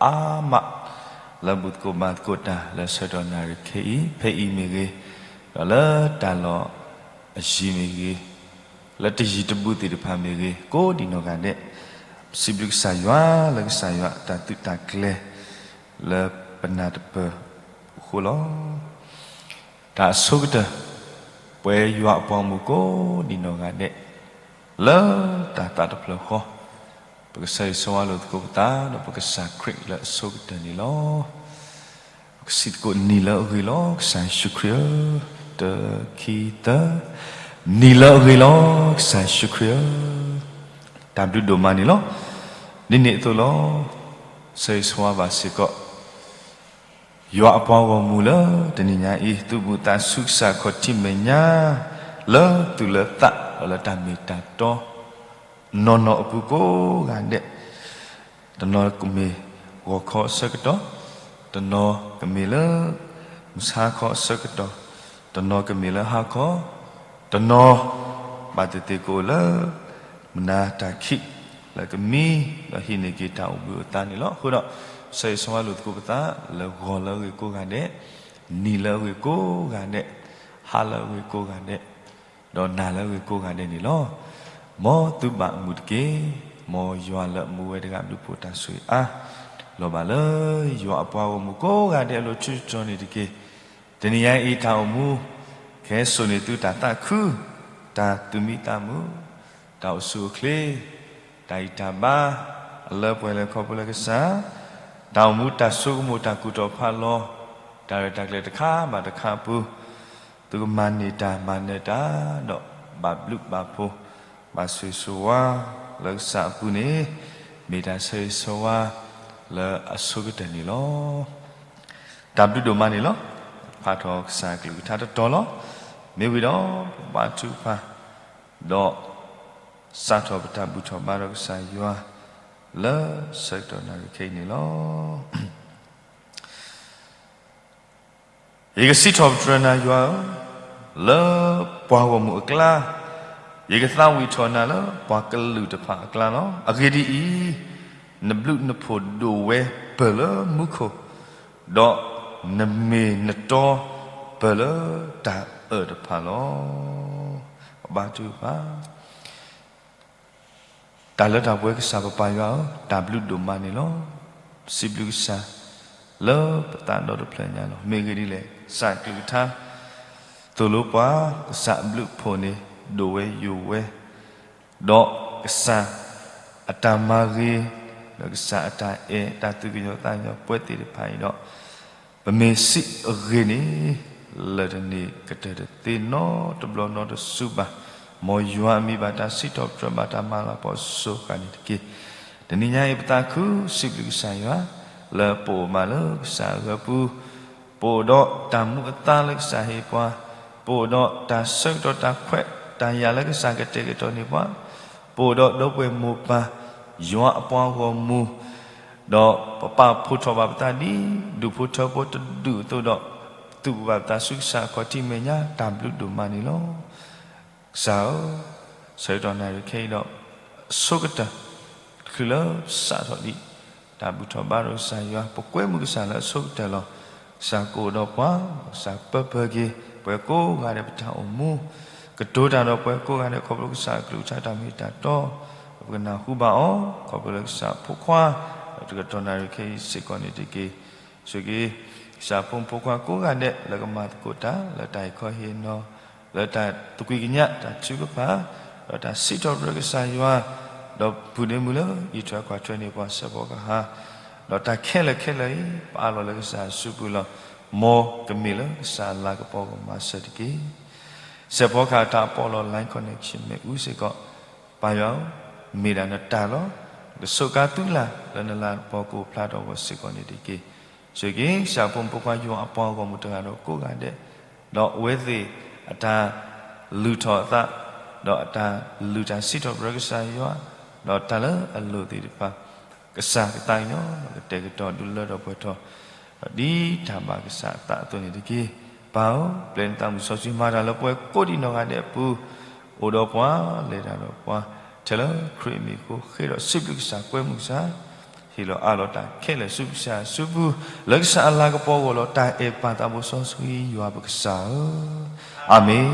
အါမး လၢဘူၣ်သကိးဘါသကိးတၢ်လၢဆၢကတီၢ်နၣ်ရံၣ်ခဲအံၤ ဖဲအံၤမ့ၢ်ဂ့ၤ, ဒီးလၢတၢ်လီၢ်အယံၤမ့ၢ်ဂ့ၤ, လၢတယံၤတဘူၣ်သ့ၣ်တဖၣ်မ့ၢ်ဂ့ၤ, ကိးဒံးနီၢ်ဂၤဒဲး, စံးဘျုးကစၢ်ယွၤလၢကစၢ်ယွၤတၢ်သုးတၢ်ကျဲၤ လၢပနၢ်တပၢၢ်အဃိလီၤ. တၢ်အဆိကတၢၢ်, ပဝဲယွၤအပှၤဂီၢ်မုၢ်ကိးဒံးနီၢ်ဂၤဒဲး, လၢတၢ်သးတဖျၢၣ်ဃီ, ပကဆၢဂ့ၤဆၢဝါလိာ်သကိးပသး ဒီးပကစၢ်ခရံာ်လၢအဆိကတၢၢ်န့ၣ်လီၤ. ပကစံးသကိး နံၤလၢအဂ့ၤလီၤ ကစၢ်ယ့ၣ်ၡူးခရံာ်ဧၢ, တၢ ခံ သၢ, နံၤလၢအဂ့ၤလီၤ ကစၢ်ယ့ၣ်ၡူးခရံာ်ဧၢ, တၢ်ဘျုးဒိၣ်မးန့ၣ်လီၤ. ဒ်န့ၣ်အသိးလီၤ. ဆၢဂ့ၤဆၢဝါဘၣ်စ့ၢ်ကီး ယွၤအပှၤဂီၢ်မုၢ်လၢတနံၤညါအံၤ သူၣ်ဘီၣ်သးဆူကစၢ်ခီၣ်ထံးမဲာ်ညါ လၢသူၣ်လၢသး ဒီးလၢတၢ်မ့ၢ်တၢ်တီ နီၢ်နီၢ်အပူၤကိးဂၤဒဲး, တနီၤကမ့ၢ်ဂီၤခီအဆၢကတီၢ်, တနီၤကမ့ၢ်လၢ မုၢ်ဆါခီအဆၢကတီၢ်, တနီၤကမ့ၢ်လၢဟါခီ, တနီၤ ဘၣ်သ့ၣ်သ့ၣ်ကအိၣ်လၢ မုၢ်နၤတၢ်ခံး လၢကမံ ဒီးဟံးန့ၢ်က့ၤတၢ်အိၣ်ဘှံးအိၣ်သါန့ၣ်လီၤ. အဃိဒီး ဆၢဂ့ၤဆၢဝါလိာ်သကိးပသး လၢဂီၤလၢအဂ့ၤကိးဂၤဒဲး, နံၤလၢအဂ့ၤကိးဂၤဒဲး, ဟါလၢအဂ့ၤကိးဂၤဒဲး, ဒီးနၤလၢအဂ့ၤကိးဂၤဒဲးန့ၣ်လီၤ. မ်သုဘၣ်အမုာ်တက့ၢ်. မ်ယွၤလၢအမူဝဲတဂၤဘျုးဖှိၣ်တၢ်ဆိၣ်ဂ့ၤအါ လီၤဘၣ်လၢ ယွၤအပှၤဂီၢ်မုၢ်ကိးဂၤဒဲးအလိၤဆၢကတီၢ်န့ၣ်တက့ၢ်. တနံၤညါအံၤတၢ်အိၣ်မူ ကဟဲစိာ်န့ၢ်သုတၢ်သးခု, တၢ်သူၣ်မံသးမုာ်, တၢ်အိၣ်ဆူၣ်အိၣ်ချ့, တၢ်ဂံၢ်တၢ်ဘါ, အလၢပှဲၤလၢခီဖျိလၢကစၢ်, တၢ်အိၣ်မူတၢ်ဆိကမိၣ်တၢ်ကူၣ်ထီၣ်ဖးလီၤ, တၢ်ရဲၣ်တၢ်ကျဲၤတခါဘၣ်တခါအပူၤ, သုကမၤန့ၢ်တၢ်မၤနၢၤတၢ်, ဒီးဘၣ်ဘျုးဘၣ်ဖှိၣ်, ဘၣ်ဆိၣ်ဂ့ၤဆိၣ်ဝါလၢကစၢ်အပူၤန့ၣ်, မ့ၢ်တၢ်ဆၢဂ့ၤဆၢဝါ လၢအဆိကတၢၢ်န့ၣ်လီၤ. တၢ်ဘျုးဒိၣ်မးန့ၣ်လီၤ. ဖးထီၣ်ကစၢ်အကလုၢ်ကထါတတီၤလီၤ. မ့ၢ်ဝံၤဒီး ပဘါထုကဖၣ်, ဒီး စးထီၣ်ပတၢ်ဘူၣ်ထီၣ်ဘါဒီးကစၢ်ယွၤ လၢဆၢကတီၢ်နၣ်ရံၣ်ခဲအံၤန့ၣ်လီၤ. ယကစံးထီၣ်ပတြၢၤနၤယွၤဧၢ, လၢပှၤဂီၢ်မုၢ်အကျါ, ယကသးဝံၣ်ထီၣ်နၤလၢပှၤကလုာ်တဖၣ်အကျါလီၤ. အဂ့ၢ်ဒ်အံၤ, နဘျုးနဖှိၣ်ဒိၣ်ဝဲပၢၢ်လၢမူခိၣ်, ဒီးနမ့ၢ်နတီပၢၢ်လၢတၢ်အၢၣ်တဖၣ်လီၤ. ပဘါထုကဖၣ် တၢ်လၢတၢ်ပှဲၤကစၢ်ပပၢ်ယွၤဧၢ, တၢ်ဘျုးဒိၣ်မးန့ၣ်လီၤ. စံးဘျုးကစၢ် လၢပသးဒီတဖျၢၣ်ညါလီၤ. မ့ၢ်ဂ့ၢ်ဒ်လဲၣ်, ကစၢ်အကလုၢ်ကထါ သိၣ်လိပှၤ, ကစၢ်အဘျုးအဖှိၣ်န့ၣ် ဒိၣ်ဝဲယိာ်ဝဲ, ဒီးကစၢ်အတၢ်မၤဂ့ၤ, ဒီးကစၢ်အတၢ်အဲၣ် တၢ်သူၣ်ကညီၤသးကညီၤပှၤသ့ၣ်တဖၣ်အံၤဒီး ပမ့ၢ်စံးအဂ့ၢ်န့ၣ် လၢတန့ၢ်ကတၢၢ်တသ့နီတဘျီနီတစုဘၣ်. မ်ယွၤအမံၤဘၣ်တၢ်စံးထီၣ်ပတြၢၤဘၣ်တၢ်မၤလၤကပီၤစိၤဃာ်န့ၣ်တက့ၢ်. တနံၤညါအံၤပသးခုစံးဘျုးကစၢ်ယွၤ လၢပအိၣ်မးလၢကစၢ်အဂီၢ်ပူၤ, ပအိၣ်ဒီးတၢ်မူအသါလၢကစၢ်ဟ့ၣ်ပှၤ, ပအိၣ်ဒီးတၢ်ဆၢကတီၢ်တၢ်ခွဲးတၢ်ယာ်လၢကစၢ်ကတဲာ်ကတီၤန့ၢ်ပှၤ, ပအိၣ်ဒီးဒီပုၢ်ဝဲၢ်မိၢ်ပၢ် ယွၤအပှၤဂီၢ်မုၢ် ဒီးပပာ်ဖှိၣ်ထီၣ်ဘၣ်ပသးဒ် ဒူၣ်ဖိထၢဖိတဒူၣ်အသိးဒီး သူၣ်ဘီၣ်ဘၣ်ပသးဆူကစၢ်အခီၣ်ထံးမဲာ်ညါ တၢ်ဘျုးဒိၣ်မးန့ၣ်လီၤ. ကစၢ်ဧၢ, ဆၢကတီၢ်နၣ်ရံၣ်ခဲအံၤဒီး အဆိကတၢၢ် တချုးလၢစးထီၣ်ဒံး တၢ်ဘူၣ်ထီၣ်ဘါဒီးကစၢ်ယွၤ ပကွဲမုာ်ကစၢ်လၢအဆိကတၢၢ်လီၤ. ကစၢ်ကအိၣ်ဒီးပှၤ, ကစၢ်ပၢပၢက့ၤ ပှၤကိးဂၤဒဲးပတၢ်အိၣ်မူ, ကတိၤတၢ်ဒီးပှၤကိးဂၤဒဲး ခီဖျိကစၢ်အကလုၢ်ကထါတၢ်မ့ၢ်တၢ်တီ, ပကနၢ်ဟူဘၣ်အီၤ ခီဖျိလၢကစၢ်အဖိခွါ, ဒီးတကတီၢ်နၣ်ရံၣ်ခဲအံၤစ့ၢ်ကီးန့ၣ်တက့ၢ်. ဆိၣ်ဂ့ၤ ကစၢ်ဖိမုၣ်ဖိခွါကိးဂၤဒဲး လၢကမၤသကိးတၢ် လၢတၢ်ဟ့ၣ်ခီဟ့ၣ်နီၤ, လၢတၢ်သကွံာ်ကညး တၢ်ထုကဖၣ်, ဒီးတၢ်စံးထီၣ်ပတြၢၤကစၢ်ယွၤ, ဒီးပုၢ်ဒ့မုၣ်လၢအံးထွဲကွၢ်ထွဲန့ၢ်ပှၤစဲးဖီကဟၣ်, ဒီးတၢ်ခဲလၢာ်ခဲလၢာ်အံၤ ပအးလီၤလၢကစၢ်အစုပူၤလီၤ. မ်ကမ့ၢ်လၢကစၢ်အလၤကပီၤကမၤစၢၤတက့ၢ်. စဲးဖီကဟၣ်တၢ်ပီးလီၤ line connection မ့ၣ်အူစ့ၢ်ကီး, ပၢ်ယွၤဧၢ, မ့ၢ်ဒၣ်နတၢ်လီၤ. ကဆိးကါသုလၢ်လၢနလၤကပီၤကအိၣ်ဖျါထီၣ်အဂီၢ်စ့ၢ်ကီးန့ၣ်တက့ၢ်. ဆိၣ်ဂ့ၤ ကစၢ်ဖိမုၣ်ဖိခွါယွၤအပှၤဂီၢ်မုၢ်တဂၤဒီးကိးဂၤဒဲး, ဒီးအဝဲသ့ၣ်အတၢ်လုၢ်ထီၣ်အသး, ဒီးအတၢ်လုၢ်တၢ်စံးထီၣ်ပတြၢၤကစၢ်ယွၤ, ဒီးတၢ်လၢအလိၣ်သ့ၣ်တဖၣ်, ကစၢ်ကသးကညီၤ ဒီးကတဲာ်ကတီၤဒုးလၢထီၣ်ပှဲၤထီၣ်, ဒီးဒ်တၢ်ဘၣ်ကစၢ်အသးအသိးန့ၣ်တက့ၢ်. ပၢ်ဧၢ, ပျဲနသးမုၢ်စီဆှံမၤတၢ်လၢပှၤကိးဒံးနီၢ်ဂၤဒဲးအပူၤ, အိၣ်ဒီးပှၤ, လဲၤတၢ်ဒီးပှၤ, ထဲလၢခရံာ်အမံၤအဃိ ဃ့ဒီးစံးဘျုးကစၢ်ကွဲမုာ်ကစၢ် ဟ့ၣ်လီၤအးလီၤတၢ်ခဲလၢာ်ဆူကစၢ်စုပူၤ, လၢကစၢ်အလၤကပီၤအဂီၢ်လီၤ. တၢ်အဲၣ်ပၢ်သးဘိစီဆှံယွၤပကစၢ်ဧၢ, အၤမ့ၣ်.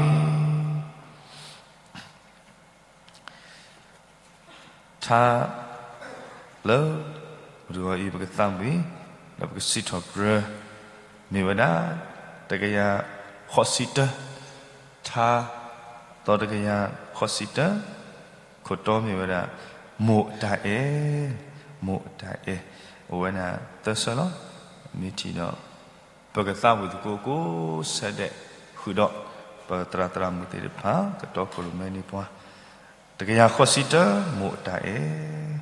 ထါလၢ မုၢ်တဂီၤအံၤ ပကသးဝံၣ် ဒီးပကစံးထီၣ်ပတြၢၤ မ့ၢ်ဝဲဒၣ် တကယၤဃိးဆံတၢ, ထါ သီတကယၤဃိးဆံတၢ, ခိၣ်တီမ့ၢ်ဝဲဒၣ် မိၢ်အတၢ်အဲၣ်, မိၢ်အတၢ်အဲၣ်, အိၣ်ဝဲဒၣ်သၢဆၢလီၤ. မ့ၢ်ထံၣ်ဒီး ပကသးဝံၣ်သကိးကိးဆၢဒဲး ဃုာ်ဒီး ပသရၣ်သရၣ်မုၣ်သ့ၣ်တဖၣ် ကတီခိၣ်ရိၣ်မဲန့ၢ်ပှၤ, တကယၤဃိးဆံတၢ မိၢ်အတၢ်အဲၣ်.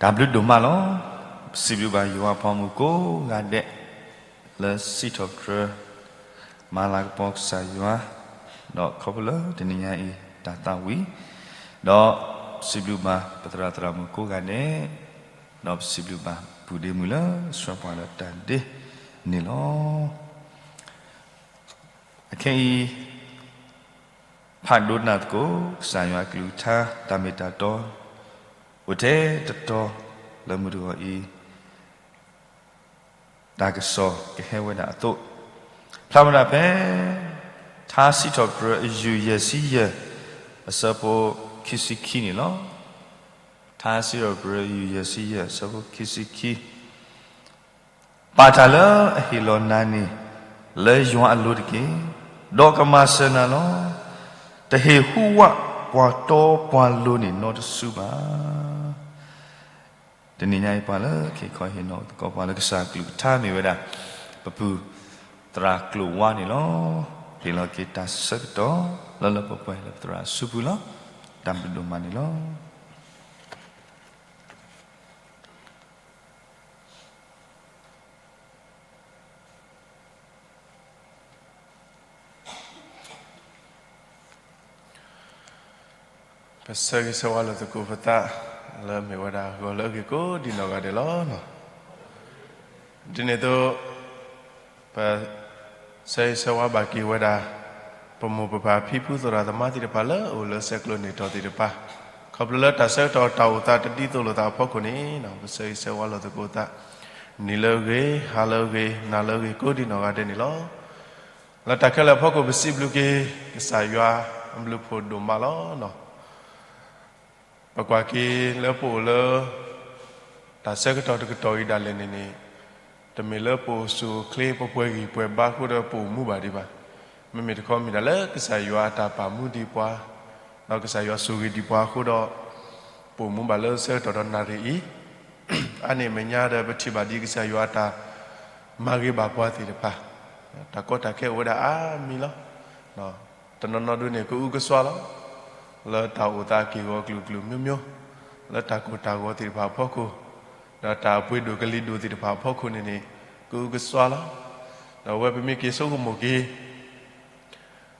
တၢ်ဘျုးဒိၣ်မးလီၤ. ပစံးဘျုးဘၣ်ယွၤအပှၤမုၣ်ကိးဂၤဒဲး လၢစံးထီၣ်ပတြၢၤ မၤလၤကပီၤကစၢ်ယွၤ, ဒီးခီဖျိလၢတနံၤညါအံၤ တၢ်သးဝံၣ်, ဒီးပစံးဘျုးဘၣ်ပသရၣ်သရၣ်မုၣ်ကိးဂၤဒဲး, ဒီးပစံးဘျုးဘၣ်ပုၢ်ဒ့မုၣ်လၢဆှၢပှၤလၢတၢ်ဒ့န့ၣ်လီၤ. အခဲအံၤ ဖးဒိးနၢ်သကိး ကစၢ်ယွၤအကလုၢ်ကထါ တၢ်မ့ၢ်တၢ်တီ အိၣ်ထဲတတီၤလၢမုၢ်တဂီၤအံၤ တၢ်ကစီၣ်ကဟဲဝဲဒၣ်အသိး, ဖျါဝဲဒၣ်ဖဲ ထါစံးထီၣ်ပတြၢၤအယုၢ်ယဲၢ်ဆံယဲၢ် အဆၢဖိခံဆံခံန့ၣ်လီၤ. ထါစံးထီၣ်ပတြၢၤအယုၢ်ယဲၢ်ဆံယဲၢ် အဆၢဖိခံဆံခံ ပာ်တၢ်လၢအဟ့ၣ်လီၤနၤန့ၣ် လၢယွၤအလိၤတက့ၢ်, ဒီးကမၤစၢၤနၤလီၤ. တဟ့ၣ်ဟူးဝးပှၤတီပှၤလိၤန့ၣ်နီတစုဘၣ်. တနံၤညါအံၤပှၤလၢကဟ့ၣ်ခီဟ့ၣ်နီၤသကိးပှၤလၢကစၢ်ကလုၢ်ကထါမ့ၢ်ဝဲဒၣ် ပပုၢ်သရၣ်ကျိာ်ဝါန့ၣ်လီၤ. ဟ့ၣ်လီၤက့ၤတၢ်ဆၢကတီၢ်လၢလၢပှဲၤပှဲၤလၢပသရၣ်အစုပူၤလီၤ. တၢ်ဘျုးဒိၣ်မးန့ၣ်လီၤ. ပဆၢဂ့ၤဆၢဝါလိာ်သကိးပသး လၢမ့ၢ်ဝဲဒၣ်ဂီၤလၢအဂ့ၤကိးဒံးနီၢ်ဂၤဒဲးလီၤ. ဒ်န့ၣ်အသိး ပဆၢဂ့ၤဆၢဝါဘၣ်က့ၤဝဲဒၣ် ပမိၢ်ပပၢ်ဖံဖုသရၣ်သမါသ့ၣ်တဖၣ်လၢအအိၣ်လၢဆဲးကျိးန့ၢ်တီၢ်သ့ၣ်တဖၣ် ခီဖျိလၢတၢ်ဆၢကတီၢ်တၢ်အိၣ်သးတဒ်သိးလိာ်သးအဖီခိၣ်န့ၣ် ပဆၢဂ့ၤဆၢဝါလိာ်သကိးသး နံၤလၢအဂ့ၤ ဟါလၢအဂ့ၤ နၤလၢအဂ့ၤ ကိးဒံးနီၢ်ဂၤဒဲးန့ၣ်လီၤ. လၢတၢ်ခဲလၢာ်အဖီခိၣ် ပစံးဘျုးက့ၤ ကစၢ်ယွၤအဘျုးအဖှိၣ်ဒိၣ်မးလီၤ. ပကွၢ်က့ၤလၢပအိၣ်လၢ တၢ်ဆၢကတီၢ်တကတီၢ်အံၤဒၣ်လဲာ်န့ၣ်န့ၣ် တမ့ၢ်လၢပအိၣ်ဆူၣ်အိၣ်ချ့ ပပှဲၤဂံၢ်ပှဲၤဘါအဃိဒီးပအိၣ်မူဘၣ်ဒံးဘၣ်. မ့မ့ၢ်တခီမ့ၢ်ဒၣ်လၢကစၢ်ယွၤအတၢ်ပာ်မူဒံးပှၤ, ဒီးကစၢ်ယွၤဆိၣ်ဂ့ၤဒံးပှၤအဃိဒီး ပအိၣ်မူဘၣ်လၢဆၢကတီၢ်ဒီးနၣ်ရံၣ်အံၤ အါန့ၢ်အမဲာ်ညါဒီးပထံၣ်ဘၣ်ဒံးကစၢ်ယွၤအတၢ်မၤဂ့ၤဘၣ်ပှၤသ့ၣ်တဖၣ်, တၢ်ကီတၢ်ခဲအိၣ်ဝဲဒၣ်အါမံၤလီၤ. တနီၤနီၤဒုန့ၣ် ကအုကစွါလီၤ. လၢတၢ်အိၣ်သးက့ၢ်ဂီၤကလုာ်ကလုာ်မျိုးမျိုး, လၢတၢ်ကိၢ်တၢ်ဂီၤသ့ၣ်တဖၣ်အဖီခိၣ်, ဒီးတၢ်အပှ့ၤဒိၣ်ကလံၤဒိၣ်သ့ၣ်တဖၣ်အဖီခိၣ်န့ၣ်န့ၣ် ကအုကစွါလီၤ. ဒီးအဝဲပမ့ၢ်က့ၤဆိကမိၣ်က့ၤ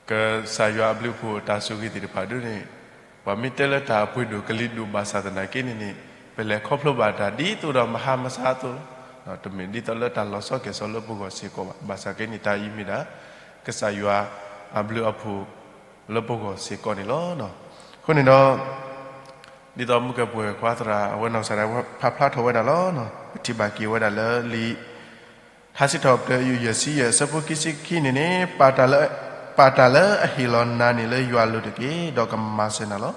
ကစၢ်ယွၤအဘျုးအဖှိၣ်အတၢ်ဆိၣ်ဂ့ၤသ့ၣ်တဖၣ်ဒုန့ၣ်, ပှၤမ့ၢ်တဲလၢတၢ်အပှ့ၤဒိၣ်ကလံၤဒိၣ်ဘၣ်ဆၣ်သနာ်က့န့ၣ်န့ၣ်, ပလဲၤခီဖျိဘၣ်တၢ်ဒ်သိးဒီးမဟါမဆါအသိးလီၤ. တမ့ၢ်ဒ်သိးလၢတၢ်လီၤဆီကဲၣ်ဆီလၢပဂီၢ်စ့ၢ်ကီးဘၣ်. ဘၣ်ဆၣ်က့န့ၣ် တၢ်အံၤမ့ၢ်ဒၣ် ကစၢ်ယွၤအဘျုးအဖှိၣ်လၢပဂီၢ်စ့ၢ်ကီးန့ၣ်လီၤ. အဃိန့ၣ်ဒီး ဒ်သိးမုၢ်ကဲၣ်ပှဲၤခွါသရၣ် အဝဲနီၢ်ကစၢ်ဒၣ်ဝဲဖးဖျါထီၣ်ဝဲဒၣ်လီၤ. ပထံၣ်ဘၣ်က့ၤဝဲဒၣ်လၢလံာ် ထါစံးထီၣ်ပတြၢၤ ယုၢ်ယဲၢ်ဆံယဲၢ် အဆၢဖိခံဆံခံန့ၣ်န့ၣ်, ပာ်တၢ်လၢအဟ့ၣ်လီၤနၤန့ၣ်လၢယွၤအလိၤတက့ၢ်, ဒီးကမၤစၢၤနၤလီၤ.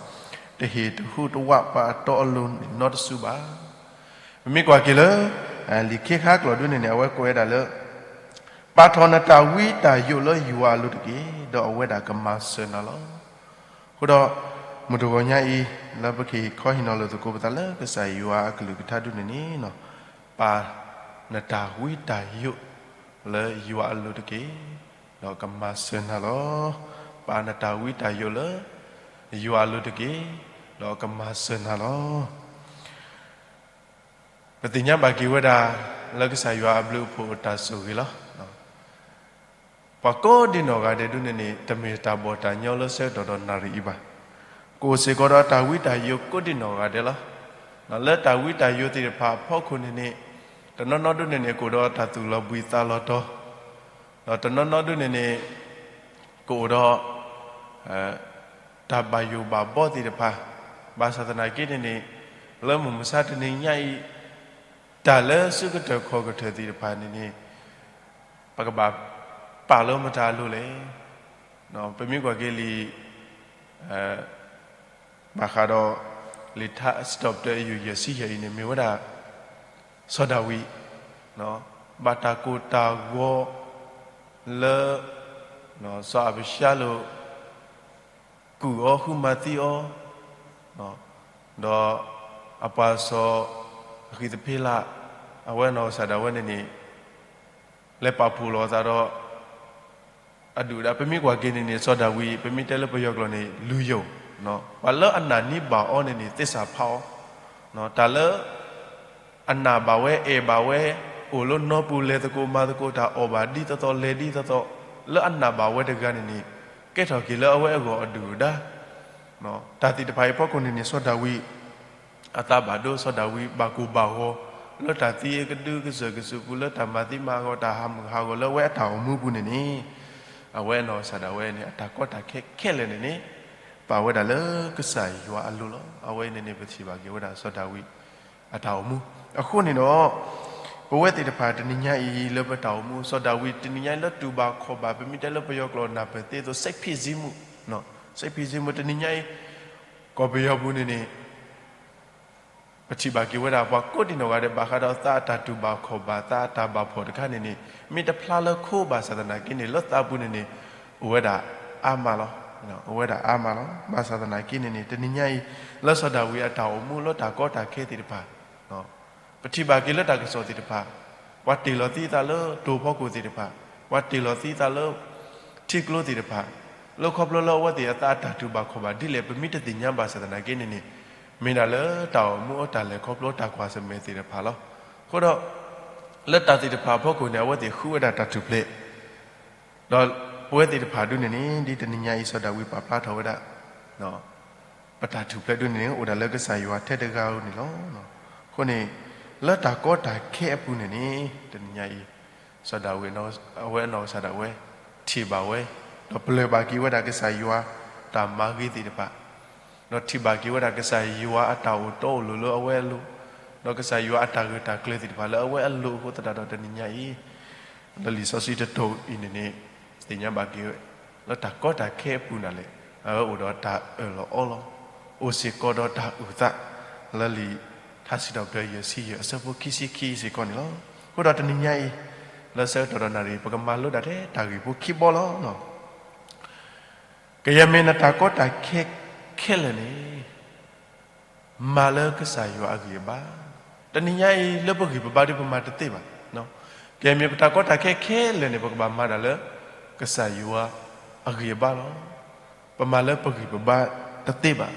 တဟ့ၣ်တဟူးတဝးပှၤအတီအလိၤန့ၣ်နီတစုဘၣ်. ပမ့ၢ်ကွၢ်က့ၤလၢ လံာ်ခ့ခါကျိာ်ဒုန့ၣ်န့ၣ် အဝဲကွဲးဝဲဒၣ်လၢ ပာ်ထီၣ်နတၢ်ဝံတၢ်ယိးလၢယွၤအလိၤတက့ၢ်, ဒီးအဝဲဒၣ်ကမၤစၢၤနၤလီၤ. အဃိဒီး မုၢ်တဂီၤညါအံၤ လၢပကဟ့ၣ်ခီဟ့ၣ်နီၤလိာ်သကိးပသးလၢကစၢ်ယွၤအကလုၢ်ကထါဒုန့ၣ်န့ၣ်, ပာ်နတၢ်ဝံတၢ်ယိးလၢယွၤအလိၤတက့ၢ်, ဒီးကမၤစၢၤနၤလီၤ. ပာ်နတၢ်ဝံတၢ်ယိးလၢယွၤအလိၤတက့ၢ်, ဒီးကမၤစၢၤနၤလီၤ. ပသ့ၣ်ညါဘၣ်က့ၤဝဲဒၣ် လၢကစၢ်ယွၤအဘျုးအဖှိၣ်အတၢ်ဆိၣ်ဂ့ၤလီၤ. ပှၤကိးဒံးနီၢ်ဂၤဒဲးဒုန့ၣ်န့ၣ် တမ့ၢ်တၢ်ဘီၣ်တၢ်ညီလၢဆၢကတီၢ်ဒီးနၣ်ရံၣ်အံၤဘၣ်. ကအိၣ်စ့ၢ်ကီးဒီးတၢ်ဝံတၢ်ယိးကိးဒံးနီၢ်ဂၤဒဲးလီၤ. လၢတၢ်ဝံတၢ်ယိးသ့ၣ်တဖၣ်အဖီခိၣ်န့ၣ်န့ၣ်, တနီၤနီၤဒုန့ၣ်န့ၣ် ကအိၣ်ဒီးတၢ်သူၣ်လီၤဘှံးသးလီၤတီၤ, ဒီးတနီၤနီၤဒုန့ၣ်န့ၣ် ကအိၣ်ဒီး တၢ်ဘၣ်ယိၣ်ဘၣ်ဘီသ့ၣ်တဖၣ်, ဘၣ်ဆၣ်သနာ်က့န့ၣ်န့ၣ်, လၢမုၢ်မဆါတနံၤညါအံၤ, တၢ်လၢအဆၢကတီၢ်ခီၣ်ကတၢၢ်သ့ၣ်တဖၣ်န့ၣ်န့ၣ်, ပကဘၣ်ပာ်လၢမတၤအလိၤလဲၣ်. ပမ့ၢ်ကွၢ်က့ၤလံာ် ဘၣ်ဃးဒီး လံာ်ထါစံးထီၣ်ပတြၢၤအယုၢ်ယဲၢ်ဆံယဲၢ်အံၤန့ၣ် မ့ၢ်ဝဲဒၣ် စီၤဒၤဝံး ဘၣ်တၢ်ကိၢ်တၢ်ဂီၤလၢ စီၤအၤဘၡါလိၣ် ကုၢ်အီၤ ဃုမၤသံအီၤ, ဒီးအပှၤစီၤအဃံးသဖ့လး အဝဲနီၢ်ကစၢ်ဒၣ်ဝဲန့ၣ်န့ၣ် လဲၤပာ်ဖှိၣ်လီၤအသးဒီး အဒုၣ်ဒါ ပမ့ၢ်ကွၢ်က့ၤန့ၣ်န့ၣ် စီၤဒၤဝံး ပမ့ၢ်တဲလၢပယီၤကျိာ်န့ၣ် လူယိၤ, ပှၤလၢအနာ်န့ၢ်ဘၣ်အီၤန့ၣ်န့ၣ် သစ္စာဖောက်အီၤ, တၢ်လၢ အနာ်ဘၣ်ဝဲ အဲၣ်ဘၣ်ဝဲ, အိၣ်လၢနီပူၤ လဲၤသကိးမၤသကိး တၢ်အီၣ်ဘၣ်ဒ်သိးသိး လဲၤဒ်သိးသိး, လၢအနာ်ဘၣ်ဝဲတဂၤန့ၣ်န့ၣ် ကဲထီၣ်က့ၤလၢအဝဲအဂီၢ်အဒုၣ်အဒါ တၢ်သ့ၣ်တဖၣ်အံၤအဖီခိၣ်န့ၣ်န့ၣ် စီၤဒၤဝံး အသးဘၣ်ဒိ စီၤဒၤဝံးဘၣ်ကိၢ်ဘၣ်ဂီၤ လၢတၢ်သံအကဒုကစၢၢ်ကစုာ်ပူၤ လၢတၢ်မၤသံမၤအဂီၢ် တၢ်ဟးမုၢ်ဟးဂီၤလၢအဝဲအတၢ်အိၣ်မူပူၤန့ၣ်န့ၣ် အဝဲအနီၢ်ကစၢ်ဒၣ်ဝဲန့ၣ် အတၢ်ကီတၢ်ခဲခဲလၢာ်န့ၣ်န့ၣ် ပာ်ဝဲဒၣ်လၢကစၢ်ယွၤအလိၤလီၤ. အဝဲအံၤန့ၣ်န့ၣ် ပထံၣ်ဘၣ်က့ၤဝဲဒၣ်စီၤဒၤဝံး အတၢ်အိၣ်မူ. အဃိန့ၣ်ဒီး ပဝဲသ့ၣ်တဖၣ်တနံၤညါအံၤ လၢပတၢ်အိၣ်မူ စီၤဒၤဝံးတနံၤညါအံၤ လၢတူၢ်ဘၣ်ခီၣ်ဘၣ် ပမ့ၢ်တဲလၢပယီၤကျိာ်နၢ်ပၢၢ်သ့အသိး စိတ်ဖိစီးမှု, စိတ်ဖိစီးမှု တနံၤညါအံၤ ကီၢ်ပယီၤပူၤန့ၣ်န့ၣ် ပထံၣ်ဘၣ်က့ၤဝဲဒၣ် ပှၤကိးဒံနီၢ်ဂၤဒဲး ဘၣ်ဃးဒီးသးအတၢ်တူၢ်ဘၣ်ခီၣ်ဘၣ် သးအတၢ်ဘၣ်ဖှီၣ်တခါန့ၣ်န့ၣ် မ့ၢ်တဖျါလၢခိဘၣ်ဆၣ်သနာ်က့န့ၣ် လၢသးပူၤန့ၣ်န့ၣ် အိၣ်ဝဲဒၣ်အါမးလီၤ. အိၣ်ဝဲဒၣ်အါမးလီၤ. ဘၣ်ဆၣ်သနာ်က့န့ၣ်န့ၣ် တနံၤညါအံၤ လၢစီၤဒၤဝံးအတၢ်အိၣ်မူလၢတၢ်ကီတၢ်ခဲသ့ၣ်တဖၣ် ပထံၣ်ဘၣ်က့ၤလၢတၢ်ကစီၣ်သ့ၣ်တဖၣ် ပှၤတ့ၢ်လီၤသံသးလၢတိၤဖီခိၣ်သ့ၣ်တဖၣ်, ပှၤတ့ၢ်လီၤသံသးလၢ ထံကျိသ့ၣ်တဖၣ်, လၢခီဖျိလၢအဝဲသ့ၣ်အသးအတၢ်တူၢ်ဘၣ်ခီၣ်ဘၣ်ဒ်လဲၣ် ပမ့ၢ်တသ့ၣ်ညါဘၣ်ဆၣ်သနာ်က့န့ၣ်န့ၣ် မ့ၢ်ဒၣ်လၢတၢ်အိၣ်မူအတၢ်လဲၤခီဖျိတၢ်ကွၢ်ဆၢၣ်မဲာ်သ့ၣ်တဖၣ်လီၤ. အဃိဒီး လၢတၢ်သ့ၣ်တဖၣ်အဖီခိၣ်န့ၣ် အဝဲသ့ၣ်ဃုဝဲဒၣ်တၢ်ထူၣ်ဖျဲး ဒီးပဝဲသ့ၣ်တဖၣ်ဒုန့ၣ်န့ၣ် ဒ်တနံၤညါအံၤ စီၤဒၤဝံးပာ်ဖျါထီၣ်ဝဲဒၣ် ပတၢ်ထူၣ်ဖျဲးဒုန့ၣ်န့ၣ် အိၣ်ဒၣ်လၢကစၢ်ယွၤထဲတဂၤဧိၤန့ၣ်လီၤ. အဃိန့ၣ် လၢတၢ်ကီတၢ်ခဲအပူၤန့ၣ်န့ၣ် တနံၤညါအံၤ စီၤဒၤဝံး အဝဲအနီၢ်ကစၢ်ဒၣ်ဝဲ ထံၣ်ဘၣ်ဝဲ ဒီးပလၢၢ်ဘၣ်က့ၤဝဲဒၣ်ကစၢ်ယွၤတၢ်မၤဂ့ၤသ့ၣ်တဖၣ်, ဒီးထံၣ်ဘၣ်က့ၤဝဲဒၣ်ကစၢ်ယွၤအတၢ်အိၣ်တီအိၣ်လိၤလၢအဝဲအလိၤ, ဒီးကစၢ်ယွၤအတၢ်ဂၢၢ်တၢ်ကျၢၤသ့ၣ်တဖၣ်လၢအဝဲအလိၤအဃိသတးဒီးတနံၤညါအံၤ လၢလံာ်စီဆှံတတီၤအံၤန့ၣ်န့ၣ် သ့ၣ်ညါဘၣ်က့ၤဝဲ လၢတၢ်ကီတၢ်ခဲအပူၤဒၣ်လဲာ် အဝဲအိၣ်ဒီးတၢ်အၢၣ်လီၤအီလီၤ, အိၣ်စ့ၢ်ကီးဒီးတၢ်အုၣ်သး လၢလံာ်ထါစံးထီၣ်ပတြၢၤယဲၢ်ဆံယဲၢ်အဆၢဖိခံဆံခံစ့ၢ်ကီးန့ၣ်လီၤ. အဃိဒီးတနံၤညါအံၤ လၢဆၢကတီၢ်ဒီးနၣ်ရံၣ် ပကမၤလိဒၣ်ထဲတၢ်ဂ့ၢ်ဖိခံဘီလီၤ. ကယဲၢ်မ့ၢ်နတၢ်ကီတၢ်ခဲခဲလၢာ်န့ၣ် မၤလၢကစၢ်ယွၤအဂံၢ်အဘါ, တနံၤညါအံၤ လၢပဂံၢ်ပဘါဒီးပမၤတသ့ဘၣ်. ကဲမ့ၢ်ပတၢ်ကီတၢ်ခဲခဲလၢာ်န့ၣ် ပကဘၣ်မၤတၢ်လၢ ကစၢ်ယွၤအဂံၢ်အဘါလီၤ. ပမၤလၢပဂံၢ်ပဘါတသ့ဘၣ်.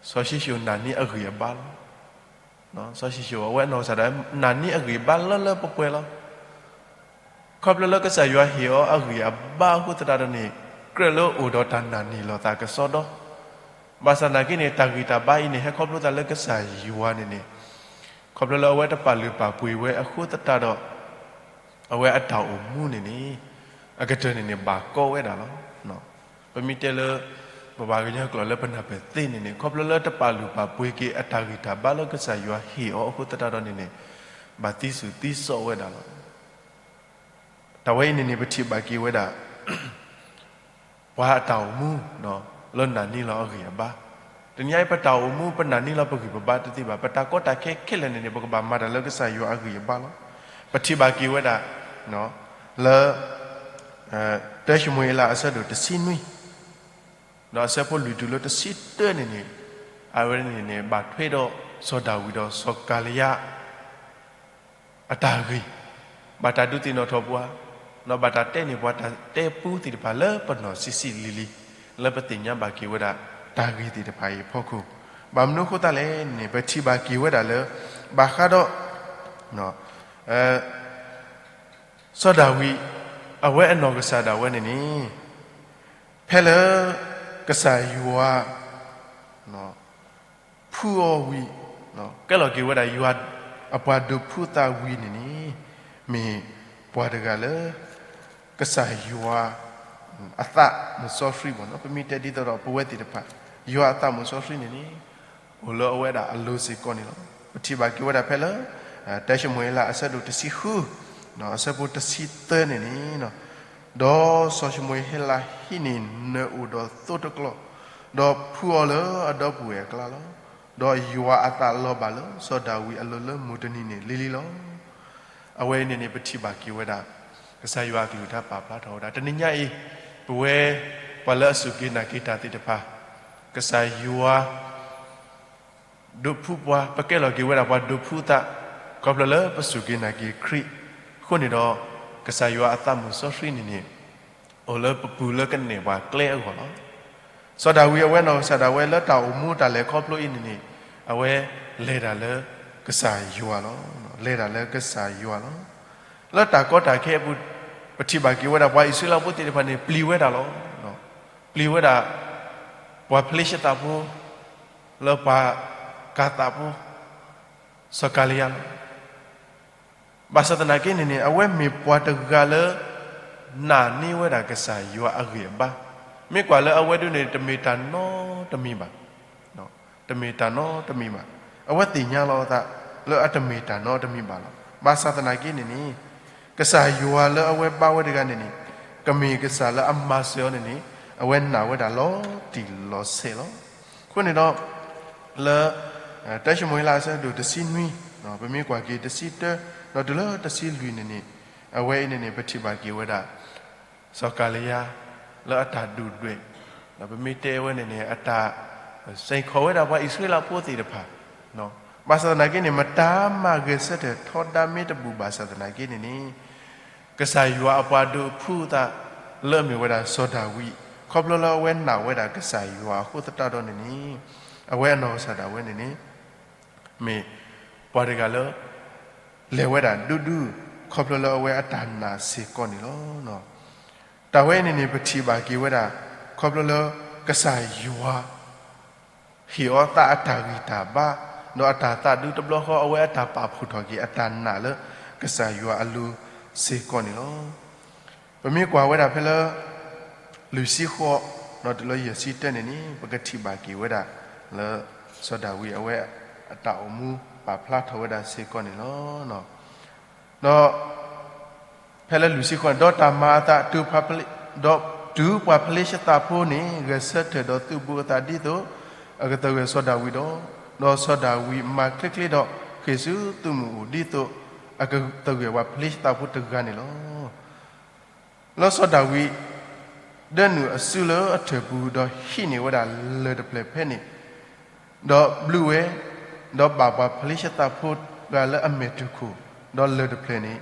စီၤၡံၣ်ၡိၣ်နာ်န့ၢ်အဂံၢ်အဘါလီၤ. စီၤၡံၣ်ၡိၣ်အဝဲအနီၢ်ကစၢ်ဒၣ် နာ်န့ၢ်အဂံၢ်အဘါလၢလၢပှဲၤပှဲၤလီၤ. ခီဖျိလၢကစၢ်ယွၤဟ့ၣ်အီၤအဂံၢ်အဘါအဃိသတးဒီးန့ၣ် ကြၢးလၢအိၣ်ဒီးတၢ်နာ်န့ၢ်လီၤသးကစီဒီ, ဘၣ်ဆၣ်သနာ်က့န့ၣ် တၢ်ဂံၢ်တၢ်ဘါအံၤန့ၣ် ဟဲခီဖျိသးလၢကစၢ်ယွၤန့ၣ်န့ၣ် ခီဖျိလၢအဝဲတပာ်လုၢ်ပာ်ပှ့ၤဝဲအဃိသတးဒီး အဝဲအတၢ်အိၣ်မူန့ၣ်န့ၣ် အကတၢၢ်န့ၣ်န့ၣ် ဘၣ်ကီဝဲဒၣ်လီၤ. ပမ့ၢ်တဲလၢ ပပှၤကညီကျိာ်လၢပနၢ်ပၢၢ်သ့န့ၣ်န့ၣ် ခီဖျိလၢတပာ်လုၢ်ပာ်ပှ့ၤက့ၤအတၢ်ဂံၢ်တၢ်ဘါလၢကစၢ်ယွၤဟ့ၣ်အီၤအဃိသတးဒီးန့ၣ်န့ၣ် ဘၣ်သံစူၤသံစီဝဲဒၣ်လီၤ. တၢ်ဝဲအံၤန့ၣ်န့ၣ် ပထံၣ်ဘၣ်က့ၤဝဲဒၣ် ပှၤအတၢ်အိၣ်မူ လၢနာ်န့ၢ်လီၤအဂံၢ်အဘါ, တနံၤညါအံၤ ပတၢ်အိၣ်မူ ပနာ်န့ၢ်လီၤပဂံၢ်ပဘါတသ့ဘၣ်. ပတၢ်ကီတၢ်ခဲခဲလၢာ်န့ၣ်န့ၣ် ပကဘၣ်မၤတၢ်လၢကစၢ်ယွၤအဂံၢ်အဘါလီၤ. ပထံၣ်ဘၣ်က့ၤဝဲဒၣ် လၢ တၢၡမူၤအ့လးအဆၢဒိၣ်တဆံနွံ ဒီးအဆၢဖိလွံၢ်တုၤလၢတဆံတၢန့ၣ်န့ၣ် အဝဲန့ၣ်န့ၣ် ဘၣ်ထွဲဒီးစီၤဒၤဝံးဒီးစီၤကၤလံယါ အတၢ်ဂ့ၢ်, ဘၣ်တၢ်ဒုးသ့ၣ်နီၣ်ထီၣ်ပှၤ, ဒီးဘၣ်တၢ်တဲန့ၢ်ပှၤတၢ်တဲပူသ့ၣ်တဖၣ်လၢပနီၢ်ဆံးဆံးလံၤလံၤ လၢပသ့ၣ်ညါဘၣ်က့ၤဝဲဒၣ်တၢ်ဂ့ၢ်သ့ၣ်တဖၣ်အံၤအဖီခိၣ်, ဘၣ်မနုၤအဃိသတးလဲၣ်န့ၣ် ပထံၣ်ဘၣ်က့ၤဝဲဒၣ်လၢ ဘၣ်ဃးဒီး စီၤဒၤဝံး အဝဲအနီၢ်ကစၢ်ဒၣ်ဝဲန့ၣ်န့ၣ် ဖဲလၢ ကစၢ်ယွၤ ဖှူအီၤဝံၤ ကဲလီၤက့ၤဝဲဒၣ်ယွၤအပှၤဒုးဖှူသးဝံၤန့ၣ်န့ၣ် မ့ၢ်ပှၤတဂၤလၢ ကစၢ်ယွၤ အသးမုၢ်စီဆှံဘၣ်, ပမ့ၢ်တဲဒ်သိးဒီးပဝဲသ့ၣ်တဖၣ် ယွၤအသးမုၢ်စီဆှံန့ၣ်န့ၣ် အိၣ်လၢအဝဲဒၣ်အလိၤစ့ၢ်ကီးန့ၣ်လီၤ. ပထံၣ်ဘၣ်က့ၤဝဲဒၣ်ဖဲလၢ တၢၡမူၤအ့လးအဆၢဒိၣ်တဆံဃု အဆၢဖိတဆံသၢန့ၣ်န့ၣ်, ဒီးစီၤၡမူၤအ့လးဟံးန့ၢ်နၢၤအိၣ်ဒီးသိတကျီၢ်, ဒီးဖှူအီၤလၢအဒီပုၢ်ဝဲၢ်အကျါလီၤ. ဒီးယွၤအသးလီၤဘၣ်လၢစီၤဒၤဝံးအလိၤလၢမုၢ်တနံၤန့ၣ်လံလံလီၤ. အဝဲအံၤန့ၣ်န့ၣ် ပထံၣ်ဘၣ်က့ၤဝဲဒၣ် ကစၢ်ယွၤအကလုၢ်ကထါပာ်ဖျါထီၣ်ဝဲဒၣ် တနံၤညါအံၤ ပဝဲ ပှၤလၢအစူၢ်က့ၤနာ်က့ၤတၢ်သ့ၣ်တဖၣ် ကစၢ်ယွၤ ဒုးဖှူပှၤ ပကဲလီၤက့ၤဝဲဒၣ်ပှၤဒုးဖှူသး ခီဖျိလၢပစူၢ်က့ၤနာ်က့ၤခရံာ်အဃိန့ၣ်ဒီး ကစၢ်ယွၤအသးမုၢ်စီဆှံန့ၣ်န့ၣ် အိၣ်လၢပပူၤလၢကနဲၣ်ပှၤကျဲအဂီၢ်လီၤ. စီၤဒၤဝံးအဝဲနီၢ်ကစၢ်ဒၣ်ဝဲလၢတၢ်အိၣ်မူတၢ်လဲၤခီဖျိအံၤန့ၣ်န့ၣ် အဝဲလဲၤတၢ်လၢကစၢ်ယွၤလီၤ. လဲၤတၢ်လၢကစၢ်ယွၤလီၤ. လၢတၢ်ကီတၢ်ခဲအပူၤ ပထံၣ်ဘၣ်က့ၤဝဲဒၣ် ပှၤအံၣ်စရ့လးဖိသ့ၣ်တဖၣ်န့ၣ် ပျံၤဝဲဒၣ်လီၤ. ပျံၤဝဲဒၣ် ပှၤဖလ့ၡသးဖိ လၢပှၤကၤသးဖိ စီၤကၤလံယါလီၤ. ဘၣ်ဆၣ်သနာ်က့န့ၣ်န့ၣ် အဝဲမ့ၢ်ပှၤတဂၤလၢ နာ်န့ၢ်ဝဲဒၣ်ကစၢ်ယွၤအဂံၢ်အဘါ, မ့ၢ်ကွၢ်လၢအဝဲဒၣ်န့ၣ် တမ့ၢ်တၢ်နီတမံၤဘၣ်. တမ့ၢ်တၢ်နီတမံၤဘၣ်. အဝဲသ့ၣ်ညါလီၤအသး လၢအတမ့ၢ်တၢ်နီတမံၤဘၣ်လီၤ. ဘၣ်ဆၣ်သနာ်က့န့ၣ်န့ၣ် ကစၢ်ယွၤလၢအဝဲဘါဝဲတဂၤန့ၣ်န့ၣ် ကမ့ၢ်ကစၢ်လၢအမၤစၢၤအီၤန့ၣ်န့ၣ် အဝဲနာ်ဝဲဒၣ်လီၤတံၢ်လီၤဆဲးလီၤ. အဃိန့ၣ်ဒီး လၢ တၢၡမူၤအ့လးအဆၢဒိၣ်တဆံနွံ, ပမ့ၢ်ကွၢ်က့ၤတဆံတၢ ဒီးတုၤလၢတဆံလွံၢ်န့ၣ်န့ၣ် အဝဲအံၤန့ၣ်န့ၣ် ပထံၣ်ဘၣ်က့ၤဝဲဒၣ် စီၤကၤလံယါ လၢအတၢ်ဒုၣ်ဒွဲၣ်, ဒီးပမ့ၢ်တဲဝဲန့ၣ်န့ၣ် အတၢ်စဲးခီးဝဲဒၣ်ပှၤအံၣ်စရ့လးဖိသ့ၣ်တဖၣ်, ဘၣ်ဆၣ်သနာ်က့န့ၣ် မတၤမၤဂဲၤဆၢထၢၣ်ထီဒါမ့ၢ်တဘူၣ်ဘၣ်ဆၣ်သနာ်က့န့ၣ်န့ၣ် ကစၢ်ယွၤအပှၤဒုးဖှူသး လၢအမ့ၢ်ဝဲဒၣ်စီၤဒၤဝံး ခီဖျိလၢအဝဲနာ်ဝဲဒၣ်ကစၢ်ယွၤအဃိသတးဒီးန့ၣ်န့ၣ် အဝဲအနီၢ်ကစၢ်ဒၣ်ဝဲန့ၣ်န့ၣ် မ့ၢ်ပှၤတဂၤလၢ လဲၤဝဲဒၣ်ဒူဒူ ခီဖျိလၢအဝဲအတၢ်နာ်စ့ၢ်ကီးန့ၣ်လီၤ. တၢ်ဝဲအံၤန့ၣ်န့ၣ် ပထံၣ်ဘၣ်က့ၤဝဲဒၣ် ခီဖျိလၢကစၢ်ယွၤ ဟ့ၣ်အီၤသးအတၢ်ဂံၢ်တၢ်ဘါ, ဒီးအတၢ်သးဒူတဘျီဃီ အဝဲအတၢ်ပာ်ဖှိၣ်ထီၣ်က့ၤအတၢ်နာ်လၢကစၢ်ယွၤအလိၤစ့ၢ်ကီးန့ၣ်လီၤ. ပမ့ၢ်ကွၢ်ဝဲဒၣ်ဖဲလၢ လွံၢ်ဆံဃိး ဒီးတုၤလၢယဲၢ်ဆံတၢန့ၣ်န့ၣ် ပကထံၣ်ဘၣ်က့ၤဝဲဒၣ် လၢစီၤဒၤဝံးအဝဲအတၢ်အိၣ်မူပာ်ဖျါထီၣ်ဝဲဒၣ်စ့ၢ်ကီးန့ၣ်လီၤ. ဒီး ဖဲလၢလွံၢ်ဆံဃိးန့ၣ် ဒီးတၢ်မၤအသး ဒီးတုၤပှၤဖလ့ၡသးဖိန့ၣ် ဂဲၤဆၢထၢၣ်ဒီးသုးဘူးအသးဒ်သိး အကသဂၢၢ်စီၤဒၤဝံးဒီး, ဒီးစီၤဒၤဝံးမၤချ့ချ့ဒီးဃ့ၢ်ဆူသုးမုၢ်အအိၣ် ဒ်သိးအကသဂၢၢ်ပှၤဖလ့ၡသးဖိတဂၤန့ၣ်လီၤ. လၢစီၤဒၤဝံး ဒၢနုာ်အစုလၢအထၢၣ်ပူၤ ဒီးဟံးန့ၢ်ဝဲဒၣ်လၢၢ်တဖျၢၣ်ဖဲန့ၣ် ဒီးဘျုးဝဲ, ဒီးဘၣ်ပှၤဖလ့ၡသးဖိတဂၤလၢအမဲာ်တူၢ်ခိၣ်, ဒီးလၢၢ်တဖျၢၣ်န့ၣ်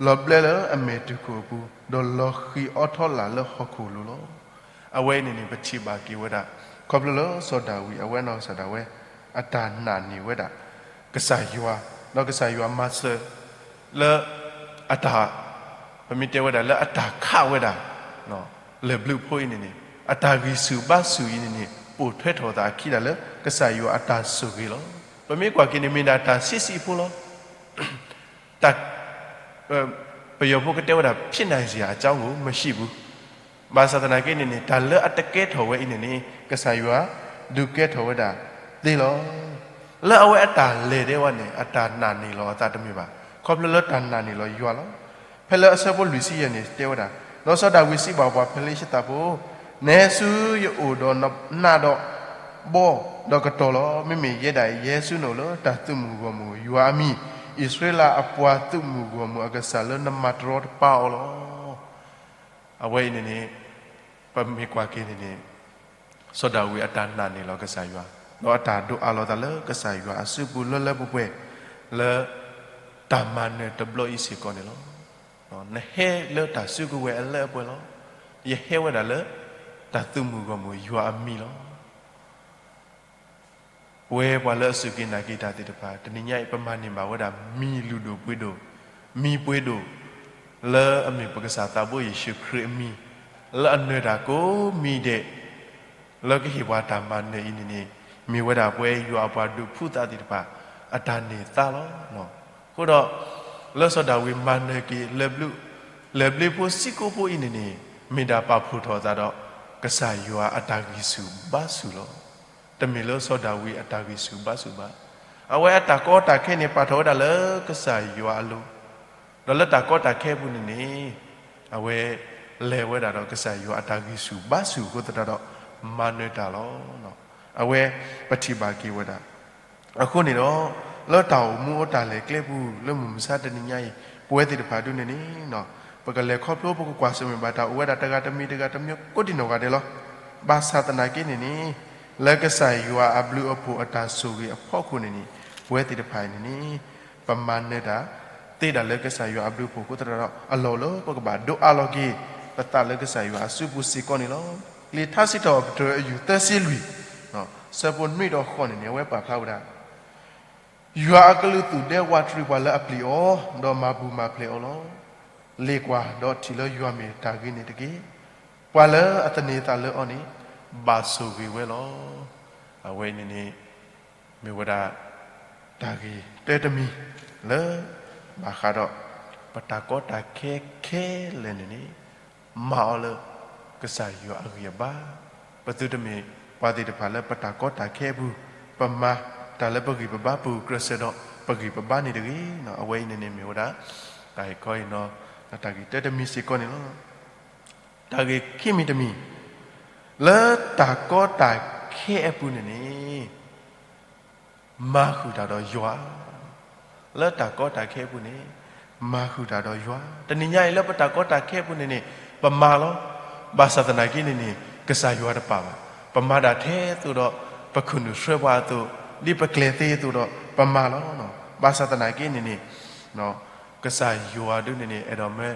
လီၤဘျဲလၢအမဲာ်တူၢ်ခိၣ်အပူၤ, ဒီးလီၤဃံၤအီထီလာ်လၢဟီၣ်ခိၣ်လိၤလီၤ. အဝဲအံၤန့ၣ်န့ၣ် ပထံၣ်ဘၣ်က့ၤဝဲဒၣ် ခီဖျိလၢစီၤဒၤဝံးအဝဲနီၢ်ကစၢ်ဒၣ်ဝဲ အတၢ်နာ်န့ၢ်ဝဲဒၣ် ကစၢ်ယွၤ, ဒီးကစၢ်ယွၤမၤစၢၤ လၢ အတၢ် ပမ့ၢ်တဲဝဲဒၣ်လၢအတၢ်ခးဝဲဒၣ် လၢၢ်ဘျုးဖိအံၤန့ၣ်န့ၣ် အတၢ်ဂံၢ်ဆူၣ်ဘါဆူၣ်အံၤန့ၣ်န့ၣ် ပိာ်ထွဲထီၣ်အသးအခံဒၣ်လၢကစၢ်ယွၤအတၢ်ဆိၣ်ဂ့ၤလီၤ. ပမ့ၢ်ကွၢ်က့ၤန့ၣ် မ့ၢ်ဒၣ်တၢ်ဆံးဆံးဖိလီၤ. တၢ် ပယီၤဖိကတဲဝဲဒၣ် ဖြစ်နိုင်စရာအကြောင်းကို မရှိဘူး ဘၣ်ဆၣ်သနာ်က့န့ၣ်န့ၣ် တၢ်လၢအတကဲထီၣ်ဝဲအံၤန့ၣ်န့ၣ် ကစၢ်ယွၤဒုးကဲထီၣ်ဝဲဒၣ်သ့လီၤ. လၢအဝဲအတၢ်လဲၤဒဲးဝဲန့ၣ် အတၢ်နာ်န့ၢ်လီၤအသးတမ့ၢ်ဘၣ်, ခီဖျိလၢတၢ်နာ်န့ၢ်လီၤယွၤလီၤ. ဖဲလၢအဆၢဖိလွံၢ်ဆံယဲၢ်န့ၣ် တဲဝဲဒၣ်, ဒီးစီၤဒၤဝံးစံးဘၣ်ပှၤဖလ့ၡသးဖိ, နဟဲဆူယအိၣ်ဒီးနးဒီးဘီ ဒီးကတီၤလီၤ. မ့မ့ၢ်ယဲဒၣ်အံၤ ယဟဲဆူနအိၣ်လၢတၢ်သုးမုၢ်ဂီၢ်မုၢ်ယွၤအမံၤ, အံၣ်စရ့လးအပှၤသုးမုၢ်ဂီၢ်မုၢ်အကစၢ်လၢနမၤတရီတပါအီၤလီၤ. အဝဲအံၤန့ၣ်န့ၣ် ပမ့ၢ်ကွၢ်က့ၤန့ၣ်န့ၣ် စီၤဒၤဝံးအတၢ်နာ်န့ၢ်လီၤကစၢ်ယွၤ, ဒီးအတၢ်ဒိးအးလီၤသးလၢကစၢ်ယွၤအစုပူၤလၢလၢပှဲၤပှဲၤ လၢတၢ်မၤနၢၤတဘျီအံၤစ့ၢ်ကီးန့ၣ်လီၤ. နဟဲလၢတၢ်စုကဝဲၤအလၢအပှဲၤလီၤ. ယဟဲဝဲဒၣ်လၢ တၢ်သုးမုၢ်ဂီၢ်မုၢ်ယွၤအမံၤလီၤ. ပဝဲပှၤလၢအစူၢ်က့ၤနာ်က့ၤတၢ်သ့ၣ်တဖၣ် တနံၤညါအံၤ ပမၤန့ၢ်ဘၣ်ဝဲဒၣ် မံၤလုၢ်ဒိၣ်ပှ့ၤဒိၣ်, မံၤပှ့ၤဒိၣ် လၢအမ့ၢ်ပကစၢ်သးဘိယ့ၣ်ၡူးခရံာ်အမံၤ, လၢအနၢၤတၢ်ကိးမံၤဒဲး, လၢကဟ့ၣ်ပှၤတၢ်မၤနၢၤအံၤန့ၣ်န့ၣ် မ့ၢ်ဝဲဒၣ်ပဝဲယွၤအပှၤဒုးဖှူသးသ့ၣ်တဖၣ် အတၢ်န့ၢ်သါလီၤ. အဃိဒီး လၢစီၤဒၤဝံးမၤနၢၤက့ၤ လၢၢ်ဘျုးဖိဆံးကိာ်ဖိအံၤန့ၣ်န့ၣ် မ့ၢ်ဒၣ်ပာ်ဖှိၣ်ထီၣ်အသးဒီး ကစၢ်ယွၤအတၢ်ဂံၢ်ဆူၣ်ဘါဆူၣ်လီၤ. တမ့ၢ်လၢစီၤဒၤဝံးအတၢ်ဂံၢ်ဆူၣ်ဘါဆူၣ်ဘၣ်. အဝဲအတၢ်ကီတၢ်ခဲန့ၣ် ပာ်ထီၣ်ဝဲဒၣ်လၢကစၢ်ယွၤအလိၤ, ဒီးလၢတၢ်ကီတၢ်ခဲအပူၤန့ၣ်န့ၣ် အဝဲလဲၤဝဲဒၣ်ဒီးကစၢ်ယွၤအတၢ်ဂံၢ်ဆူၣ်ဘါဆူၣ်အဃိသတးဒီး မၤနၢၤတၢ်လီၤ. အဝဲပထံၣ်ဘၣ်က့ၤဝဲဒၣ် အဃိန့ၣ်ဒီး လၢတၢ်အိၣ်မူအိၣ်တၢ်လဲၤကျဲပူၤ လၢမုၢ်မဆါတနံၤညါအံၤ ပဝဲသ့ၣ်တဖၣ်ဒ်န့ၣ်န့ၣ် ပကလဲၤခီဖျိ ပကကွၢ်ဆၢၣ်မဲာ်ဘၣ်တၢ်အိၣ်ဝဲဒၣ်တဂၤတမံၤတဂၤတမံၤကိးဒံနီၢ်ဂၤဒဲးလီၤ. ဘၣ်ဆၣ်သနာ်က့န့ၣ်န့ၣ် လၢကစၢ်ယွၤအဘျုးအဖှိၣ်အတၢ်ဆိၣ်ဂ့ၤအဖီခိၣ်န့ၣ်န့ၣ် ပဝဲသ့ၣ်တဖၣ်အံၤန့ၣ်န့ၣ် ပမၤနၢၤတၢ်သ့ဒၣ်လၢကစၢ်ယွၤအဘျုးအဖှိၣ်အဃိသတးဒီး အလီၢ်လၢပကဘၣ်ဒိးအးလီၤက့ၤ ပသးလၢကစၢ်ယွၤအစုပူၤစ့ၢ်ကီးန့ၣ်လီၤ. လံာ်ထါစံးထီၣ်ပတြၢၤအယူၢ်သၢဆံလွံၢ် ဆၢဖိနွံဒီးဃိးန့ၣ်န့ၣ် အဝဲပာ်ဖျါဝဲဒၣ် ယွၤအကလူးသူၣ်ဒဲဝးတရံးပှၤလၢအပျံၤအီၤ, ဒီးမၤပူၤမၤဖျဲးအီၤလီၤ. လ့ၣ်ကွၢ်, ဒီးထံၣ်လၢယွၤမ့ၢ်တၢ်ဂ့ၤန့ၣ်တက့ၢ်. ပှၤလၢအသန့ၤသးလၢအီၤန့ၣ် ဘၣ်ဆိၣ်ဂ့ၤဝဲလီၤ. အဝဲအံၤန့ၣ်န့ၣ် မ့ၢ်ဝဲဒၣ် တၢ်ဂ့ၤတၢတမံၤလၢ ဘၣ်ဃးဒီး ပတၢ်ကီတၢ်ခဲခဲလၢာ်န့ၣ်န့ၣ် မၤအီၤလၢ ကစၢ်ယွၤအဂံၢ်အဘါ, ပသုတမ့ၢ်ပှၤသ့ၣ်တဖၣ်လၢပတၢ်ကီတၢ်ခဲအပူၤ ပမၤတၢ်လၢပဂံၢ်ပဘါပူၤ ကြၢးစၢးဒီးပဂံၢ်ပဘါန့ၣ်တဂ့ၤ. အဝဲအံၤန့ၣ်န့ၣ်မ့ၢ်ဝဲဒၣ် တၢ်ဂ့ၢ်ခီအံၤနီၤ တၢ်ဂ့ၢ်တၢတမံၤစ့ၢ်ကီးန့ၣ်လီၤ. တၢ်ဂ့ၢ်ခံမံၤတမံၤ လၢတၢ်ကီတၢ်ခဲအပူၤန့ၣ်န့ၣ် မၤဃုာ်တၢ်ဒီးယွၤ, လၢတၢ်ကီတၢ်ခဲအပူၤန့ၣ် မၤဃုာ်တၢ်ဒီးယွၤ. တနံၤညါအံၤလၢပတၢ်ကီတၢ်ခဲအပူၤန့ၣ်န့ၣ် ပမၤလီၤ. ဘၣ်ဆၣ်သနာ်က့န့ၣ်န့ၣ် ကစၢ်ယွၤတပာ်ဘၣ်. ပမၤဒၣ်ထဲသိးဒီး ပခုၣ်နုာ်ဆှၢပှၤအသိး, ဒ်ပကျဲၤသ့အသိးဒီး ပမၤလီၤ. ဘၣ်ဆၣ်သနာ်က့န့ၣ်န့ၣ် ကစၢ်ယွၤဒုန့ၣ်န့ၣ် အဲၣ်ဒိးမၢ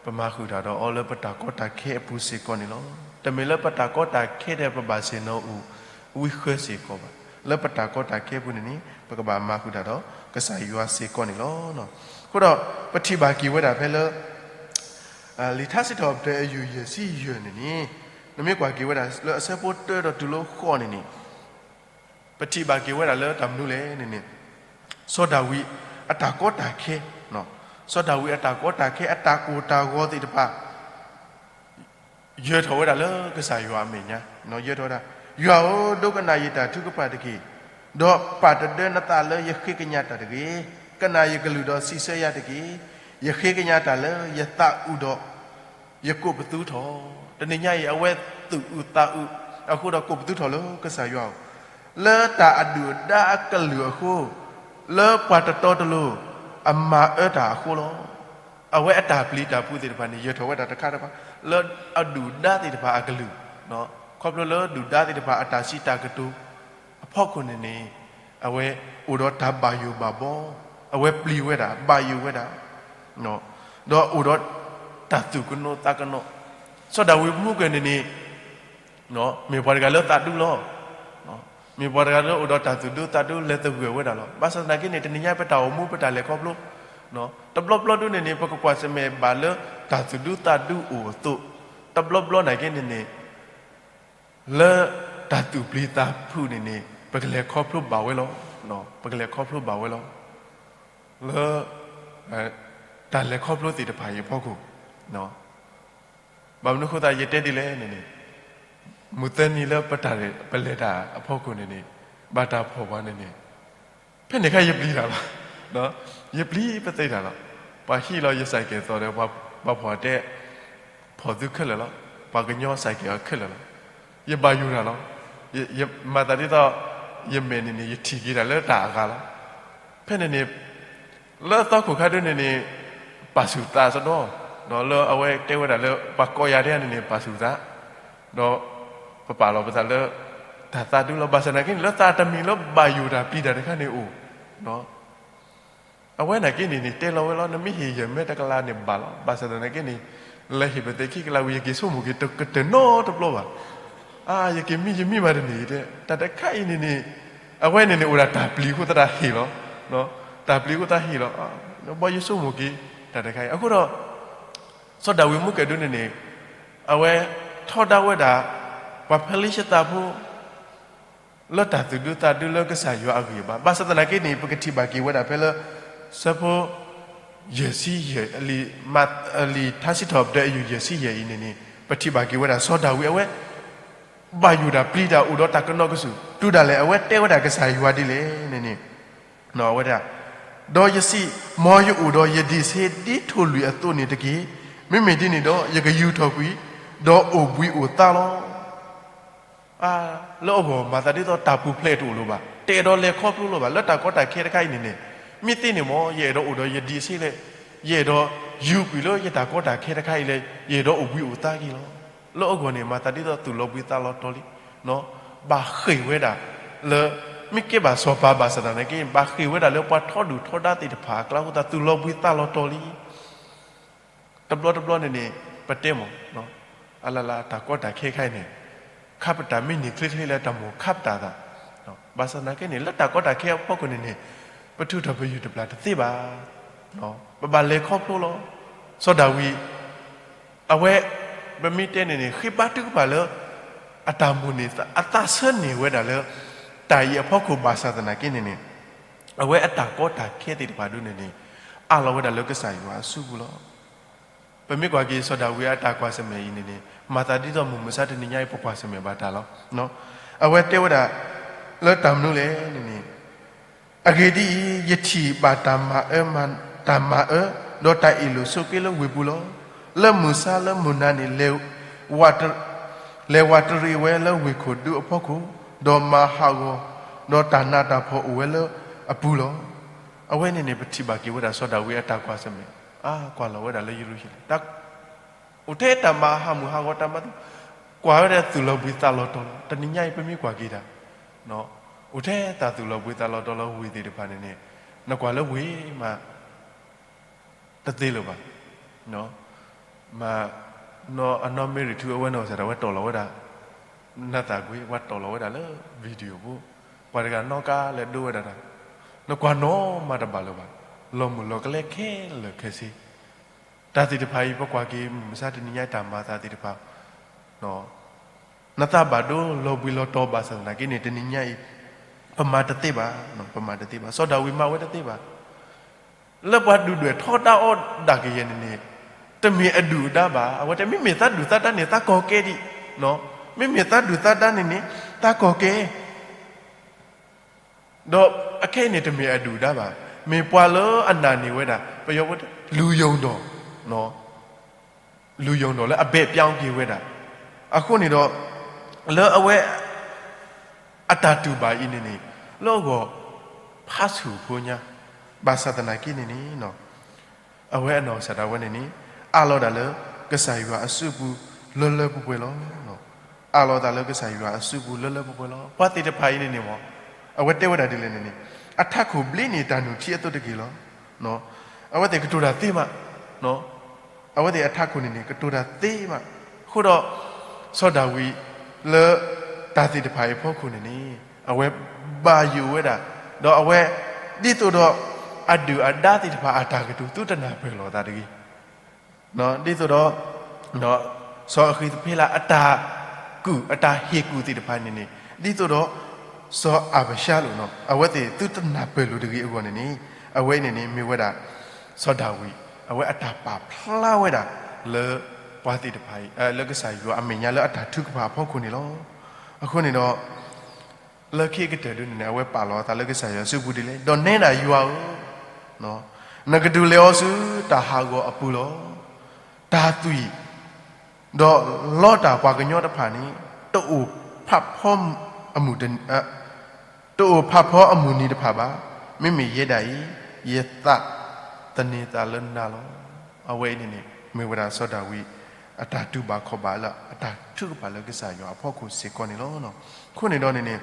ပမၤဃုာ်တၢ်ဒီးအီၤလၢပတၢ်ကီတၢ်ခဲအပူၤစ့ၢ်ကီးန့ၣ်လီၤ. တမ့ၢ်လၢပတၢ်ကီတၢ်ခဲဒီးပဘၣ်ဆ့ၣ်နီၤအိၣ် ဝံဃၢစ့ၢ်ကီးဘၣ်. လၢပတၢ်ကီတၢ်ခဲအပူၤန့ၣ်န့ၣ် ပကဘၣ်မၤဃုာ်တၢ်ဒီးကစၢ်ယွၤစ့ၢ်ကီးန့ၣ်လီၤ. အဃိဒီး ပထံၣ်ဘၣ်က့ၤဝဲဒၣ်ဖဲလၢ လံာ်ထါစံးထီၣ်ပတြၢၤအယုၢ်ယဲၢ်ဆံယဲၢ်န့ၣ်န့ၣ် နမ့ၢ်ကွၢ်က့ၤဝဲဒၣ်လၢအဆၢဖိတၢဒီးတုၤလၢဃိးန့ၣ်န့ၣ် ပထံၣ်ဘၣ်က့ၤဝဲဒၣ်လၢတၢ်မနုၤလဲၣ်န့ၣ်န့ၣ် စီၤဒၤဝံးအတၢ်ကီတၢ်ခဲ, စီၤဒၤဝံးအတၢ်ကီတၢ်ခဲ အတၢ်ကိၢ်တၢ်ဂီၤသ့ၣ်တဖၣ် ယၢၤထီၣ်ဝဲဒၣ်လၢကစၢ်ယွၤအမဲာ်ညါ, ယၢၤထီၣ်ဝဲဒၣ်, ယွၤဧၢ, ဒိကနၣ်ယတၢ်ထုကဖၣ်တက့ၢ်, ဒီးပာ်တဒၢနသးလၢယဃ့ကညးတၢ်တဂ့ၤ. ကနၣ်ယကလုၢ်ဒီးစံးဆၢယၤတက့ၢ်. ယဃ့ကညးတၢ်လၢယသးအုးဒီး ယကိးပသူထီၣ်. တနံၤညါအံၤ အဝဲသူၣ်အုးသးအုး အဃိဒီးကိးပသူထီၣ်လၢကစၢ်ယွၤအအိၣ်, လၢတၢ်အဒုၣ်အဒါအကလုာ်အဃိ, လၢပှၤတတီတလိၤ အမၤအၢတၢ်အဃိလီၤ. အဝဲအတၢ်ပျံၤတၢ်ဖုးသ့ၣ်တဖၣ်န့ၣ် ယၢၤထီၣ်ဝဲဒၣ်တခါတခါ လၢအဒုၣ်ဒါသ့ၣ်တဖၣ်အကလုာ်, ခီဖျိလၢဒုၣ်ဒါသ့ၣ်တဖၣ်အတၢ်စံးတၢ်ကတိၤ အဖီခိၣ်န့ၣ်န့ၣ် အဝဲအိၣ်ဒီးတၢ်ဘၣ်ယိၣ်ဘၣ်ဘီ, အဝဲပျံၤဝဲဒၣ် ဘၣ်ယိၣ်ဝဲဒၣ်, ဒီးအိၣ်ဒီးတၢ်သူၣ်ကနိးသးကနိး, စီၤဒၤဝံးမူကၢၢ်န့ၣ်န့ၣ် မ့ၢ်ပှၤတဂၤလၢသးဒူလီၤ. မ့ၢ်ပှၤတဂၤလၢအိၣ်ဒီးတၢ်သူၣ်ဒူသးဒူလဲၤသဂၢၢ်ဝဲဒၣ်လီၤ. ဘၣ်ဆၣ်သနာ်က့န့ၣ် တနံၤညါပတၢ်အိၣ်မူပတၢ်လဲၤခီဖျိ တဘျီဘျီဒုန့ၣ်န့ၣ် ပကကွၢ်ဆၢၣ်မဲာ်ဘၣ်လၢတၢ်သူၣ်ဒူသးဒူအိၣ်အသိး, တဘျီဘျီနာ်က့န့ၣ်န့ၣ် လၢတၢ်သူၣ်ပျံၤသးဖုးန့ၣ်န့ၣ် ပကလဲၤခီဖျိဘၣ်ဝဲလီၤ. ပကလဲၤခီဖျိဘၣ်ဝဲလီၤ. လၢ တၢ်လဲၤခီဖျိသ့ၣ်တဖၣ်အံၤအဖီခိၣ်, ဘၣ်မနုၤအဃိသတးယတဲဒ်လဲၣ်န့ၣ်န့ၣ်, မုၢ်သၢနံၤလၢပတၢ်ပလဲၤတၢ်အဖီခိၣ်န့ၣ်န့ၣ်, ဘၣ်တၢ်ဖီၣ်ပှၤန့ၣ်န့ၣ်, ဖဲန့ၣ်ခါယပျံၤတၢ်လီၤ. ယပျံၤပသ့တၢ်လီၤ. ပှၤဟံးလီၤယစဲးကဲၤသီဒီး ပှၤဖီၣ်တဲ ဖီၣ်သုခဲလၢာ်လီၤ. ပှၤကညီစဲးကဲၤအီၤခဲလၢာ်လီၤ. ယဘၣ်ယိၣ်တၢ်လီၤ. ယမၤသးဒ်သိး ယမဲာ်န့ၣ်န့ၣ် ယထံၣ်က့ၤတၢ်လၢတၢ်အဂၤလီၤ. ဖဲန့ၣ်န့ၣ် လၢအသီခိၣ်ခါဒုန့ၣ်န့ၣ် ပာ်ဆူၣ်သးစ့ၢ်ကီး, လၢအဝဲတဲဝဲဒၣ်လၢ ပှၤကိးယၤဒ်န့ၣ်န့ၣ် ပာ်ဆူၣ်သး, ဒီးပပာ်လီၤပသးလၢ တၢ်သးဒူလီၤ. ဘၣ်ဆၣ်သနာ်က့န့ၣ် လၢသးတမံၤလၢဘၣ်ယိၣ်တၢ်ပျံၤတၢ်တခါန့ၣ်အိၣ်, အဝဲနာ်က့န့ၣ်န့ၣ် တဲလီၤဝဲလီၤ, နမ့ၢ်ဟ့ၣ်ယဲၢ်မဲတကလးန့ၣ်ဘၣ်လီၤ. ဘၣ်ဆၣ်သနာ်က့န့ၣ် လဲၤဟ့ၣ်ပသဲးခံကလးဝံၤ ယက့ၤဆိကမိၣ်က့ၤတကတၢၢ်နီတဘျီဘၣ်. အါ ယက့ၤမံယမံမးတန့ၢ်တဲ, တၢ်တခါအံၤန့ၣ်န့ၣ် အဝဲန့ၣ်န့ၣ် အိၣ်ဒၣ်တၢ်ပျံၤအဃိသတးဟ့ၣ်လီၤ. တၢ်ပျံၤအဃိသတးဟ့ၣ်လီၤ. ဘီယဆိကမိၣ်က့ၤ တၢ်တခါအံၤ အဃိဒီး စီၤဒၤဝံးမူကဲဒုန့ၣ်န့ၣ် အဝဲထီဒါဝဲဒၣ် ပှၤဖလံၡသးဖိ လၢတၢ်သူၣ်ဒူသးဒူလၢကစၢ်ယွၤအဂံၢ်အဘါ. ဘၣ်ဆၣ်သနာ်က့န့ၣ် ပကထံၣ်ဘၣ်က့ၤဝဲဒၣ်ဖဲလၢ ဆၢဖိ ယဲၢ်ဆံယဲၢ် လံာ်ထါစံးထီၣ်ပတြၢၤအယုၢ်ယဲၢ်ဆံယဲၢ်အံၤန့ၣ်န့ၣ် ပထံၣ်ဘၣ်က့ၤဝဲဒၣ်စီၤဒၤဝံးအဝဲ ဘၣ်ယိၣ်တၢ်ပျံၤတၢ်အိၣ်ဒီးတၢ်ကနီၢ်ကစူၢ် တုၤဒၣ်လဲာ်အဝဲတဲဝဲဒၣ်ကစၢ်ယွၤဒ်လဲၣ်န့ၣ်န့ၣ် အဝဲဒၣ်, ဒီးယစံး, မ်ယအိၣ်ဒီးယဒံးဆှ့ဒ်ထိၣ်လွံၢ်အသိးန့ၣ်တက့ၢ်. မ့မ့ၢ်ဒ်န့ၣ်ဒီး ယကယူၤထီၣ်ကွံာ်, ဒီးအိၣ်ဘှံးအိၣ်သါလီၤ. လၢအဂီၢ်မၤသးဒ်သိးတၢ်ပူၤဖျဲးတအိၣ်လၢၤဘၣ်, တအဲၣ်ဒိးလဲၤခီဖျိလၢၤဘၣ်, လၢတၢ်ကီတၢ်ခဲတခါအံၤန့ၣ်န့ၣ်, မ့ၢ်သ့န့ၣ်မ့ၢ် ယအဲၣ်ဒိးအိၣ်ဒီးယဒံးဆှ့လဲၣ်, ယအဲၣ်ဒိးယူၤကွံာ်လၢယတၢ်ကီတၢ်ခဲတခါအံၤလဲၣ်, ယအဲၣ်ဒိးအိၣ်ဘှံးအိၣ်သါက့ၤလီၤ. လၢအဂီၢ်န့ၣ် မၤသးဒ်သိးသူၣ်လီၤဘှံးသးလီၤတီၤလံ, ဘၣ်ဃ့ၢ်ဝဲဒၣ်လၢ မ့ၢ်ကဲဘၣ်စီၤပၤဘၣ်ဆၣ်သနာ်က့ ဘၣ်ဃ့ၢ်ဝဲဒၣ်လၢပှၤထီဒုၣ်ထီဒါသ့ၣ်တဖၣ်အကျါအဃိသတး သူၣ်လီၤဘှံးသးလီၤတီၤလံ. တဘျီတဘျီန့ၣ်န့ၣ် ပတဲမ့ၢ် အလၢ်လၢ်တၢ်ကီတၢ်ခဲခါအံၤန့ၣ် ခါပတာ်မ့ၢ်န့ၢ်ချ့ချ့လၢတၢ်မိၣ်ခါပတာ်သး, ဘၣ်ဆၣ်သနာ်က့န့ၣ် လၢတၢ်ကီတၢ်ခဲအဖီခိၣ်န့ၣ်န့ၣ် ပထုးထီၣ်ပယုၢ်တပျၢ်တသ့ဘၣ်. ပဘၣ်လဲၤခီဖျိလီၤ. စီၤဒၤဝံး အဝဲ ပမ့ၢ်တဲန့ၣ်န့ၣ် ဃ့ဘါထုကဖၣ်လၢ အတၢ်မိၣ်န့ၢ် အသးဆၢန့ၢ်ဝဲဒၣ်လၢ တၢ်အံၤအဖီခိၣ်ဘၣ်ဆၣ်သနာ်က့န့ၣ်န့ၣ် အဝဲအတၢ်ကီတၢ်ခဲသ့ၣ်တဖၣ်ဒုန့ၣ်န့ၣ် အးလီၤဝဲဒၣ်လၢကစၢ်ယွၤအစုပူၤလီၤ. ပမ့ၢ်ကွၢ်က့ၤစီၤဒၤဝံးအတၢ်ကွၢ်ဆၢၣ်မဲာ်အံၤန့ၣ်န့ၣ် မၤသးဒ်သိးမုၢ်မဆါတနံၤညါအံၤ ပကွၢ်ဆၢၣ်မဲာ်ဘၣ်တၢ်လီၤ. အဝဲတဲဝဲဒၣ် လၢတၢ်မနုၤလဲၣ်န့ၣ်န့ၣ် အဂ့ၢ်ဒ်အံၤ, ယထံၣ်ဘၣ်တၢ်မၤအၢ, တၢ်မၤအၢ, ဒီးတၢ်အ့ၣ်လိာ်ဆိးက့လၢဝ့ၢ်ပူၤလီၤ. လၢမုၢ်ဆါလၢမုၢ်နၤန့ၣ် လဲၤဝးတရံးဝဲလၢဝ့ၢ်ခိၣ်ဒူအဖီခိၣ်, ဒီးမၤဟးဂီၤ, ဒီးတၢ်နးတၢ်ဖှီၣ်အိၣ်ဝဲလၢအပူၤလီၤ. အဝဲန့ၣ်န့ၣ် ပထံၣ်ဘၣ်က့ၤဝဲဒၣ်စီၤဒၤဝံးအတၢ်ကွၢ်ဆၢၣ်မဲာ်, အါကွၢ်လီၤဝဲဒၣ်လၢယရူၤၡလ့ၣ် အိၣ်ထဲတၢ်မၤဟးမုၢ်ဟးဂီၤတၢ်မၤ, ကွၢ်ဝဲဒၣ်သူၣ်လီၤဘှံးသးလီၤတီၤလီၤ. တနံၤညါအံၤပမ့ၢ်ကွၢ်က့ၤတၢ် အိၣ်ထဲတၢ်သူၣ်လီၤဘှံးသးလီၤတီၤလၢဝ့ၢ်သ့ၣ်တဖၣ်န့ၣ်န့ၣ် နကွၢ်လၢဝ့ၢ်မး တသ့လၢၤဘၣ်. မ့ၢ် အနီၢ်မ့ၢ်ရံၤထူအဝဲနီၢ်ကစၢ်ဒၣ်ဝဲတီၢ်လီၤဝဲဒၣ် နၢ်သၢ်ကွ့ ပှၤတီၢ်လီၤဝဲဒၣ်လၢ video ပူၤ, ပှၤတဂၤနီၣ်ကါလဲၤဒိဝဲဒၣ်တၢ်, နကွၢ်နီၢ်မးတဘၣ်လၢၤဘၣ်. လီၤမုၢ်လီၤကလဲခဲလၢာ်ခဲဆ့ တၢ်သ့ၣ်တဖၣ်အံၤ ပကွၢ်က့ၤမုၢ်မဆါတနံၤညါအံၤတၢ်မၤသးသ့ၣ်တဖၣ် နသးဘၣ်ဒိလီၤဘှံးလီၤတီၤဘၣ်ဆၣ်သနာ်က့န့ၣ် တနံၤညါအံၤ ပမၤတသ့ဘၣ်, ပမၤတသ့ဘၣ်. စီၤဒၤဝံးမၤဝဲတသ့ဘၣ်. လၢပှၤဒုၣ်ဒွဲၣ်ထီဒါအီၣ်ဒၣ်ကယဲၢ်န့ၣ်န့ၣ် တမ့ၢ်အဒုၣ်အဒါဘၣ်. အဝဲတဲမ့မ့ၢ်သးဒုၣ်သးဒါန့ၣ် သးကီၢ်ကဲဒံး, မ့မ့ၢ်သးဒုၣ်သးဒါန့ၣ်န့ၣ် သးကီၢ်ကဲ ဒီးအခဲအံၤန့ၣ် တမ့ၢ်အဒုၣ်အဒါဘၣ်. မ့ၢ်ပှၤလၢအနာ်န့ၢ်ဝဲဒၣ် ပယီၤဝဲ လူယုံတော်, လူယုံတော် လၢအဘဲၣ်ပျီက့ၤဝဲဒၣ်. အဃိန့ၣ်ဒီး လၢအဝဲ အတၢ်တူၢ်ဘၣ်အံၤန့ၣ်န့ၣ် လၢအဂီၢ်ဖးဆူၣ်ဖိညါ ဘၣ်ဆၣ်သနာ်က့န့ၣ်န့ၣ် အဝဲအနီၢ်ကစၢ်ဒၣ်ဝဲန့ၣ်န့ၣ် အးလီၤဒၣ်လၢကစၢ်ယွၤအစုပူၤလၢလၢပှဲၤပှဲၤလီၤ. အးလီၤသးလၢကစၢ်ယွၤအစုပူၤလၢလၢပှဲၤပှဲၤလီၤ. ပှၤသ့ၣ်တဖၣ်အံၤန့ၣ်န့ၣ်မ့ၢ် အဝဲတဲဝဲဒၣ်ဒ်လဲၣ်န့ၣ်န့ၣ် အထးခိၣ်ဘျ့န့ၢ်တၢ်နုၢ်ထံအသိးတက့ၢ်လီၤ. အဝဲသ့ၣ်ကတိၤတၢ်သ့မး, အဝဲသ့ၣ်အထးခိၣ်န့ၣ်န့ၣ် ကတိၤတၢ်သ့မး. အဃိဒီး စီၤဒၤဝံး လၢတၢ်သ့ၣ်တဖၣ်အံၤအဖီခိၣ်န့ၣ်န့ၣ် အဝဲဘၣ်ယိၣ်ဝဲဒၣ်, ဒီးအဝဲ ဒ်သိးဒီး အဒုၣ်အဒါသ့ၣ်တဖၣ်အတၢ်ကတိၤ သုတနၢ်ပၢၢ်လိာ်သးတဂ့ၤ. ဒ်သိးဒီး စီၤအဃံးသဖ့လးအတၢ်ကူၣ်အတၢ်ဟ့ၣ်ကူၣ်သ့ၣ်တဖၣ်န့ၣ်န့ၣ် ဒ်သိးဒီး စီၤအၤဘၡါလိၣ် အဝဲသ့ၣ်သုတနၢ်ပၢၢ်လိာ်တဂ့ၤအဂီၢ်န့ၣ်န့ၣ် အဝဲအံၤန့ၣ်န့ၣ် မ့ၢ်ဝဲဒၣ် စီၤဒၤဝံး အဝဲအတၢ်ပာ်ဖျါဝဲဒၣ်လၢ ပှၤသ့ၣ်တဖၣ်အံၤ လၢကစၢ်ယွၤအမဲာ်ညါလၢအတၢ်ထုကဖၣ်အဖီခိၣ်န့ၣ်လီၤ. အဃိန့ၣ်ဒီး လၢခံကတၢၢ်ဒ်န့ၣ်န့ၣ် အဝဲပာ်လီၤအသးလၢကစၢ်ယွၤစုပူၤဒ်လဲၣ်, ဒီးနဲဒၣ်ယွၤဧၢ, နကဒုးလဲၤအီၤဆူတၢ်ဟးဂီၤအပူၤလီၤ. တၢ်သွံၣ် ဒီးလီတၢ်ပှၤကညီတဖၣ်န့ၣ် တအိၣ်ဖးဖီအမုၢ်တ တအိၣ်ဖးဖီအမုၢ်နံၤတဖၣ်ဘၣ်. မ့မ့ၢ်ယဲဒၣ်အံၤ ယသးသန့ၤသးလၢနၤလီၤ. အဝဲအံၤန့ၣ်န့ၣ် မ့ၢ်ဝဲဒၣ်စီၤဒၤဝံး အတၢ်တူၢ်ဘၣ်ခီၣ်ဘၣ်လၢအတၢ်ထုကဖၣ်လၢကစၢ်ယွၤအဖီခိၣ်စ့ၢ်ကီးန့ၣ်လီၤ. အဃိန့ၣ်ဒီးန့ၣ်န့ၣ်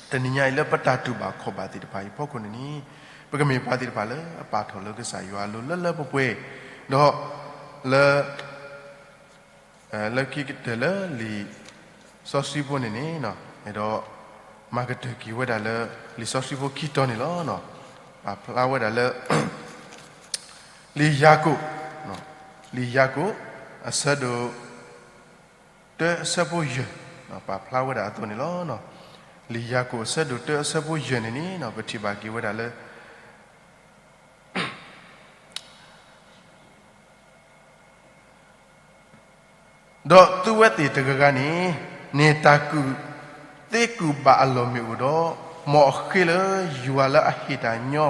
တနံၤညါအံၤလၢပတၢ်တူၢ်ဘၣ်ခီၣ်ဘၣ်သ့ၣ်တဖၣ်အံၤအဖီခိၣ်န့ၣ်န့ၣ် ပကမ့ၢ်ပှၤသ့ၣ်တဖၣ်လၢအပာ်ထီၣ်လၢကစၢ်ယွၤအလိၤလၢလၢပှဲၤပှဲၤ, ဒီး လၢ လၢခံကတၢၢ်လၢလံာ်စီဆှံဖိန့ၣ်န့ၣ် အဲၣ်ဒိးမၤကတၢၢ်က့ၤဝဲဒၣ်လၢ လံာ်စီဆှံဖိခံတီၤန့ၣ်လီၤ. ပာ်ဖျါဝဲဒၣ်လၢ လံာ်ယၤကိာ် လံာ်ယၤကိာ် အဆၢဒိၣ် တၢအဆၢဖိယဲၢ် ပာ်ဖျါဝဲဒၣ်အသိးန့ၣ်လီၤ. လံာ်ယၤကိာ်အဆၢဒိၣ်တၢအဆၢဖိယဲၢ်န့ၣ်န့ၣ် ပထံၣ်ဘၣ်က့ၤဝဲဒၣ်လၢ ဒီးသုဝဲသ့ၣ်တဂၤဂၤန့ၣ် န့ၢ်တၢ်ကူၣ်သ့ကူၣ်ဘၣ်အလီၢ်မ့ၢ်အိၣ်ဒီး, မ်အဃ့လၢယွၤလၢအဟ့ၣ်တၢ်ညီ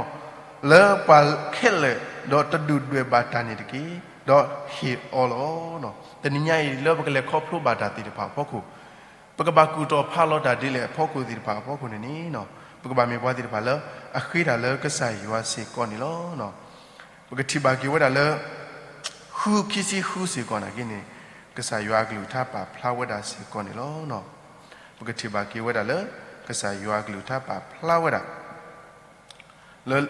လၢပှၤခဲလၢာ် ဒီးတဒုၣ်ဒွဲၣ်ဘၣ်တၢ်န့ၣ်တက့ၢ်, ဒီးဟ့ၣ်အီၤလီၤ. တနံၤညါအံၤလၢပကလဲၤခီဖျိဘၣ်တၢ်သ့ၣ်တဖၣ်အဖီခိၣ် ပကဘၣ်ကူၣ်တီၢ်ဖးလီၤတၢ်ဒ်လဲၣ်အဖီခိၣ်သ့ၣ်တဖၣ်အဖီခိၣ်န့ၣ်န့ၣ် ပကဘၣ်မ့ၢ်ပှၤသ့ၣ်တဖၣ်လၢ အဃ့တၢ်လၢကစၢ်ယွၤစ့ၢ်ကီးန့ၣ်လီၤ. ပကထံၣ်ဘၣ်က့ၤဝဲဒၣ်လၢ ဃုခံဆံဃုစ့ၢ်ကီးနာ်က့န့ၣ် ကစၢ်ယွၤအကလုၢ်ကထါပာ်ဖျါဝဲဒၣ်စ့ၢ်ကီးန့ၣ်လီၤ. ပကထံၣ်ဘၣ်က့ၤဝဲဒၣ်လၢ ကစၢ်ယွၤအကလုၢ်ကထါပာ်ဖျါဝဲဒၣ် လၢ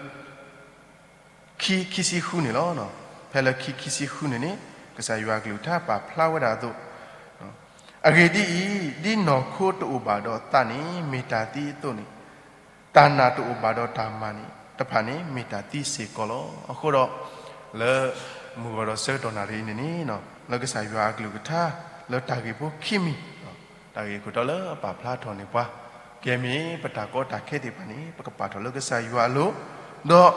ခံခံဆံဃုန့ၣ်လီၤ. ဖဲလၢခံခံဆံဃုန့ၣ်န့ၣ် ကစၢ်ယွၤအကလုၢ်ကထါပာ်ဖျါဝဲဒၣ်အသိး, အဂ့ၢ်ဒ်အံၤ, ဒ်နီၢ်ခိတအိၣ်ဘၣ်ဒီးသးန့ၣ် မ့ၢ်တၢ်သံအသိးန့ၣ်, တၢ်နာ်တအိၣ်ဘၣ်ဒီးတၢ်မၤန့ၣ် တဖၣ်န့ၣ် မ့ၢ်တၢ်သံစ့ၢ်ကီးလီၤ. အဃိဒီး လၢမုၢ်ဂီၤဒီးဆၢကတီၢ်နၣ်ရံၣ်အံၤန့ၣ်န့ၣ် လၢကစၢ်ယွၤအကလုၢ်ကထါ လၢတၢ်ဂ့ၢ်ဖိခံမံၤ တၢ်ဂ့ၢ်ခိၣ်တီလၢအပာ်ဖျါထီၣ်န့ၢ်ပှၤ ကဲမ့ၢ်ပတၢ်ကီတၢ်ခဲသ့ၣ်တဖၣ်န့ၣ် ပကပာ်ထီၣ်လၢကစၢ်ယွၤအလိၤ, ဒီး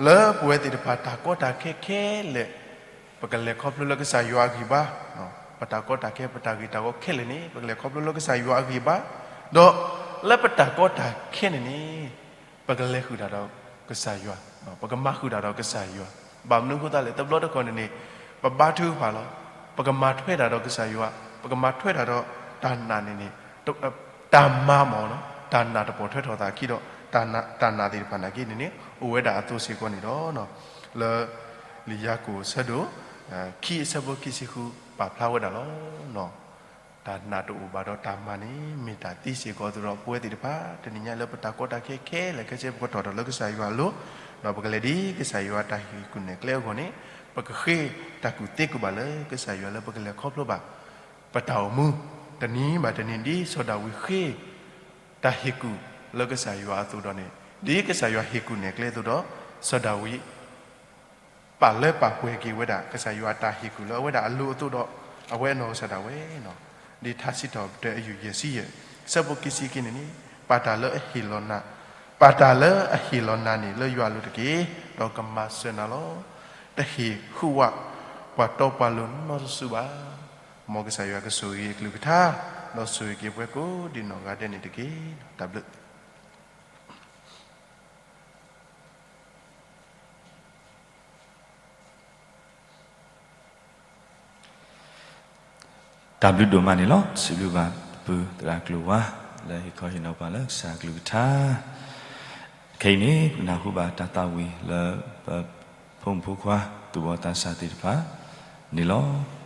လၢပဝဲသ့ၣ်တဖၣ်တၢ်ကီတၢ်ခဲခဲလၢာ် ပကလဲၤခီဖျိလၢကစၢ်ယွၤအဂံၢ်ဘါ, ပတၢ်ကီတၢ်ခဲ ပတၢ်ဂ့ၢ်တၢ်ဝီခဲလၢာ်န့ၣ် ပကလဲၤခီဖျိလၢကစၢ်ယွၤအဂံၢ်ဘါ, ဒီး လၢပတၢ်ကီတၢ်ခဲန့ၣ်န့ၣ် ပကလဲၤဃုာ်တၢ်ဒီးကစၢ်ယွၤ, ပကမၤဃုာ်တၢ်ဒီးကစၢ်ယွၤ, ဘၣ်မနုၤအဃိသတးလဲၣ် တဘျီတခီၣ်န့ၣ်န့ၣ် ပဘါထုကဖၣ်လီၤ. ပကမၤထွဲတၢ်ဒီးကစၢ်ယွၤ, ပကမၤထွဲတၢ်ဒီးတၢ်နာ်န့ၣ်န့ၣ် တၢ်မၤမ့ၢ်နီၤ တၢ်နာ်တပိာ်ထွဲထီၣ်သးခံဒီး တၢ်နာ်သ့ၣ်တဖၣ်နာ်က့န့ၣ်န့ၣ် အိၣ်ဝဲဒၣ်အသိးစ့ၢ်ကီးန့ၣ်လီၤ. လၢ လံာ်ယၤကိာ်အဆၢဒိၣ် ခံအဆၢဖိခံဆံဃု ပာ်ဖျါဝဲဒၣ်လီၤ. တၢ်နာ်တအိၣ်ဘၣ်ဒီးတၢ်မၤန့ၣ် မ့ၢ်တၢ်သံစ့ၢ်ကီးအသိးဒီး ပဝဲသ့ၣ်တဖၣ် တနံၤညါလၢပတၢ်ကီတၢ်ခဲခဲလၢာ်ခဲဆ့ ပကထီၣ်ထီၣ်လၢကစၢ်ယွၤအလိၤ, ဒီးပကလဲၤဒ်ကစၢ်ယွၤတၢ်ဟ့ၣ်ကူၣ်နဲၣ်ကျဲအဂီၢ်န့ၣ် ပကဃ့တၢ်ကူၣ်သ့ကူၣ်ဘၣ်လၢကစၢ်ယွၤလၢပကလဲၤခီဖျိဘၣ် ပတၢ်အိၣ်မူ တနံၤဘၣ်တနံၤ ဒ်စီၤဒၤဝံးဃ့ တၢ်ဟ့ၣ်ကူၣ်လၢကစၢ်ယွၤအသိးဒီးန့ၣ် ဒ်ကစၢ်ယွၤဟ့ၣ်ကူၣ်နဲၣ်ကျဲအသိးဒီး စီၤဒၤဝံး ပာ်လၢပာ်ပှဲၤက့ၤဝဲဒၣ် ကစၢ်ယွၤအတၢ်ဟ့ၣ်ကူၣ်လၢအဝဲဒၣ်အလိၤအသိးဒီး အဝဲအနီၢ်ကစၢ်ဒၣ်ဝဲန့ၣ် ဒ်ထါစံးထီၣ်ပတြၢၤအယုၢ်ယဲၢ်ဆံယဲၢ် ဆၢဖိခံဆံခံန့ၣ်န့ၣ် ပာ်တၢ်လၢအဟ့ၣ်လီၤနၤ, ပာ်တၢ်လၢအဟ့ၣ်လီၤနၤန့ၣ်လၢယွၤအလိၤတက့ၢ်, ဒီးကမၤစၢၤနၤလီၤ. တဟ့ၣ်ဟူးဝးပှၤတီပှၤလိၤနီတစုဘၣ်. မ်ကစၢ်ယွၤကဆိၣ်ဂ့ၤအကလုၢ်ကထါ ဒီးဆိၣ်ဂ့ၤက့ၤပှၤကိးဒံးနီၢ်ဂၤဒဲးန့ၣ်တက့ၢ်. တၢ်ဘျုး တၢ်ဘျုးဒိၣ်မးန့ၣ်လီၤ. စံးဘျုးဘၣ်ပပုၢ်သရၣ်ကျိၤဝါ လၢဟ့ၣ်ခီဟ့ၣ်နီၤပှၤလၢကစၢ်အကလုၢ်ကထါ. ခဲအံၤန့ၣ် ပကနၢ်ဟူဘၣ်တၢ်သးဝံၣ်လၢ ပဖိမုၣ်ဖိခွါ သူၣ်ဘီၣ်သးစၢ်သ့ၣ်တဖၣ်န့ၣ်လီၤ.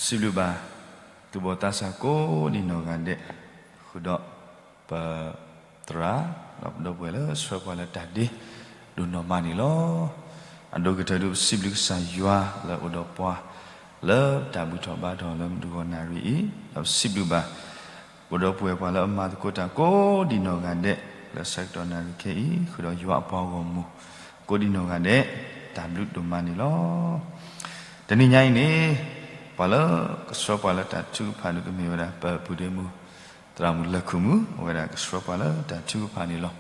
စံးဘျုးဘၣ် သူၣ်ဘီၣ်သးစၢ်ကိးဒံနီၢ်ဂၤဒဲး, ဃုာ်ဒီးပသရၣ်, ဒီးပဒီပုၢ်ဝဲၢ်လၢဆှၢပှၤလၢတၢ်ဒ့ဒိၣ်နီၢ်မးန့ၣ်လီၤ. အဒိၣ်ကတၢၢ်ဒုးပစံးဘျုးကစၢ်ယွၤလၢအိၣ်ဒီးပှၤ လၢတၢ်ဘူၣ်ထီၣ်ဘါထီၣ်လၢမုၢ်တဂီၤနၣ်ရံၣ်အံၤ, ဒီးပစံးဘျုးဘၣ် ပဒီပုၢ်ဝဲၢ်ပှၤလၢအမၤသကိးတၢ်ကိးဒံနီၢ်ဂၤဒဲး လၢဆၢကတီၢ်နၣ်ရံၣ်ခဲအံၤ ဃုာ်ဒီးယွၤအပှၤဂီၢ်မုၢ် ကိးဒံနီၢ်ဂၤဒဲး တၢ်ဘျုးဒိၣ်မးန့ၣ်လီၤ. တနံၤညါအံၤန့ၣ် ပှၤလၢကဆှၢပှၤလၢတၢ်ထုကဖၣ်ဒုးကမ့ၢ်ဝဲဒၣ် ပပုၢ်ဒ့မုၣ် သရၣ်မုၣ်လၢၢ်ခိၣ်မုၣ် အဝဲဒၣ်ကဆှၢပှၤလၢတၢ်ထုကဖၣ်န့ၣ်လီၤ.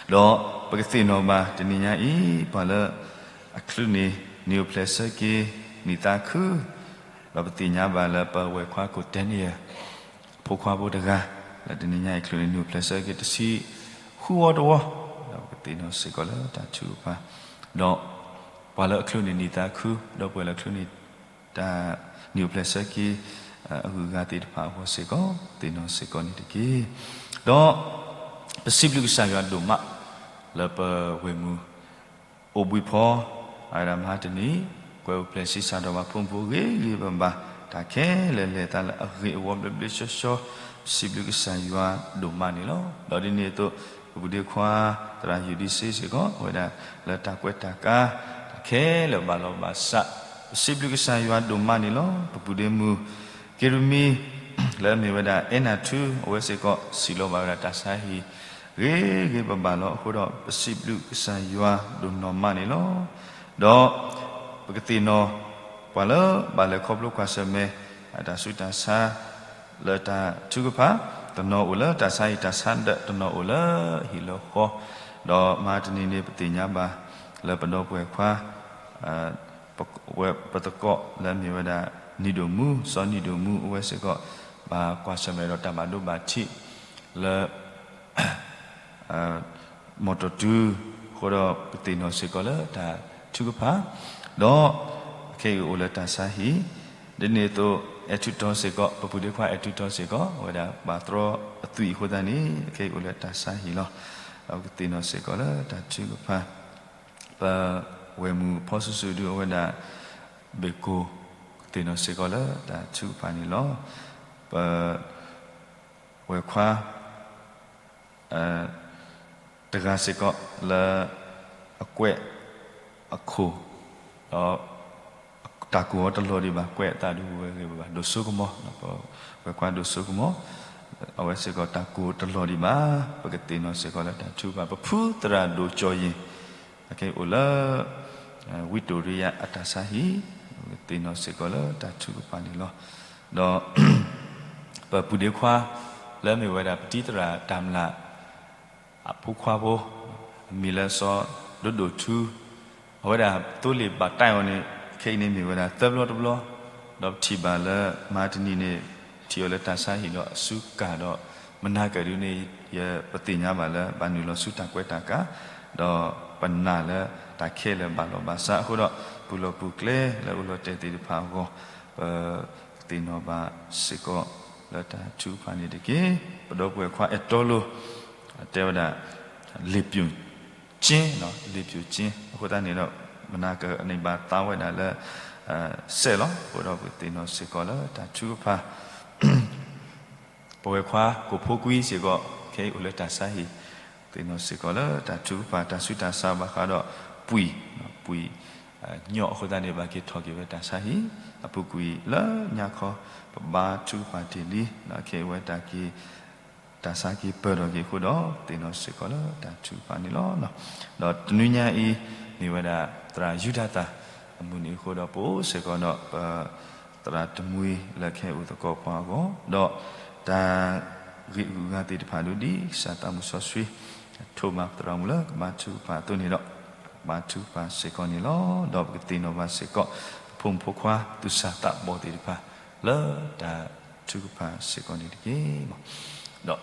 ဒီးပကသ့ၣ်နီၣ်ဘၣ်တနံၤညါအံၤ ပှၤလၢအချုးန့ၣ် နံၣ်အိၣ်ဖျဲၣ်ဆၢက့ၤ နံၣ်သးခု ဒီးပသ့ၣ်ညါဘၣ်လၢပဝဲၢ်ခွါခိၣ်တဲနံၣ်ယဲၢ် အဖိခွါဖိတဂၤ လၢတနံၤညါအံၤချုးန့ၣ် နံၣ်အိၣ်ဖျဲၣ်ဆၢက့ၤတဆံဃုဝီတဝီ, ဒီးပကသ့ၣ်နီၣ်စ့ၢ်ကီးလၢတၢ်ထုကဖၣ်, ဒီးပှၤလၢအချုးန့ၣ်နံၣ်သးခု ဒီပုၢ်ဝဲၢ်လၢအချုးန့ၣ် တၢ်နံၣ်အိၣ်ဖျဲၣ်ဆၢက့ၤ အဂုၤအဂၤသ့ၣ်တဖၣ်အဂီၢ်စ့ၢ်ကီး သ့ၣ်နီၣ်စ့ၢ်ကီးန့ၣ်တက့ၢ်. ဒီးပစံးဘျုးကစၢ်ယွၤဒိၣ်မး လၢပဝဲၢ်မုၢ် အိၣ်ဘှံးဖီ အဝဲဒၣ်မဟါတနံၤ ကွဲးအိၣ်ဖျဲၣ်ဆံးစၢ်ဒီးပှၤဖိမုၣ်ဖိဂ့ၤဂ့ၤဘၣ်ဘၣ် တၢ်ခဲလၢာ်လဲၤသးလၢအဂ့ၤအဝီဘျ့ဘျ့ဆှီဆှီ ပစံးဘျုးကစၢ်ယွၤဒိၣ်မးန့ၣ်လီၤ. ဒီးဒ်န့ၣ်အသိး ပပုၢ်ဒ့ခွါ သရၣ်ယူၣ်ဒံစ့စ့ၢ်ကီး အဝဲဒၣ်လၢတၢ်ကွဲးတၢ်ကါ တၢ်ခဲလၢာ်ဘၣ်လီၤဘၣ်စး ပစံးဘျုးကစၢ်ယွၤဒိၣ်မးန့ၣ်လီၤ. ပပုၢ်ဒ့မုၣ် က့ရမံ လၢအမ့ၢ်ဝဲဒၣ်အဲနၢ်ထူ အဝဲစ့ၢ်ကီး စံၣ်လီၤဘၣ်ဝဲဒၣ်တၢ်ဆါဟံၣ် ဂ့ၤဂ့ၤဘၣ်ဘၣ်လီၤ. အဃိဒီး ပစံးဘျုးကစၢ်ယွၤဒိၣ်နီၢ်မးန့ၣ်လီၤ. ဒီးပကသ့ၣ်နီၣ် ပှၤလၢဘၣ်လဲၤခီဖျိကွၢ်ဆၢၣ်မဲာ် အတၢ်ဆူးတၢ်ဆါ လၢတၢ်ထုကဖၣ် တနီၤအိၣ်လၢတၢ်ဆါဟံၣ်တၢ်ဆါဒၢး တနီၤအိၣ်လၢဟံၣ်လၢဃီ, ဒီးမဟါတနံၤန့ၣ် ပသ့ၣ်ညါဘၣ်လၢပဒီပုၢ်ဝဲၢ်ခွါ ပသကိးလၢအမ့ၢ်ဝဲဒၣ် နံၤဒိၣ်မူ စီၤနံၤဒိၣ်မူ အဝဲစ့ၢ်ကီး ဘၣ်ကွၢ်ဆၢၣ်မဲာ်ဒီးတၢ်ဘၣ်ဒိဘၣ်ထံး လၢ မီၢ်တီၢ်တုၤ အဃိဒီးပသ့ၣ်နီၣ်စ့ၢ်ကီးလၢတၢ်ထုကဖၣ်, ဒီးခဲအံၤအိၣ်လၢတၢ်ဆါဟံၣ်, ဒ်န့ၣ်အသိး အဲၣ်ထူတီစ့ၢ်ကီး ပပုၢ်ဒ့ခွါအဲၣ်ထူတီစ့ၢ်ကီး အဝဲဒၣ်ပာ်တြီအသွံၣ်အဃိသတးန့ၣ် ခဲအံၤအိၣ်လၢတၢ်ဆါဟံၣ်လီၤ. ဒီးပကသ့ၣ်နီၣ်စ့ၢ်ကီးလၢတၢ်ထုကဖၣ်, ပဝဲၢ်မုၢ်ဖီဆူၣ်ဆူၣ်ဒုးအဝဲဒၣ် ဘ့ၣ်ကိၢ်, သ့ၣ်နီၣ်စ့ၢ်ကီးလၢတၢ်ထုကဖၣ်န့ၣ်လီၤ. ပ ဝဲၢ်ခွါ တဂၤစ့ၢ်ကီးလၢ အကွဲးအခိၣ် ဒီး တၢ်ကိၢ်အီၤတလီၤဒံးဘၣ် ကွဲးအသးဒုးဝဲဂ့ၤဘၣ် ဒိၣ်စိကမီၤ, ဝဲၢ်ခွါဒိၣ်စိကမီၤ အဝဲစ့ၢ်ကီးတၢ်ကိၢ်တလီၤဒံးဘၣ် ပကသ့ၣ်နီၣ်စ့ၢ်ကီးလၢတၢ်ထုကဖၣ်, ပဖုသရၣ်ဒိၣ်ကၠီၣ်ယ့ၣ် အခဲအံၤအိၣ်လၢ ဝံတိရံယါအတၢ်ဆါဟံၣ်, ပကသ့ၣ်နီၣ်စ့ၢ်ကီးလၢတၢ်ထုကဖၣ်န့ၣ်လီၤ. ဒီး ပပုၢ်ဒ့ခွါ လၢအမ့ၢ်ဝဲဒၣ်ပတံၤသရၣ်တၢ်မျၢ် အဖိခွါဖိ, အမံၤလၢစီၤဒိၣ်ဒိၣ်ထူ, အဝဲဒၣ်သိလ့ၣ်ဘၣ်တၢ်အီၤန့ၣ် ခဲအံၤန့ၣ်မ့ၢ်ဝဲဒၣ်သၢဘျီတဘျီ, ဒီးပထံၣ်ဘၣ်လၢမဟါတနံၤန့ၣ် ထံၣ်အီၤလၢတၢ်ဆါဟံၣ်ဒီးအစုကၢ်ဒီး မနၤကၢၣ်ဒုန့ၣ် ယပသ့ၣ်ညါဘၣ်လၢဘၣ်နုာ်လီၤဆူတၢ်ကွဲးတၢ်ကါ, ဒီးပနာ်လၢတၢ်ခဲလၢာ်ဘၣ်လီၤဘၣ်စးအဃိဒီး ပူၤလီၢ်ပူၤကျဲလၢအိၣ်လီၤတဲာ်သ့ၣ်တဖၣ်အဂီၢ် ပ သ့ၣ်နီၣ်ဘၣ်စ့ၢ်ကီးလၢတၢ်ထုကဖၣ်န့ၣ်တက့ၢ်. ပဒီပုၢ်ဝဲၢ်ခွါအဲၣ်တီလိၤ တဲဝဲဒၣ် လေပြုံကျင်း, လေပြုံကျင်း အဃိသတးန့ၣ်ဒီး မနၤကၢၣ်န့ၣ်ဘၣ်သးဝဲဒၣ်လၢ စဲးလီၤ. အဃိဒီးပသ့ၣ်နီၣ်စ့ၢ်ကီးလၢတၢ်ထုကဖၣ် ပဝဲၢ်ခွါကိၣ်ဖိကွံစ့ၢ်ကီး ခဲအံၤအိၣ်လၢတၢ်ဆါဟံၣ်, သ့ၣ်နီၣ်စ့ၢ်ကီးလၢတၢ်ထုကဖၣ် တၢ်ဆူးတၢ်ဆါဘၣ်ဃးဒီး ပှံာ်, ပှံာ်ညီအဃိသတးန့ၣ် ဘၣ်က့ၤထီၣ်က့ၤဝဲတၢ်ဆါဟံၣ် အပူၤကွံာ်လၢညါခီ ပဘါထုကဖၣ်တ့ၢ်လံ, ခဲအံၤဝဲတၢ်က့ၤ တၢ်ဆါက့ၤပၢၢ်ထီၣ်က့ၤအဃိဒီး သ့ၣ်နီၣ်စ့ၢ်ကီးလၢတၢ်ထုကဖၣ်န့ၣ်လီၤ. ဒီးတနွံညါအံၤ မ့ၢ်ဝဲဒၣ်သရၣ်ယူဒၤသၣ်အမုၢ်နံၤအဃိဒီး ပအိၣ်စ့ၢ်ကီးဒီးပ သရၣ်တမှံၤလၢခဲအံၤအိၣ်သကိးပှၤအဂီၢ်, ဒီးတၢ်ဂ့ၢ်အုၣ်အဂၤသ့ၣ်တဖၣ်ဒုးဒ်ကစၢ်သးမုၣ်စီဆှံ ထိးဘၣ်ပသရၣ်မုၣ်လၢကဘါထုကဖၣ်အသိးန့ၣ်ဒီး ဘါထုကဖၣ်စ့ၢ်ကီးန့ၣ်လီၤ. ဒီးပကသ့ၣ်နီၣ်ဘၣ်စ့ၢ်ကီး ပဖိမုၣ်ဖိခွါသူၣ်စၢ်သးဘီၣ်သ့ၣ်တဖၣ် လၢတၢ်ထုကဖၣ်စ့ၢ်ကီးန့ၣ်တက့ၢ်. ဒီး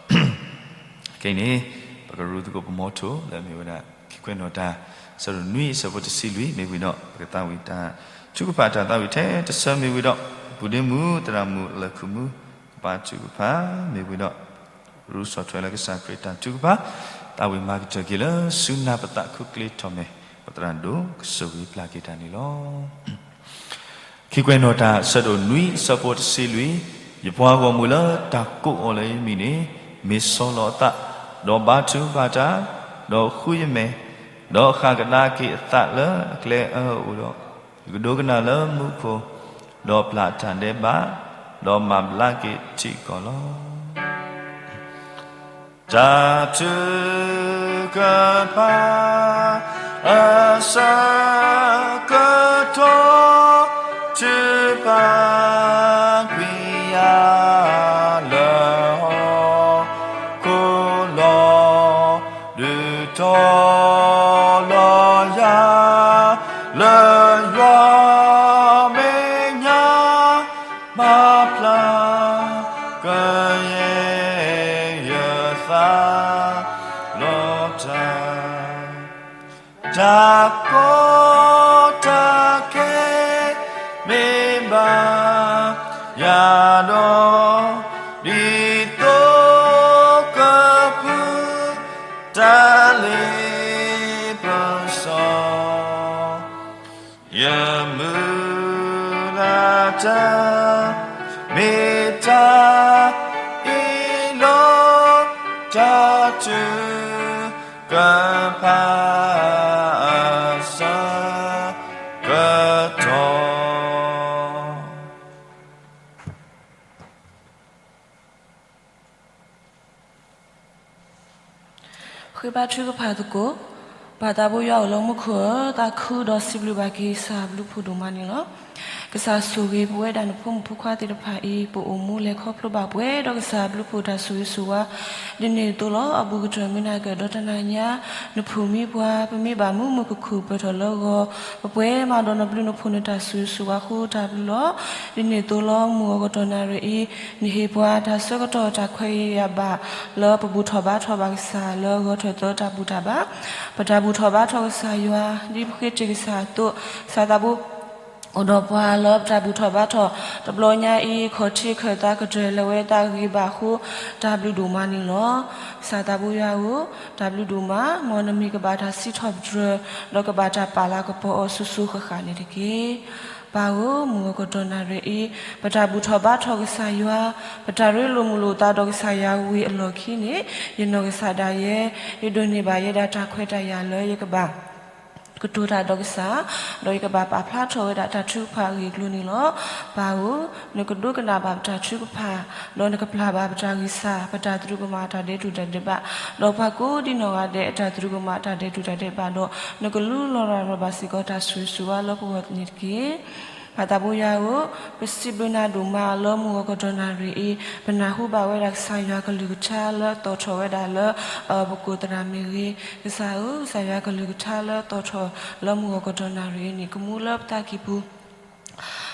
ခဲအံၤန့ၣ် ပကရူသကိးပမီထိၣ်လၢအမ့ၢ်ဝဲဒၣ် ခံခွဲးနီၣ်တၢ် ဆၢဒိၣ်နွံအဆၢဖိတဆံလွံၢ် မ့ၢ်ဝံၤဒီး ပကသးဝံၣ်တၢ်ထုကဖၣ်တၢ်သးဝံၣ်ထဲတဆၢမ့ၢ်ဝံၤဒီး ပုၢ်ဒ့မုၣ်သရၣ်မုၣ်လၢၢ်ခုၣ်မုၣ် ကဘါထုကဖၣ်မ့ၢ်ဝံၤဒီး ရူစီၣ်ထွဲလၢကစၢ်ခရံာ်တၢ်ထုကဖၣ် သးဝံၣ်မၤကတၢၢ်က့ၤလၢဆူနၢ်ပသးခူကျ့ထီၣ်မဲာ် ပသရၣ်ဒိၣ်ကစၢၢ်ဝံပျၢ်က့ၤတၢ်န့ၣ်လီၤ. ဟံၣ်ကွဲးနီၣ်တၢ် အဆၢဒိၣ်နွံ အဆၢဖိတဆံလွံၢ်, ယပှၤဂီၢ်မုၢ်လၢတၢ်ကိးအီၤလၢယမံၤန့ၣ် မ့ၢ်ဆီလီၤအသး, ဒီးဘါထုကဖၣ်တၢ်, ဒီးဃုယမဲာ်, ဒီးဃၣ်ကဒါက့ၤအသးလၢအကျဲအၢအအိၣ်ဒီး, ယကဒိကနၣ်လၢမူခိၣ်, ဒီးပျၢ်တၢ်ဒဲးဘး, ဒီးမၤဘျါက့ၤထံကီၢ်လီၤ. တၢ်ထုကဖၣ်အဆၢကတီၢ် ထုကဖၣ်ကွံာ်ယၤလၢဟီၣ်ခိၣ်လီၤ. ဒုးတီၤလီၤယၤလၢယွၤမဲာ်ညါ မၤဖျါကယဲၢ်ယသးလီၤတၢ်, တၢ်ကီတၢ်ခဲ မ့ၢ်ဘၣ်ယၤဒီး ဒ်သိကပူၤ တၢ်လ့ပစီ ယမုၢ်လၢ်တၢ် မ့ၢ်တၢ်အ့ၣ်လိာ် တၢ်ထုကဖၣ်အဆၢကတီၢ်. ဃ့ဘါထုကဖၣ်သကိး, ပၢ်သးဘိယွၤအိၣ်လၢမူခိၣ်ဧၢ, သးခုဒီးစံးဘျုးဘၣ်က့ၤကစၢ်အဘျုးဖှိၣ်ဒိၣ်မးန့ၣ်လီၤ. ကစၢ်ဆိၣ်ဂ့ၤပဝဲဒၣ်နဖိမုၣ်ဖိခွါသ့ၣ်တဖၣ်အံၤ, ပအိၣ်မူလဲၤခီဖျိဘၣ်ပှဲၤဒီးကစၢ်အဘျုးဖှိၣ်တၢ်ဆိၣ်ဂ့ၤဆိၣ်ဝါ, ဒ်န့ၣ်အသိးလီၤ. အဘူးကတၢၢ်မုၢ်နၤကၢၢ်ဒီတနၤညါ, နဖုၣ်မံပှၤ, ပမ့ၢ်ဘၣ်မူမုၢ်ကခုၣ်ပၢၢ်ထီၣ်လၢဂီၤ, ပပှဲၤမးဒီးနဘျုးနဖှိၣ်နတၢ်ဆိၣ်ဂ့ၤဆိၣ်ဝါအဃိတၢ်ဘျုးလီၤ. ဒ်န့ၣ်အသိးလီၤ. မုၢ်ဂီၤကတီၢ်နၣ်ရံၣ်အံၤ, နဟ့ၣ်ပှၤတၢ်ဆၢကတီၢ်တၢ်ခွဲးယာ်ဘၣ်လၢပဘူၣ်ထီၣ်ဘါထီၣ်ဘၣ်ကစၢ်လၢဂီၤထၢၣ်သၢတၢ်ဘူၣ်တၢ်ဘါ, ပတၢ်ဘူၣ်ထီၣ်ဘါထီၣ်ကစၢ်ယွၤ, ဒ်ပဃ့တ့ၢ်ကစၢ်အသိး, ကစၢ်သးဘိ အိၣ်ဒီးပှၤလၢပတၢ်ဘူၣ်ထီၣ်ဘါထီၣ်တဘျီညါအံၤ, ခီၣ်ထံးခၢၣ်သးကတၢၢ်လၢဝဲသးဂ့ၤဘၣ်အဃိ, တၢ်ဘျုးဒိၣ်မးန့ၣ်လီၤ. ကစၢ်သးဘိယွၤဧၢ, တၢ်ဘျုးဒိၣ်မး, မ်နမံၤကဘၣ်တၢ်စံးထီၣ်ပတြၢၤ, ဒီးကဘၣ်တၢ်ပာ်လၤကပီၤအီၤစိၤစိၤဃၣ်ဃၣ်န့ၣ်တက့ၢ်. ပၢ်ဧၢ, မုၢ်ဂီၤကတီၢ်နၣ်ရံၣ်အံၤ, ပတၢ်ဘူၣ်ထီၣ်ဘါထီၣ်ကစၢ်ယွၤ, ပတၢ်ရ့လိာ်မုာ်လိာ်သးဒီးကစၢ်ယွၤဝံၤအလီၢ်ခံန့ၣ်, ယနီၢ်ကစၢ်ဒၣ်ယဲ, ယဒိးန့ၢ်ဘၣ်ယဲဒၣ်တၢ်ခွဲးတၢ်ယာ်လၢယကဘၣ် ကတိၤတၢ်ဒီးကစၢ်, ဒီးယကဘၣ်ပာ်ဖျါထီၣ်ဝဲဒၣ်တၢ်ထုကဖၣ်အဂ့ၢ်အကျိၤန့ၣ်လီၤ. ပၢ်ဧၢ, နကဒိကနၣ်ဘၣ်ပတၢ်ထုကဖၣ်, ဒီးနကပျၢ်ဘၣ်ပတၢ်ဂံၢ်စၢ်, ပတၢ်သရူးကမၣ်တၢ်ဒဲးတူၢ်တၢ်ဒဲးဘး, ဒီးပှၤကိးဒံနီၢ်ဂၤဒဲးအတၢ်သရူးကမၣ်တၢ်ဒဲးတူၢ်တၢ်ဒဲးဘးဒီး, နကလူလီၤရၤလီၤဘၣ်စ့ၢ်ကီးတၢ်ဆိၣ်ဂ့ၤဆိၣ်ဝါလၢပဂီၢ်န့ၣ်တက့ၢ်. ပၢ်သးဘိယွၤဧၢ, ပစံးဘျုးနၤဒိၣ်မးလၢမုၢ်ဂီၤကတီၢ်နၣ်ရံၣ်အံၤ, ပနၢ်ဟူဘၣ်ဝဲဒၣ်ကစၢ်ယွၤကလုၢ်ကထါလၢသီၣ်ထီၣ်ဝဲဒၣ်လၢ ပကိၢ်သရၣ်မ့ၢ်ဂ့ၤ, ကစၢ်ဧၢ, ကစၢ်ယွၤကလုၢ်ကထါလၢသီၣ်ထီၣ်လၢမုၢ်ဂီၤကတီၢ်နၣ်ရံၣ်အံၤန့ၣ် ကမူလၢပသးကံၢ်ပူၤ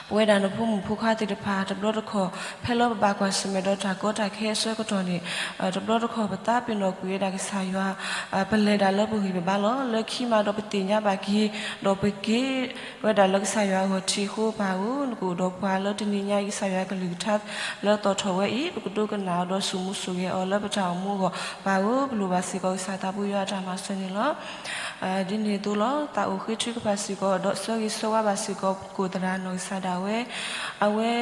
ပဝဲဒၣ်နဖိမုၣ်ဖိခွါသ့ၣ်တဖၣ်တဘျီတခီၣ်, ဖဲလၢပဘၣ်ကွၢ်ဆၢၣ်မဲာ်ဒီးတၢ်ကီတၢ်ခဲအဆၢကတီၢ်န့ၣ်, တဘျီတခီၣ်ပသးပ့ၤနီၣ်ကွံာ်ဝဲဒၣ်ကစၢ်ယွၤ, ပလဲၤဒၣ်လၢပဂံၢ်ပဘါလီၤ. လၢခံမးဒီးပသ့ၣ်ညါဘၣ်က့ၤ, ဒီးပက့ၤဝဲဒၣ်လၢကစၢ်ယွၤအဂီၢ်ထံးအဃိ ပၢ်ဧၢ, နကအိၣ်ဒီးပှၤလၢတနံၤညါအံၤ ကစၢ်ယွၤကလုၢ်ကထါလၢသီၣ်ထီၣ်ဝဲအံၤ, ပကဒိကနၣ်အီၤဒီးစူၣ်မူစူၣ်ဂဲၤအီၤလၢပတၢ်အိၣ်မူအဂီၢ်, ပၢ်ဧၢ, ပလိၣ်ဘၣ်စ့ၢ်ကီးကစၢ်သးဘိယွၤအတၢ်မၤစၢၤန့ၣ်လီၤ. ဒ်န့ၣ်အသိးလီၤ. သးအိၣ်ဃ့ထုကဖၣ်စ့ၢ်ကီး ဒီးဆၢဂ့ၤဆၢဝါဘၣ်စ့ၢ်ကီး ပကိၢ်သရၣ်နီၢ်ကစၢ်ဒၣ်ဝဲ, အဝဲ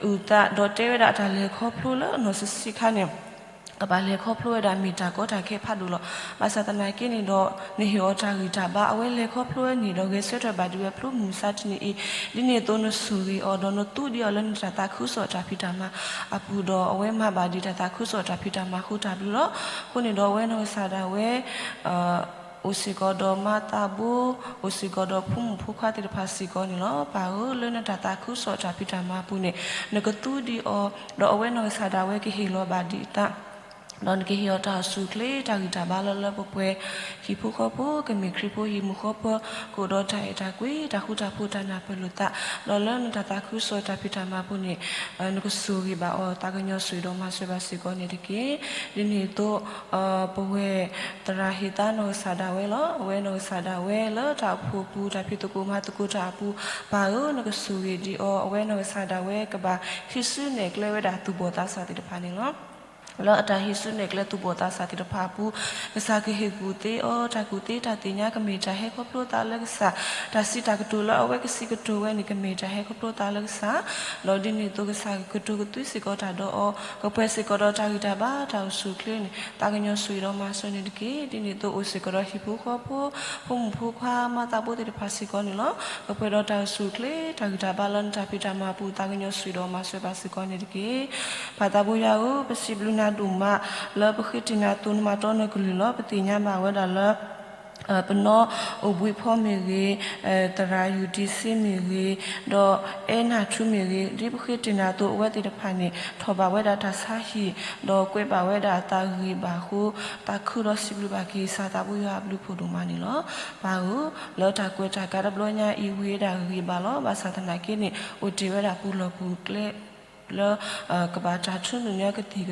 အုၣ်သးဒီးတဲဝဲဒၣ်တၢ်လဲၤခီဖျိလၢနီၢ်စံးဆံးခါန့ၣ် ကဘၣ်လဲၤခီဖျိဝဲဒၣ်မ့ၢ်တၢ်ကီတၢ်ခဲဖးဒိၣ်လီၤ. ဘၣ်ဆၣ်သနာ်က့န့ၣ်ဒီး နဟ့ၣ်အီၤတၢ်ဂံၢ်တၢ်ဘါ အဝဲလဲၤခီဖျိဝဲန့ၣ်ဒီး ဂဲၤဆၢထၢၣ်ဘၣ်ဒံးဝဲဖျိမုၢ်မဆါတနံၤအံၤ, ဒ်န့ၣ်အသိးနဆိၣ်ဂ့ၤအီၤဒီးနသူဒံးအီၤလၢနတၢ်သးခုကစီၣ်တၢ်ဖံးတၢ်မၤအပူၤဒီး အဝဲမၤဘၣ်ဒံးတၢ်သးခုကစီၣ်တၢ်ဖံးတၢ်မၤအဃိတၢ်ဘျုးလီၤ. အဃိန့ၣ်ဒီးအဝဲနီၢ်ကစၢ်ဒၣ်ဝဲ အိၣ်စ့ၢ်ကီးဒီးမါသးဘိ, အိၣ်စ့ၢ်ကီးဒီးဖိမုၣ်ဖိခွါသ့ၣ်တဖၣ်စ့ၢ်ကီးန့ၣ်လီၤ. ပၢ်ဧၢ, လၢနတၢ်သးခုကစီၣ်တၢ်ဖံးတၢ်မၤအပူၤန့ၣ် နကသူဒံးအီၤ, ဒီးအဝဲနီၢ်ကစၢ်ဒၣ်ဝဲကဟ့ၣ်လီၤဘၣ်ဒံးအသး ဒီးနကဟ့ၣ်အီၤတၢ်အိၣ်ဆူၣ်အိၣ်ချ့တၢ်ဂံၢ်တၢ်ဘါလၢလၢပှဲၤပှဲၤ, ဟံၣ်ဖိဃီဖိ ကမ့ၢ်ခရံာ်ဖိဟံၣ်မုၢ်ဃီဖိ, ကအိၣ်ဒီးတၢ်အဲၣ်တၢ်ကွံ တၢ်ဃူတၢ်ဖိး တၢ်နၢ်ပၢၢ်လိာ်သး, ဒီးလၢနတၢ်သးခုကစီၣ်တၢ်ဖံးတၢ်မၤအပူၤန့ၣ် နကဆိၣ်ဂ့ၤဘၣ်အီၤ သးကညီၤဆိၣ်ဂ့ၤဒီးမၤစၢၤဘၣ်စ့ၢ်ကီးန့ၣ်တက့ၢ်. ဒ်န့ၣ်အသိး ပဝဲၢ်သရၣ်ဟ့ၣ်သါနီၢ်ကစၢ်ဒၣ်ဝဲလီၤ. အဝဲနီၢ်ကစၢ်ဒၣ်ဝဲလၢတၢ်အိၣ်ဖှိၣ်အပူၤ တၢ်ဖံးသကိးမၤသကိးတၢ်အပူၤ, ပၢ်ဧၢ, နကဆိၣ်ဂ့ၤဒံးအီၤ, အဝဲနီၢ်ကစၢ်ဒၣ်ဝဲကဘၣ်ဟံးစုနဲၣ်ကျဲဝဲဒၣ်သူၣ်ဘီၣ်သးစၢ်သ့ၣ်တဖၣ်န့ၣ်လီၤ. လၢအတၢ်ဟံးစုနဲၣ်ကျဲသူၣ်ဘီၣ်သးစၢ်သ့ၣ်တဖၣ်အပူၤ, ကစၢ်ကဟ့ၣ်ကူၣ်သ့အီၤ, တၢ်ကူၣ်သ့တၢ်သ့ၣ်ညါကမ့ၢ်တၢ်ဟဲခီဖျိသးလၢကစၢ်, တၢ်စံးတၢ်ကတိၤလၢအဝဲကစံးကတိၤဝဲန့ၣ် ကမ့ၢ်တၢ်ဟဲခီဖျိသးလၢကစၢ်, ဒီးဒ်န့ၣ်အသိးကစၢ်ကကတိၤကသွံစ့ၢ်ကီးတၢ်ဒီးအီၤ, ကပှဲၤစ့ၢ်ကီးဒီးတၢ်ဂံၢ်တၢ်ဘါတၢ်အိၣ်ဆူၣ်အိၣ်ချ့န့ၣ် သးကညီၤဆိၣ်ဂ့ၤဒီးမၤစၢၤန့ၣ်တက့ၢ်. ဒ်န့ၣ်အသိးအိၣ်စ့ၢ်ကီးဒီးဟံၣ်ဖိဃီဖိ, ဖိမုၣ်ဖိခွါမါသးဘိသ့ၣ်တဖၣ်စ့ၢ်ကီးန့ၣ်လီၤ. ကပှဲၤဒီးတၢ်အိၣ်ဆူၣ်အိၣ်ချ့ တၢ်ဂံၢ်တၢ်ဘါလၢနတၢ်ဖံးတၢ်မၤအပူၤ သးကညီၤဆိၣ်ဂ့ၤဒီးမၤစၢၤဘၣ်စ့ၢ်ကီးန့ၣ်တက့ၢ်. ပၢ်သးဘိယွၤဧၢ, ပစံးဘျုးနၤဒိၣ်မး လၢပဃ့တ့ၢ်နၤအသိး နမၤတီနကလုၢ်လီၤ. ပသ့ၣ်ညါဘၣ်ဝဲဒၣ်လၢ ပနီၣ်အိၣ်ဘှံးဖီမ့ၢ်ဂ့ၤ, သရၣ်ယူၢ်တံစ့မ့ၢ်ဂ့ၤ, ဒီးအဲနၢ်ထူမ့ၢ်ဂ့ၤ, ဒ်ပဃ့တ့ၢ်နၤအသိး အဝဲသ့ၣ်တဖၣ်န့ၣ် ထီၣ်ဘၣ်ဝဲဒၣ်တၢ်ဆါဟံၣ်, ဒီးကွဲးဘၣ်ဝဲဒၣ်အသးဂ့ၤဘၣ်အဃိ, သးခုဒီးစံးဘျုးဘၣ်က့ၤကစၢ်သးဘိယွၤအဘျုးဖှိၣ်ဒိၣ်မးန့ၣ်လီၤ. ပၢ်ဧၢ, လၢတၢ်ကွဲးတၢ်ကးတဘျီညါအံၤ ဝံၤဝဲဒၣ်ဂ့ၤဘၣ်လီၤ. ဘၣ်ဆၣ်သနာ်က့န့ၣ် အိၣ်တ့ၢ်ဝဲဒၣ်ပူၤလီၢ်ပူၤကျဲ လၢ ကဘၣ်တၢ်ထူနုာ်ညါကသံၣ်ကသီဒီး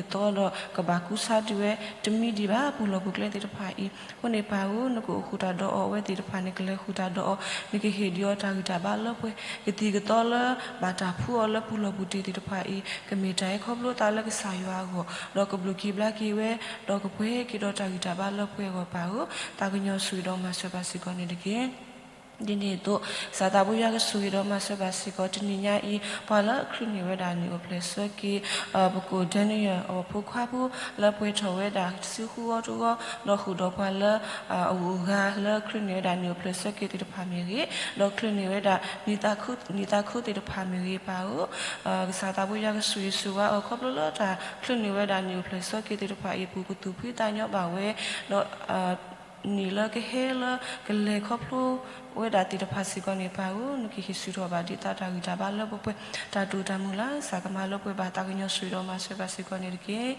ကဘၣ်ကူစါဒံးဝဲတမံၤဒံးဘၣ် ပူၤလီၢ်ပူၤကျဲသ့ၣ်တဖၣ်အံၤ. အဃိန့ၣ်ပၢ်ဧၢ, နကအိၣ်ဃုာ်တၢ်ဒီးအီၤ, အဝဲသ့ၣ်တဖၣ်န့ၣ် ကလဲၤဃုာ်တၢ်ဒီးအီၤ, နကဟ့ၣ်ဒံးအီၤတၢ်ဂံၢ်တၢ်ဘါလၢပှဲၤ, ကသံၣ်ကသီလၢဘၣ်တၢ်ဖှူအီၤလၢပူၤလီၢ်ပူၤတ့ၢ်သ့ၣ်တဖၣ်အံၤ ကမ့ၢ်တၢ်ဟဲခီဖျိသးလၢကစၢ်ယွၤအဂီၢ်, ဒီးကဘျုးက့ၤဘျါက့ၤဝဲ, ဒီးကပှဲၤက့ၤဒီးတၢ်ဂံၢ်တၢ်ဘါလၢပှဲၤအဂီၢ်ပၢ်ဧၢ, သးကညီၤဆိၣ်ဂ့ၤဒီးမၤစၢၤဘၣ်စ့ၢ်ကီးန့ၣ်တက့ၢ်. ဒ်န့ၣ်အသိး ကစၢ်သးဘိယွၤကဆိၣ်ဂ့ၤဒီးမၤစၢၤဘၣ်စ့ၢ်ကီး တနံၤညါအံၤ ပှၤလၢအချုးန့ၢ်ဝဲဒၣ်န့ၣ်အိၣ်ဖျဲၣ်ဆၢက့ၤ ပကိၣ် Daniel အဖိခွါဖိ လၢပှဲၤထီၣ်ဝဲဒၣ်စုဃုအီၤတဂီၢ်, ဒီးဃုာ်ဒီးပှၤလၢ အဂုၤအဂၤလၢချုးန့ၢ်ဝဲဒၣ်န့ၣ်အိၣ်ဖျဲၣ်ဆၢက့ၤသ့ၣ်တဖၣ်မ့ၢ်ဂ့ၤ, ဒီးချုးန့ၢ်ဝဲဒၣ် နံၣ်သးခုသ့ၣ်တဖၣ်မ့ၢ်ဂ့ၤပၢ်ဧၢ, ကစၢ်သးဘိယွၤကဆိၣ်ဂ့ၤဆိၣ်ဝါအီၤ ခီဖျိလၢတၢ်ချုးန့ၢ်ဝဲဒၣ်န့ၣ်အိၣ်ဖျဲၣ်ဆၢက့ၤသ့ၣ်တဖၣ်အံၤအပူၤ ကသူၣ်ဖှံသးညီဘၣ်ဝဲ, ဒီး န့ၣ်လၢကဟဲလၢကလဲၤခီဖျိဝဲဒၣ်သ့ၣ်တဖၣ်စ့ၢ်ကီးန့ၣ် ပၢ်ဧၢ, နကဟ့ၣ်ဆူၣ်ထီၣ်ဘၣ်ဒံးသးတၢ်ဂံၢ်တၢ်ဘါလၢပှဲၤပှဲၤ, တၢ်တိာ်တၢ်မုၢ်လၢ် ကစၢ်ကမၤလၢပှဲၤဘၣ် သးကညီၤဆိၣ်ဂ့ၤဒီးမၤစၢၤဘၣ်စ့ၢ်ကီးန့ၣ်တက့ၢ်.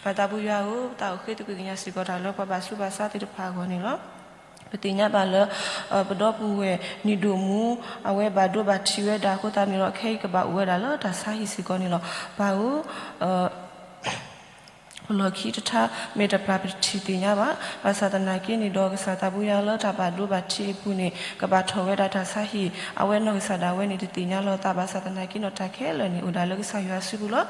ပၢ်သးဘိယွၤဧၢ, ပသးအိၣ်ဃ့သကွံာ်ကညးစ့ၢ်ကီးတၢ်လၢပှၤဘၣ်ဆူးဘၣ်ဆါသ့ၣ်တဖၣ်အဂီၢ်န့ၣ်လီၤ. ပသ့ၣ်ညါဘၣ်လၢ ပဒီပုၢ်ဝဲၢ်နံၣ်ဒိၣ်မူ အဝဲဘၣ်ဒိဘၣ်ထံးဝဲဒၣ်အဃိသတးန့ၣ်ဒီး ခဲအံၤကဘၣ်အိၣ်ဝဲဒၣ်လၢတၢ်ဆါဟံၣ်စ့ၢ်ကီးန့ၣ်လီၤ. ပၢ်ဧၢ, ပလီၢ်ခံတထါ မ့ၢ်တပျၢ်ပတထံၣ်သ့ၣ်ညါဘၣ်. ဘၣ်ဆၣ်သနာ်က့န့ၣ်ဒီး ကစၢ်သးဘိယွၤလၢတၢ်ဘၣ်ဒိဘၣ်ထံးအပူၤန့ၣ် ကဘၣ်ထီၣ်ဝဲဒၣ်တၢ်ဆါဟံၣ်, အဝဲနီၢ်ကစၢ်ဒၣ်ဝဲန့ၣ် တသ့ၣ်ညါလီၤသးဘၣ်ဆၣ်သနာ်က့န့ၣ် တၢ်ခဲလၢာ်န့ၣ် အိၣ်ဒၣ်လၢကစၢ်ယွၤစုပူၤလီၤ.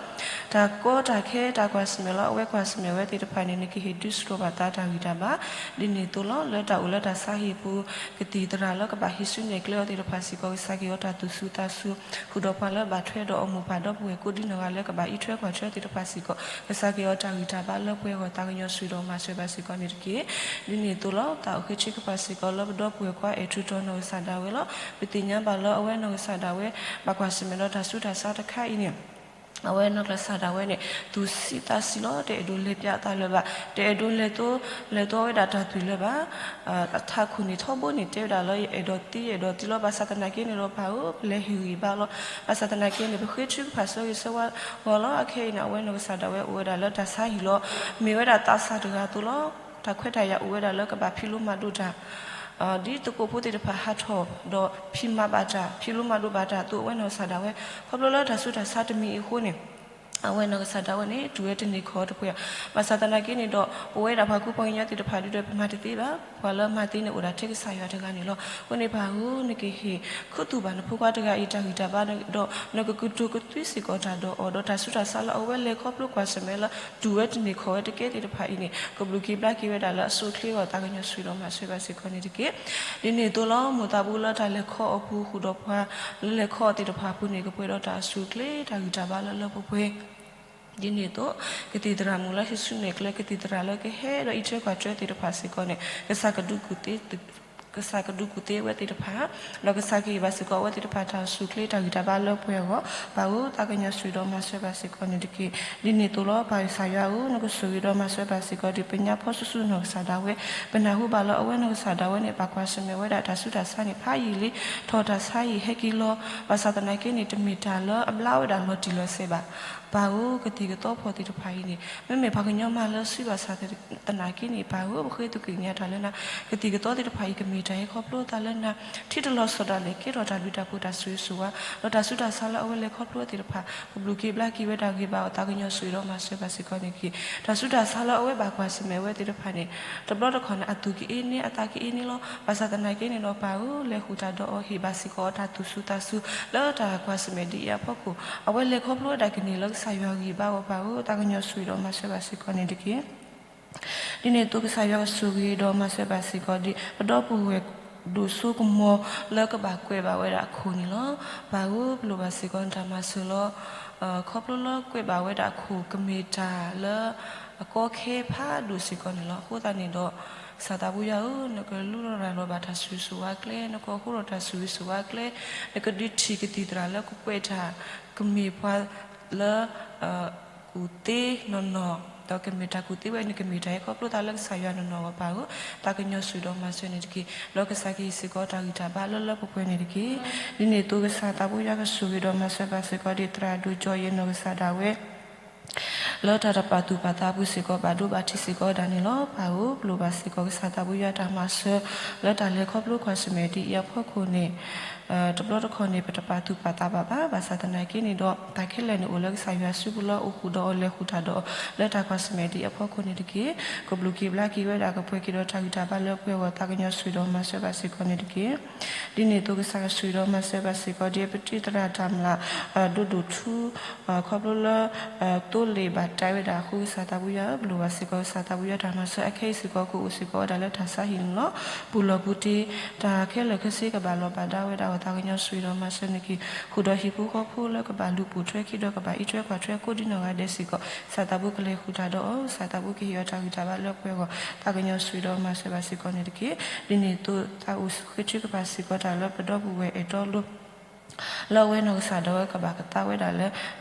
တၢ်ကီတၢ်ခဲတၢ်ကွၢ်ဆၢၣ်မဲာ်လၢအဝဲကွၢ်ဆၢၣ်မဲာ်ဝဲသ့ၣ်တဖၣ်န့ၣ် နကဟ့ၣ်ဒုးဆူၣ်ထီၣ်ဘၣ်သးတၢ်ဂံၢ်တၢ်ဘါ, ဒ်န့ၣ်အသိးလီၤ. လၢတၢ်အိၣ်လၢတၢ်ဆါဟံၣ်အပူၤ ကသံၣ်သရၣ်လၢကဘၣ်ဟံးစုနဲၣ်ကျဲအီၤသ့ၣ်တဖၣ်စ့ၢ်ကီး ကစၢ်ကဟ့ၣ်အီၤတၢ်သူၣ်စူၤသးစူၤ, ဃုာ်ဒီးပှၤလၢဘၣ်ထွဲဒီးအီၤမိၢ်ပၢ်ဒီပုၢ်ဝဲၢ်ကိးဒံနီၢ်ဂၤလၢကဘၣ်အံးထွဲကွၢ်ထွဲသ့ၣ်တဖၣ်စ့ၢ်ကီး ကစၢ်ကဟ့ၣ်အီၤတၢ်ဂံၢ်တၢ်ဘါလၢပှဲၤအဂီၢ် သးကညီၤဆိၣ်ဂ့ၤဒီးမၤစၢၤဘၣ်စ့ၢ်ကီးန့ၣ်တက့ၢ်. ဒ်န့ၣ်အသိးလီၤ. တၢ်အိၣ်ဃ့ထံကပၤစ့ၢ်ကီးလၢပဒီပုၢ်ဝဲၢ်ခွါအဲၣ်ထူးတီၤနီၢ်ကစၢ်ဒၣ်ဝဲလီၤ. ပသ့ၣ်ညါဘၣ်လၢအဝဲနီၢ်ကစၢ်ဒၣ်ဝဲ ဘၣ်ကွၢ်ဆၢၣ်မဲာ်ဒီးတၢ်ဆူးတၢ်ဆါတခါအံၤန့ၣ် အဝဲနီၢ်ကစၢ်ဒၣ်ဝဲန့ၣ် သူၣ်ဆံးသးဆံးလီၤ. တအဲၣ်ဒိးလဲၤပၠးအသးလၢၤဘၣ်, တအဲၣ်ဒိးလဲၤသိ လဲၤသိဝဲဒၣ်တၢ်သွံၣ်လၢၤဘၣ်. အထးခိၣ်န့ၣ်ထီဘိန့ၣ် တဲဝဲဒၣ်လၢ ယအဲၣ်ဒိးသံ ယအဲၣ်ဒိးသံလီၤ. ဘၣ်ဆၣ်သနာ်က့န့ၣ်ဒီး ပၢ်ဧၢ, ပလဲၤဟ့ၣ်ဂံၢ်ဘါလီၤ. ဘၣ်ဆၣ်သနာ်က့န့ၣ် ပဃ့ထုကဖၣ်ဆၢဂ့ၤဆၢဝါဂီၤလီၤ. အခဲအံၤန့ၣ် အဝဲနီၢ်ကစၢ်ဒၣ်ဝဲအိၣ်ဝဲဒၣ်လၢတၢ်ဆါဟံၣ်လီၤ. မ့ၢ်ဝဲဒၣ်သးစၢ်တဂၤအသိးလီၤ. တၢ်ခွဲးတၢ်ယာ်အိၣ်ဝဲဒၣ်လၢကဘၣ်ဖံးလိမၤဒိးတၢ် ဒ်သကိးဖိသ့ၣ်တဖၣ်ဟးထီၣ်ဒီးဖံးမၤဘၣ်တၢ် ဖံးလိမၤဒိးဘၣ်တၢ်အသိး အဝဲနီၢ်ကစၢ်ဒၣ်ဝဲ ခီဖျိလၢတၢ်ဆူးတၢ်ဆါတမံၤအံၤအဃိန့ၣ် အဝဲနီၢ်ကစၢ်ဒၣ်ဝဲန့ၣ် တုၤဝဲတန့ၢ်ခီၣ်တပှဲၤ. ဘၣ်ဆၣ်သနာ်က့န့ၣ်ဒီး ပဝဲဒၣ်ပှၤကူပှၤကညီသ့ၣ်တဖၣ်ဒ်ဒီး ပမၤတသ့ဘၣ်. ပှၤလၢမၤသ့န့ၣ်အိၣ်ဒၣ်ထဲကစၢ်ယွၤတဂၤန့ၣ်လီၤ. အဃိန့ၣ် ပၢ်ဧၢ, နကဟ့ၣ်ခူသူၣ်ဘၣ်နဖိခွါတဂၤအံၤ တၢ်ဂံၢ်တၢ်ဘါဒီး နကကတိၤကသွံစ့ၢ်ကီးတၢ်ဒီးအီၤ ဒီးတၢ်ဆူးတၢ်ဆါလၢအဝဲလဲၤခီဖျိကွၢ်ဆၢၣ်မဲာ်လၢ တုၤဝဲတန့ၢ်ခီၣ်ဝဲတကဲသ့ၣ်တဖၣ်အံၤန့ၣ် ကဘျုးက့ၤဘျါက့ၤဝဲဒၣ်လၢအဆိအချ့အဂီၢ် သးကညီၤဆိၣ်ဂ့ၤဒီးမၤစၢၤဘၣ်စ့ၢ်ကီးန့ၣ်တက့ၢ်. ဒ်န့ၣ်အသိးလီၤ. မိၢ်သးဘိလၢတၢ်လဲၤခီအီၤအပူၤ ဃုာ်ဒီးပှၤလၢလဲၤခီအီၤသ့ၣ်တဖၣ်အပူၤန့ၣ် ကပှဲၤဒီးတၢ်အိၣ်ဆူၣ်အိၣ်ချ့ တၢ်ဂံၢ်တၢ်ဘါလၢလၢပှဲၤပှဲၤ ဒ်န့ၣ်အသိး ကသံၣ်သရၣ်မုၣ်လၢဟံးစုနဲၣ်ကျဲ ကသံၣ်သရၣ်လၢကဟဲဒီးအံးထွဲကွၢ်ထွဲသ့ၣ်တဖၣ်စ့ၢ်ကီးန့ၣ် ကစၢ်ကဒုးကူၣ်သ့ ကစၢ်ကဒုးကူၣ်သ့အဝဲသ့ၣ်တဖၣ် ဒီးကစၢ်ကဟ့ၣ်ဘၣ်စ့ၢ်ကီးအဝဲသ့ၣ်တဖၣ်တၢ်အိၣ်ဆူၣ်အိၣ်ချ့ တၢ်ဂံၢ်တၢ်ဘါလၢပှဲၤအဂီၢ် ပၢ်ဧၢ သးကညီၤဆိၣ်ဂ့ၤဒီးမၤစၢၤဘၣ်စ့ၢ်ကီးန့ၣ်တက့ၢ်. ဒ်န့ၣ်အသိးလီၤ. ပၢ်ကစၢ်ယွၤဧၢ, နကဆိၣ်ဂ့ၤဒီးမၤစၢၤဘၣ်စ့ၢ်ကီး ဒ်ပညါဖီဆူၣ်ဆူၣ်နီၢ်ကစၢ်ဒၣ်ဝဲ ပနၢ်ဟူဘၣ်လၢအဝဲနီၢ်ကစၢ်ဒၣ်ဝဲန့ၣ် ဘၣ်ကွၢ်ဆၢၣ်မဲာ်ဝဲဒၣ်တၢ်ဆူးတၢ်ဆါန့ၣ် ဖးယံာ်လံ, ထီၣ်တၢ်ဆါယံာ်ဟဲက့ၤလီၤ. ဘၣ်ဆၣ်သနာ်က့န့ၣ် တမ့ၢ်တၢ်လၢအဘျါဝဲဒၣ်လီၤတံၢ်လီၤဆဲးဘၣ်. ပၢ်ဧၢ, ကသံၣ်ကသီဖီၣ်သ့ၣ်တဖၣ်အံၤန့ၣ် မ့မ့ၢ်ပှၤကညီမးလၢအစုဘၣ်ဆၣ်သနာ်က့န့ၣ် ပၢ်ဧၢ, ပဃ့သကွံာ်ကညးတၢ်လၢနၤ, ကသံၣ်ကသီသ့ၣ်တဖၣ်အံၤ ကမ့ၢ်တၢ်ဟဲခီဖျိသးလၢနၤ, ထံၣ်တလီၤစီၤဒၣ်လဲာ် ကဲထီၣ်တၢ်ဘျုးတၢ်ဖှိၣ်တၢ်ဆိၣ်ဂ့ၤဆိၣ်ဝါ, ဒီးတၢ်ဆူးတၢ်ဆါလၢအဝဲလဲၤခီဖျိသ့ၣ်တဖၣ် ကဘျုးက့ၤဘျါက့ၤဝဲဒၣ်ဂ့ၤဘၣ်အီၤ သးကညီၤဆိၣ်ဂ့ၤဒီးမၤစၢၤဘၣ်စ့ၢ်ကီးန့ၣ်တက့ၢ်. တၢ်ဆူးတၢ်ဆါလၢအဝဲဘၣ်ကွၢ်ဆၢၣ်မဲာ်ဝဲသ့ၣ်တဖၣ်န့ၣ် တဘျီတခီၣ်န့ၣ် အသူၣ်ကအ့န့ၢ် အသးကအ့န့ၢ်လီၤ. ဘၣ်ဆၣ်သနာ်က့န့ၣ်ဒီးပၢ်ဧၢ လဲၤဃုာ်တၢ်ဒီးအီၤ ဟ့ၣ်ဘၣ်စ့ၢ်ကီးအီၤတၢ်သူၣ်စူၤသးစူၤ လၢတၢ်ကွၢ်ဆၢၣ်မဲာ်ဒ်အံၤအဖီခိၣ် အဝဲလဲၤခီဖျိဝဲဒၣ်ကန့ၢ်လၢကစၢ်ယွၤဂံၢ်ဘါအီၤ ပၢ်ဧၢ သးကညီၤဆိၣ်ဂ့ၤဒီးမၤစၢၤဘၣ်စ့ၢ်ကီးန့ၣ်တက့ၢ်. ဒ်န့ၣ်အသိးကစၢ်ယွၤကဆိၣ်ဂ့ၤဒီးမၤစၢၤဘၣ်စ့ၢ်ကီးဒ် ပဒီပုၢ်ဝဲၢ်ဒိၣ်စိကမီၤလၢကဘၣ်ကွဲးဘၣ်ဝဲဒၣ်အခိၣ်န့ၣ်လီၤ. ပၢ်ဧၢ ပလိၣ်ဘၣ်စ့ၢ်ကီးနတၢ်မၤစၢၤလီၤ. ခီဖျိလၢကွဲးဘၣ်ဝဲဒၣ်အခိၣ် ကမ့ၢ်တၢ်လၢ အကီခဲဖးဒိၣ်စ့ၢ်ကီးန့ၣ်လီၤ. အဃိသတးန့ၣ်ဒီး ကစၢ်သးပူၤယွၤဧၢ, နကလူလီၤရၤလီၤဘၣ်တၢ်ဆိၣ်ဂ့ၤဆိၣ်ဝါကျဲ, နကအိၣ်ဃူဒီးတၢ်ဆိၣ်ဂ့ၤဆိၣ်ဝါကျဲ, နကဒုးထံၣ်ကသံၣ်သရၣ်လၢကကွဲးတၢ် ကမ့ၢ်ပှၤလၢ ကူၣ်သ့နီၢ်နီၢ်, ဒီးကမ့ၢ်တၢ်ကူၣ်သ့ဝဲ နကမ့ၢ်တၢ်ဟဲခီဖျိသးလၢကစၢ်ယွၤနီၢ်နီၢ်အဂီၢ် ပၢ်ဧၢ, သးကညီၤဆိၣ်ဂ့ၤဒီးမၤစၢၤန့ၣ်တက့ၢ်. ဒီးကစၢ်ကဟ့ၣ်စ့ၢ်ကီးတၢ်ဂံၢ်တၢ်ဘါလၢလၢပှဲၤပှဲၤန့ၣ်တက့ၢ်. ဒ်န့ၣ်အသိးကစၢ်သးပူၤယွၤကဆိၣ်ဂ့ၤဒီးမၤစၢၤဘၣ်စ့ၢ်ကီးဒ်သရၣ်ဒိၣ်ကၠီယဲၢ်နီၢ်ကစၢ်ဒၣ်ဝဲ လၢတၢ်တပာ်သူၣ်ပာ်သးအပူၤစ့ၢ်ကီး ဘၣ်ဒိဘၣ်ထံးစ့ၢ်ကီးဒၣ်န့ၣ်လီၤ. ပၢ်ဧၢ, ပလိၣ်ဘၣ်စ့ၢ်ကီးကစၢ်သးပူၤယွၤတၢ်မၤစၢၤ လၢတၢ်လဲၤခီဖျိကွၢ်ဆၢၣ်မဲာ်ဒ်အံၤအဖီခိၣ်န့ၣ် တဘျီတခီၣ်န့ၣ် ပတပာ်သူၣ်ပာ်သးဘၣ်ဘၣ်. ဘၣ်ဆၣ်သနာ်က့န့ၣ်ဒီး တၢ်ခဲလၢာ်န့ၣ်အိၣ်လၢကစၢ်ယွၤစုပူၤလၢအိၣ်ဃုာ်ဒီးအီၤလဲၤဃုာ်တၢ်ဒီးအီၤ လၢတၢ်ကွၢ်ဆၢၣ်မဲာ်ဒ်အံၤအဖီခိၣ်န့ၣ်တက့ၢ်. ကဘျုးက့ၤဘျါက့ၤဝဲဒၣ် ကပှဲၤက့ၤဒီးတၢ်ဂံၢ်တၢ်ဘါလၢပှဲၤအဂီၢ် သးကညီၤဆိၣ်ဂ့ၤဒီးမၤစၢၤဘၣ်စ့ၢ်ကီးန့ၣ်တက့ၢ်. ဒ်န့ၣ်အသိးကစၢ်ကဆိၣ်ဂ့ၤဒီးမၤစၢၤဘၣ်စ့ၢ်ကီးဒ်ပတံၤသရၣ်တၢ်မျၢ် ဒိၣ်ဒိၣ်ထူ ခီဖျိလၢ သိလ့ၣ်ဘၣ်တၢ်ဝဲဒၣ်အဃိ ကစၢ်သးပူၤယွၤဧၢ, ပလိၣ်ဘၣ်စ့ၢ်ကီးကစၢ်သးပူၤယွၤတၢ်မၤစၢၤ အခဲအံၤစ့ၢ်ကီးကအိၣ်စ့ၢ်ကီးဝဲဒၣ်လၢတၢ်ဆါဟံၣ်န့ၣ်လီၤ. ပူၤလီၢ်ပူၤတ့ၢ် တၢ်ခဲလၢာ်ခဲဆ့ကဘၣ်လီၤဘၣ်ဒါဝဲဒၣ်အီၤ သးကညီၤဆိၣ်ဂ့ၤဒီးမၤစၢၤန့ၣ်တက့ၢ်. ဃုာ်ဒီးဟံၣ်ဖိဃီဖိလၢကဘၣ်လူၤပိာ်ထွဲခံဒီးကဘၣ်အံးထွဲကွၢ်ထွဲကိးဒ်နီၢ်ဂၤဒဲးစ့ၢ်ကီး ကစၢ်သးပူၤကလဲၤဃုာ်တၢ်ဒီးအီၤ, ကစၢ်သးပူၤကဟ့ၣ်အီၤတၢ်ဂံၢ်တၢ်ဘါလၢပှဲၤအဂီၢ် သးကညီၤဆိၣ်ဂ့ၤဒီးမၤစၢၤဘၣ်စ့ၢ်ကီးန့ၣ်တက့ၢ်. ဒ်န့ၣ်အသိးသးအိၣ်ဃ့ထုကဖၣ်စ့ၢ်ကီးတၢ်လၢပဒီပုၢ်ဝဲၢ်အဲၣ်တီလိ လၢအဝဲနီၢ်ကစၢ်ဒၣ်ဝဲကဘၣ်ကသါဝဲဒၣ်လၢ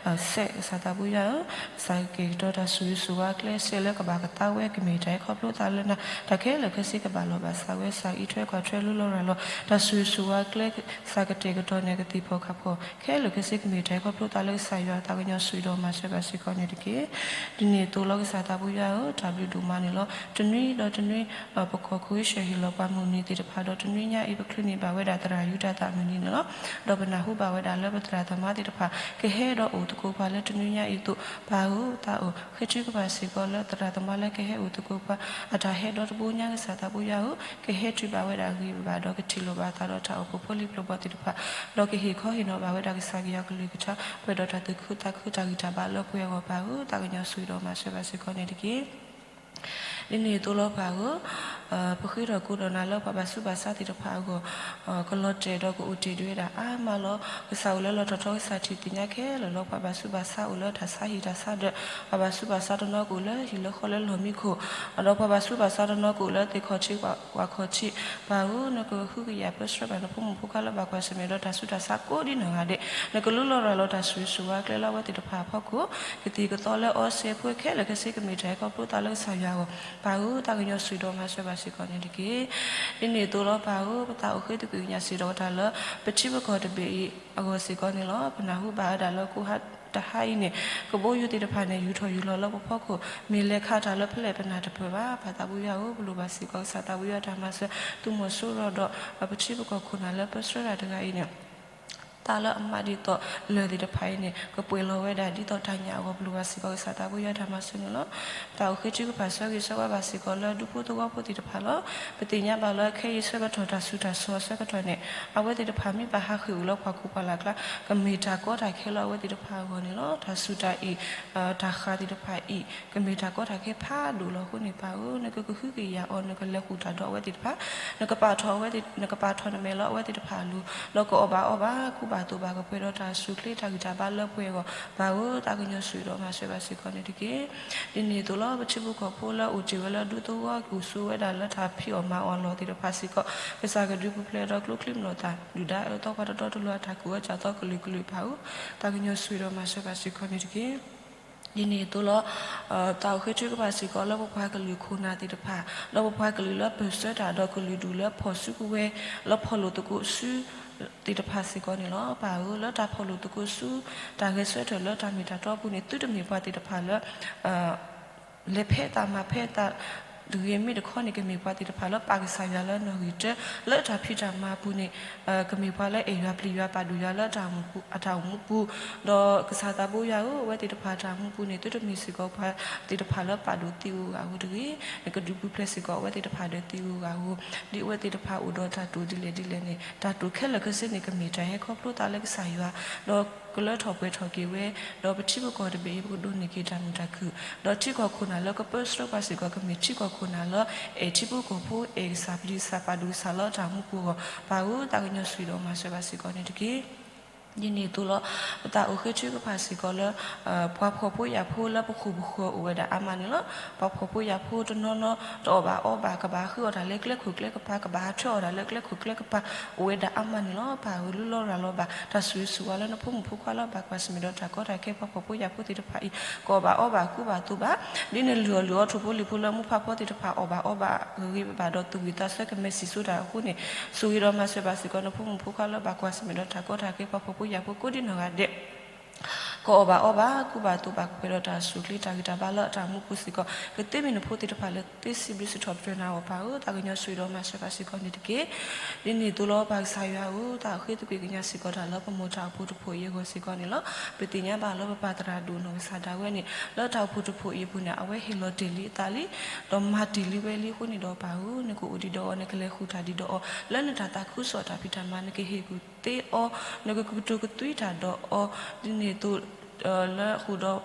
စဲး ကစၢ်သးပူၤယွၤဧၢ, ကစၢ်ကက့ၤကတီၤတၢ်ဆိၣ်ဂ့ၤဆိၣ်ဝါကျဲ စဲးလၢကဘၣ်ကသါဝဲ ကမ့ၢ်တၢ်ဟဲခီဖျိသးလၢနၤ, တၢ်ခဲလၢာ်ခဲဆ့ကဘၣ်လီၤဘၣ်စးဝဲ ကစၢ်အံးထွဲကွၢ်ထွဲလူလီၤရၤလီၤ တၢ်ဆိၣ်ဂ့ၤဆိၣ်ဝါကျဲ ကစၢ်ကတဲာ်ကတီၤန့ၣ် ကသ့ၣ်ဖီၣ်ခၣ်ဖီၣ် ခဲလၢာ်ခဲဆ့ကမ့ၢ်တၢ်ဟဲခီဖျိသးလၢကစၢ်ယွၤ သးကညီၤဆိၣ်ဂ့ၤဒီးမၤစၢၤဘၣ်စ့ၢ်ကီးန့ၣ်တက့ၢ်. ဒ်န့ၣ်အသိးလီၤ ကစၢ်သးပူၤယွၤဧၢ, တၢ်ဘျုးဒိၣ်မးန့ၣ်လီၤ. တနွံဒီးတနွံ ပကီၢ်ခိၣ်အံၣ်စရ့လးဟ့ၣ်လီၤပှၤမုၢ်နံၤသ့ၣ်တဖၣ်ဒီး တနွံညါအံၤ ပချုးန့ၢ်ဘၣ်ဝဲဒၣ်သရၣ်ယူဒၤသၣ်မုၢ်နံၤန့ၣ်လီၤ. ဒီးပနၢ်ဟူဘၣ်ဝဲဒၣ်လၢပသရၣ်သမါသ့ၣ်တဖၣ် ကဟဲဒီးအိၣ်သကိးပှၤလၢတနွံညါအံၤအသိး ပၢ်ဧၢ သးအိၣ် ဃ့ထုကဖၣ်စ့ၢ်ကီးလၢသရၣ်သမါလၢကဟဲအိၣ်သကိးပှၤ အတၢ်ဟဲဒီတဘိညါ ကစၢ်သးပူၤယွၤဧၢ, ကဟဲတုၤဘၣ်ဝဲဒၣ်ဂ့ၤဘၣ်ဒီး ကထံၣ်လိာ်ဘၣ်သးဒီးတၢ်အိၣ်ဖှိၣ်ဖိလံၤပျီၢ်ဘီၣ်သ့ၣ်တဖၣ် ဒီးကဟ့ၣ်ခီဟ့ၣ်နီၤဘၣ်ဝဲဒၣ်ကစၢ်ကယၤကလုၢ်ကထါ ပှဲၤဒီးတၢ်သူၣ်ခုသးခုတၢ်ဂံၢ်တၢ်ဘါလၢပှဲၤအဂီၢ် ပၢ်ဧၢ သးကညီၤဆိၣ်ဂ့ၤဒီးမၤစၢၤဘၣ်စ့ၢ်ကီးန့ၣ်တက့ၢ်. ဒ်န့ၣ်အသိးလီၤပၢ်ဧၢ, ပဃ့ထီၣ်ကိးဒီးနၤလၢပှၤဘၣ်ဆူးဘၣ်ဆါသ့ၣ်တဖၣ်အဂီၢ် ကလီၤတဲာ်ဒီးကအိၣ်တ့ၢ်ဒံးဝဲဒၣ်အါမးလီၤ. ကစၢ်အိၣ်လၢလီၢ်ထီၣ်ထီ ကစၢ်ထံၣ်သ့ၣ်ညါခဲလၢာ်လီၤ. ပှၤဘၣ်ဆူးဘၣ်ဆါအိၣ်လၢတၢ်ဆါဟံၣ်တၢ်ဆါဒၢး, ပှၤဘၣ်ဆူးဘၣ်ဆါတနီၤကအိၣ်လၢဟံၣ်လၢဃီလၢလီၢ်မံခိၣ်, ဒီးပှၤဘၣ်ဆူးဘၣ်ဆါတနီၤကအိၣ်လၢသ့ၣ်ခီၣ်ထံးဝၣ်ခီၣ်ထံး, ပၢ်ဧၢ နကဟုကယာ်ပၢဆှၢဘၣ်နဖိမုၣ်ဖိခွါလၢဘၣ်ကွၢ်ဆၢၣ်မဲာ်ဒီးတၢ်ဆူးတၢ်ဆါကိးဒ်နီၢ်ဂၤဒဲး, နကလူလီၤရၤလီၤတၢ်ဆိၣ်ဂ့ၤဆိၣ်ဝါကျဲလၢအဝဲသ့ၣ်တဖၣ်အဖီခိၣ်, ကသံၣ်ကသီလၢအီစဲးဖိခဲလၢာ်ခဲဆ့ကမ့ၢ်တၢ်ဟဲခီဖျိသးလၢကစၢ်ယွၤအဂီၢ်, ပၢ်ဧၢ သးကညီၤဆိၣ်ဂ့ၤဒီးမၤစၢၤဘၣ်စ့ၢ်ကီးန့ၣ်တက့ၢ်. ဒ်န့ၣ်အသိးလီၤပၢ်ဧၢ, ပသးအိၣ်ဃ့သကွံာ်ကညးစ့ၢ်ကီးတၢ်လၢ ပထံပကီၢ်တဘ့ၣ်အံၤအဂီၢ်စ့ၢ်ကီးန့ၣ်လီၤ. ပနၢ်ဟူဘၣ်ဝဲဒၣ်လၢကိးဟါတဟါအံၤန့ၣ် ကဘီယူၤသ့ၣ်တဖၣ်န့ၣ် ယူၤထီၣ်ယူၤလီၤလၢပဖီခိၣ်, မ့ၢ်လဲၤခးတၢ်လၢဖဲလဲၣ်ပနၢ်တပၢၢ်ဘၣ်. ပၢ်သးပူၤယွၤဧၢ, ပလိၣ်ဘၣ်စ့ၢ်ကီးကစၢ်သးပူၤယွၤတၢ်မၤစၢၤ သုးမီၤစိရိၤဒီး ပထံပကီၢ်ခိၣ်နၢ်လၢပၢဆှၢတၢ်တဂၤအံၤန့ၣ် တၢ်လၢအမၤဒ်သိးလၢၢ်သ့ၣ်တဖၣ်အံၤန့ၣ် ကပှဲၤလီၤဝဲဒၣ်ဒ်သိးတၢ်ညၣ်အဂီၢ် ပလိၣ်ဘၣ်စ့ၢ်ကီးကစၢ်သးပူၤယွၤတၢ်မၤစၢၤန့ၣ်လီၤ. တၢ်အိၣ်ဃ့ထုကဖၣ်ဆၢဂ့ၤဆၢဝါဘၣ်စ့ၢ်ကီးလၢဒူဖိသဝီဖိသ့ၣ်တဖၣ်လီၤ. ပသ့ၣ်ညါဘၣ်လၢခဲအံၤဆၢကတီၢ် တၢ်ဆူးတၢ်ဆါအဆၢကတီၢ်န့ၣ် အဝဲသ့ၣ်တဖၣ်မ့ၢ်ဘၣ်ဟးဃ့ၢ်အိၣ်လၢပှၤခိၣ်ပှၤလၢ်ကျါ ကမ့ၢ်တၢ်ကီတၢ်ခဲလၢအဝဲသ့ၣ်တဖၣ်အဂီၢ်န့ၣ်လီၤ. တၢ်ဆူးတၢ်အ့ၣ် တၢ်ဃၢ်သ့ၣ်တဖၣ်အံၤ ကမ့ၢ်တၢ်ကီတၢ်ခဲဖးဒိၣ်လီၤ. အဃိန့ၣ် ပၢ်ဧၢ, နကကဟုကယာ်အီၤ, နကလဲၤဃုာ်တၢ်ဒီးအဝဲသ့ၣ်တဖၣ်, နကပာ်ထီၣ်အဝဲသ့ၣ်, နကပာ်ထီၣ်နမဲာ်လၢအဝဲသ့ၣ်တဖၣ်အလိၤ, ဒီးကအီၣ်ဘၣ်အီဘၣ် ကူဘၣ်သိးဘၣ်ကပှဲၤဒီးတၢ်ဆူးချ့တၢ်ဂံၢ်တၢ်ဘါလၢပှဲၤအဂီၢ်, ပၢ်ဧၢ, သးကညီၤဆိၣ်ဂ့ၤဒီးမၤစၢၤဘၣ်စ့ၢ်ကီးန့ၣ်တက့ၢ်. ဒ်န့ၣ်အသိးလီၤ ပထံဖိကီၢ်ဖိလၢအိၣ်တ့ၢ်ဝဲလၢဒူသဝီ အိၣ်ဆိးဝဲဒၣ်လၢတၢ်ဖံးအီၣ်မၤအီၣ်အလီၢ်သ့ၣ်တဖၣ်စ့ၢ်ကီး ကစၢ်ကဒုးပူၤဖျဲးဒီးကျိချံမျိာ်သၣ် ဒုၣ်ဒါအၢသီပှၤတတီတလိၤအတၢ်ကူၣ်အၢစၢ်သီကလုာ်ကလုာ် ပၢ်ဧၢ, သးကညီၤဆိၣ်ဂ့ၤဒီးမၤစၢၤဘၣ်စ့ၢ်ကီးန့ၣ်တက့ၢ်. ဒ်န့ၣ်အသိးလီၤ တၢ်အိၣ်ဃ့ထုကဖၣ်စ့ၢ်ကီးလၢပပှၤကလုာ်ခိၣ်နၢ်သ့ၣ်တဖၣ်, ဒီးပပှၤကလုာ်လၢပၢၢ်ဆၢတၢ်ဒီးကလုာ်ဒူၣ်လၢဖီၣ်စုကဝဲၤ လၢဖီၣ်လိာ်သကိးစုသ့ၣ်တဖၣ်စ့ၢ်ကီးန့ၣ်လီၤ. ပၢ်ဧၢ, လၢတၢ်ဖီၣ်လိာ်သကိးဆူ တၢ်ဂဲၤဆၢထၢၣ်လၢတၢ်မ့ၢ်တၢ်တီအပူၤန့ၣ် သုတမ့ၢ်ပှၤသ့ၣ်တဖၣ်လၢ လဲၤဖဲသးမၤဖဲသး တဂ့ၤ, မ့ၢ်တခီန့ၣ် ကမ့ၢ်ပှၤသ့ၣ်တဖၣ်လၢပာ်ကစၢ်ယွၤလၢနီၣ်ဂံၢ်တၢ လၢတၢ်ဖံးတၢ်မၤအပူၤန့ၣ်, ကမ့ၢ်ပှၤလၢအဲၣ်ယွၤပျံၤယွၤပာ်ဒိၣ်ယွၤလၢအတၢ်အိၣ်မူပူၤ, ဒီးကစၢ်သးဘိယွၤဧၢ, အဝဲသ့ၣ်တဖၣ်တၢ်အိၣ်မူပူၤန့ၣ် သုတမ့ၢ်စ့ၢ်ကီးပှၤသ့ၣ်တဖၣ်လၢပာ်ဒိၣ်သံဧိၤဂၤဧိၤတဂ့ၤ, နကဒုးပူၤဖျဲးစ့ၢ်ကီးအဝဲသ့ၣ်တဖၣ်ဒီးသံဧိၤဂၤဧိၤ, ဒ်အဝဲသ့ၣ်တဖၣ်အိၣ်ဒီးတၢ်တိာ်ဒ်လဲၣ်ဒ်လဲၣ်န့ၣ်, တၢ်တိာ်ခဲလၢာ်ခဲဆ့န့ၣ် ကမ့ၢ်တၢ်ဟဲခီဖျိသးလၢကစၢ်ယွၤ, ဒီးကလၢထီၣ်ပှဲၤထီၣ်က့ၤဝဲ, ဒီးပထံပကီၢ်တဘ့ၣ်အံၤ ပကဒိးန့ၢ်က့ၤတၢ်မုာ်တၢ်ခုၣ်, ဒီးထံကီၢ်ခိၣ်နၢ်လၢကပၢဆှၢပှၤစ့ၢ်ကီး ကမ့ၢ်ထံကီၢ်ခိၣ်နၢ်လၢ အဲၣ်ထံဖိကီၢ်ဖိ အဲၣ်ကစၢ်ပျံၤကစၢ်ပာ်ဒိၣ်ကစၢ်လၢတၢ်အိၣ်မူပူၤအဂီၢ်, ပၢ်ဧၢ, သးကညီၤဆိၣ်ဂ့ၤဒီးမၤစၢၤဘၣ်စ့ၢ်ကီးန့ၣ်တက့ၢ်. ဒ်န့ၣ်အသိးလီၤ, ပသးအိၣ်ဃ့ထုကဖၣ်စ့ၢ်ကီးလၢ ပှၤဖှီၣ်ဖိယာ်ဖိလၢပဃိၣ်ပဃၢၤအိၣ်ဝဲဒၣ်အါမးန့ၣ်လီၤ. ပှၤဖှီၣ်ဖိယာ်ဖိတနီၤနီၤ တအီၣ်ဘၣ်အီဘၣ်, ကဘၣ်ဃုအီၣ်တၢ်လၢကျဲခိၣ်ကျဲကပၤ, ကဘၣ်ဟးထွဲအီၣ်တၢ်လၢကျဲခိၣ်ကျဲကပၤ အိၣ်ဝဲဒၣ်အါမးန့ၣ်လီၤ. ပၢ်ဧၢ, လူလီၤရၤလီၤဘၣ် တၢ်ဆိၣ်ဂ့ၤဆိၣ်ဝါလၢနဖိမုၣ်ဖိခွါလၢဘၣ်ကွၢ်ဆၢၣ်မဲာ်ဒီးတၢ်ကီတၢ်ခဲ ပှၤဖှီၣ်ဖိယာ်ဖိသ့ၣ်တဖၣ်အံၤ ကအီၣ်ဘၣ်အီဘၣ်ကူဘၣ်သိးဘၣ်, ဒ်န့ၣ်လုၢ်အီၣ်လုၢ်အီ ထိၣ်ဖိလံၣ်ဖိလၢမူဖးဖီသ့ၣ်တဖၣ် အီၣ်ဘၣ်အီဘၣ်ဂ့ၤဂ့ၤဘၣ်ဘၣ်ဒီး သူၣ်ဝံၣ်သးဆၢကမဲာ်စံၣ်စိၤတၢ်အဃိန့ၣ်, ဆိၣ်ဂ့ၤဒီးမၤစၢၤဘၣ်စ့ၢ်ကီး နဖိမုၣ်ဖိခွါလၢဘၣ်ကွၢ်ဆၢၣ်မဲာ်ဒီးတၢ်ကီတၢ်ခဲ ပှၤဖှီၣ်ဖိယာ်ဖိကိးဒ်နီၢ်ဂၤဒဲး ကအီၣ်ဘၣ်အီဘၣ်ကူဘၣ်သိးဘၣ် ကပှဲၤဒီးတၢ်အိၣ်ဆူၣ်အိၣ်ချ့ တၢ်ဂံၢ်တၢ်ဘါလၢအတၢ်အိၣ်မူပူၤစ့ၢ်ကီး, ကသ့မ့ၢ်နဖိသ့ၣ်တဖၣ်လၢသ့စံးဘျုးစံးထီၣ်ပတြၢၤနၤအဂီၢ် ပၢ်ဧၢ, သးကညီၤဆိၣ်ဂ့ၤဒီးမၤစၢၤဘၣ်စ့ၢ်ကီးန့ၣ်တက့ၢ်. ဒ်န့ၣ်အသိးလီၤ, ပၢ်ကစၢ်ယွၤဧၢ, တၢ်ဃ့သကွံၢ်ကညးစ့ၢ်ကီးတၢ်လၢပမိၢ်တၢ်အိၣ်ဖှိၣ်တဖှိၣ်အံၤအဂီၢ်စ့ၢ်ကီးန့ၣ်လီၤ. ပသ့ၣ်ညါဘၣ်လၢပပၢ်သရၣ်ဒိၣ်နီၢ်ကစၢ်ဒၣ်ဝဲန့ၣ် လၢတၢ်အိၣ်ဖှိၣ်တဖှိၣ်အံၤအပူၤန့ၣ် အဝဲဟ့ၣ်လီၤတ့ၢ်လံအသးလံ, ဒီးမၤတ့ၢ်လံဝဲလံအဃိန့ၣ်ဒီး ပၢ်ဧၢ, နကအိၣ်ဒံးဒီးအီၤ, နကလဲၤဃုာ်တၢ်ဒံးဒီးအီၤ, လၢနတၢ်သးခုကစီၣ်တၢ်ဖံးတၢ်မၤ နကဟ့ၣ်ကူၣ်သ့အီၤ, နကကတိၤကသွံတၢ်ဒီးအီၤ, ဒ်န့ၣ်အသိး လၢဃုာ်ဒီး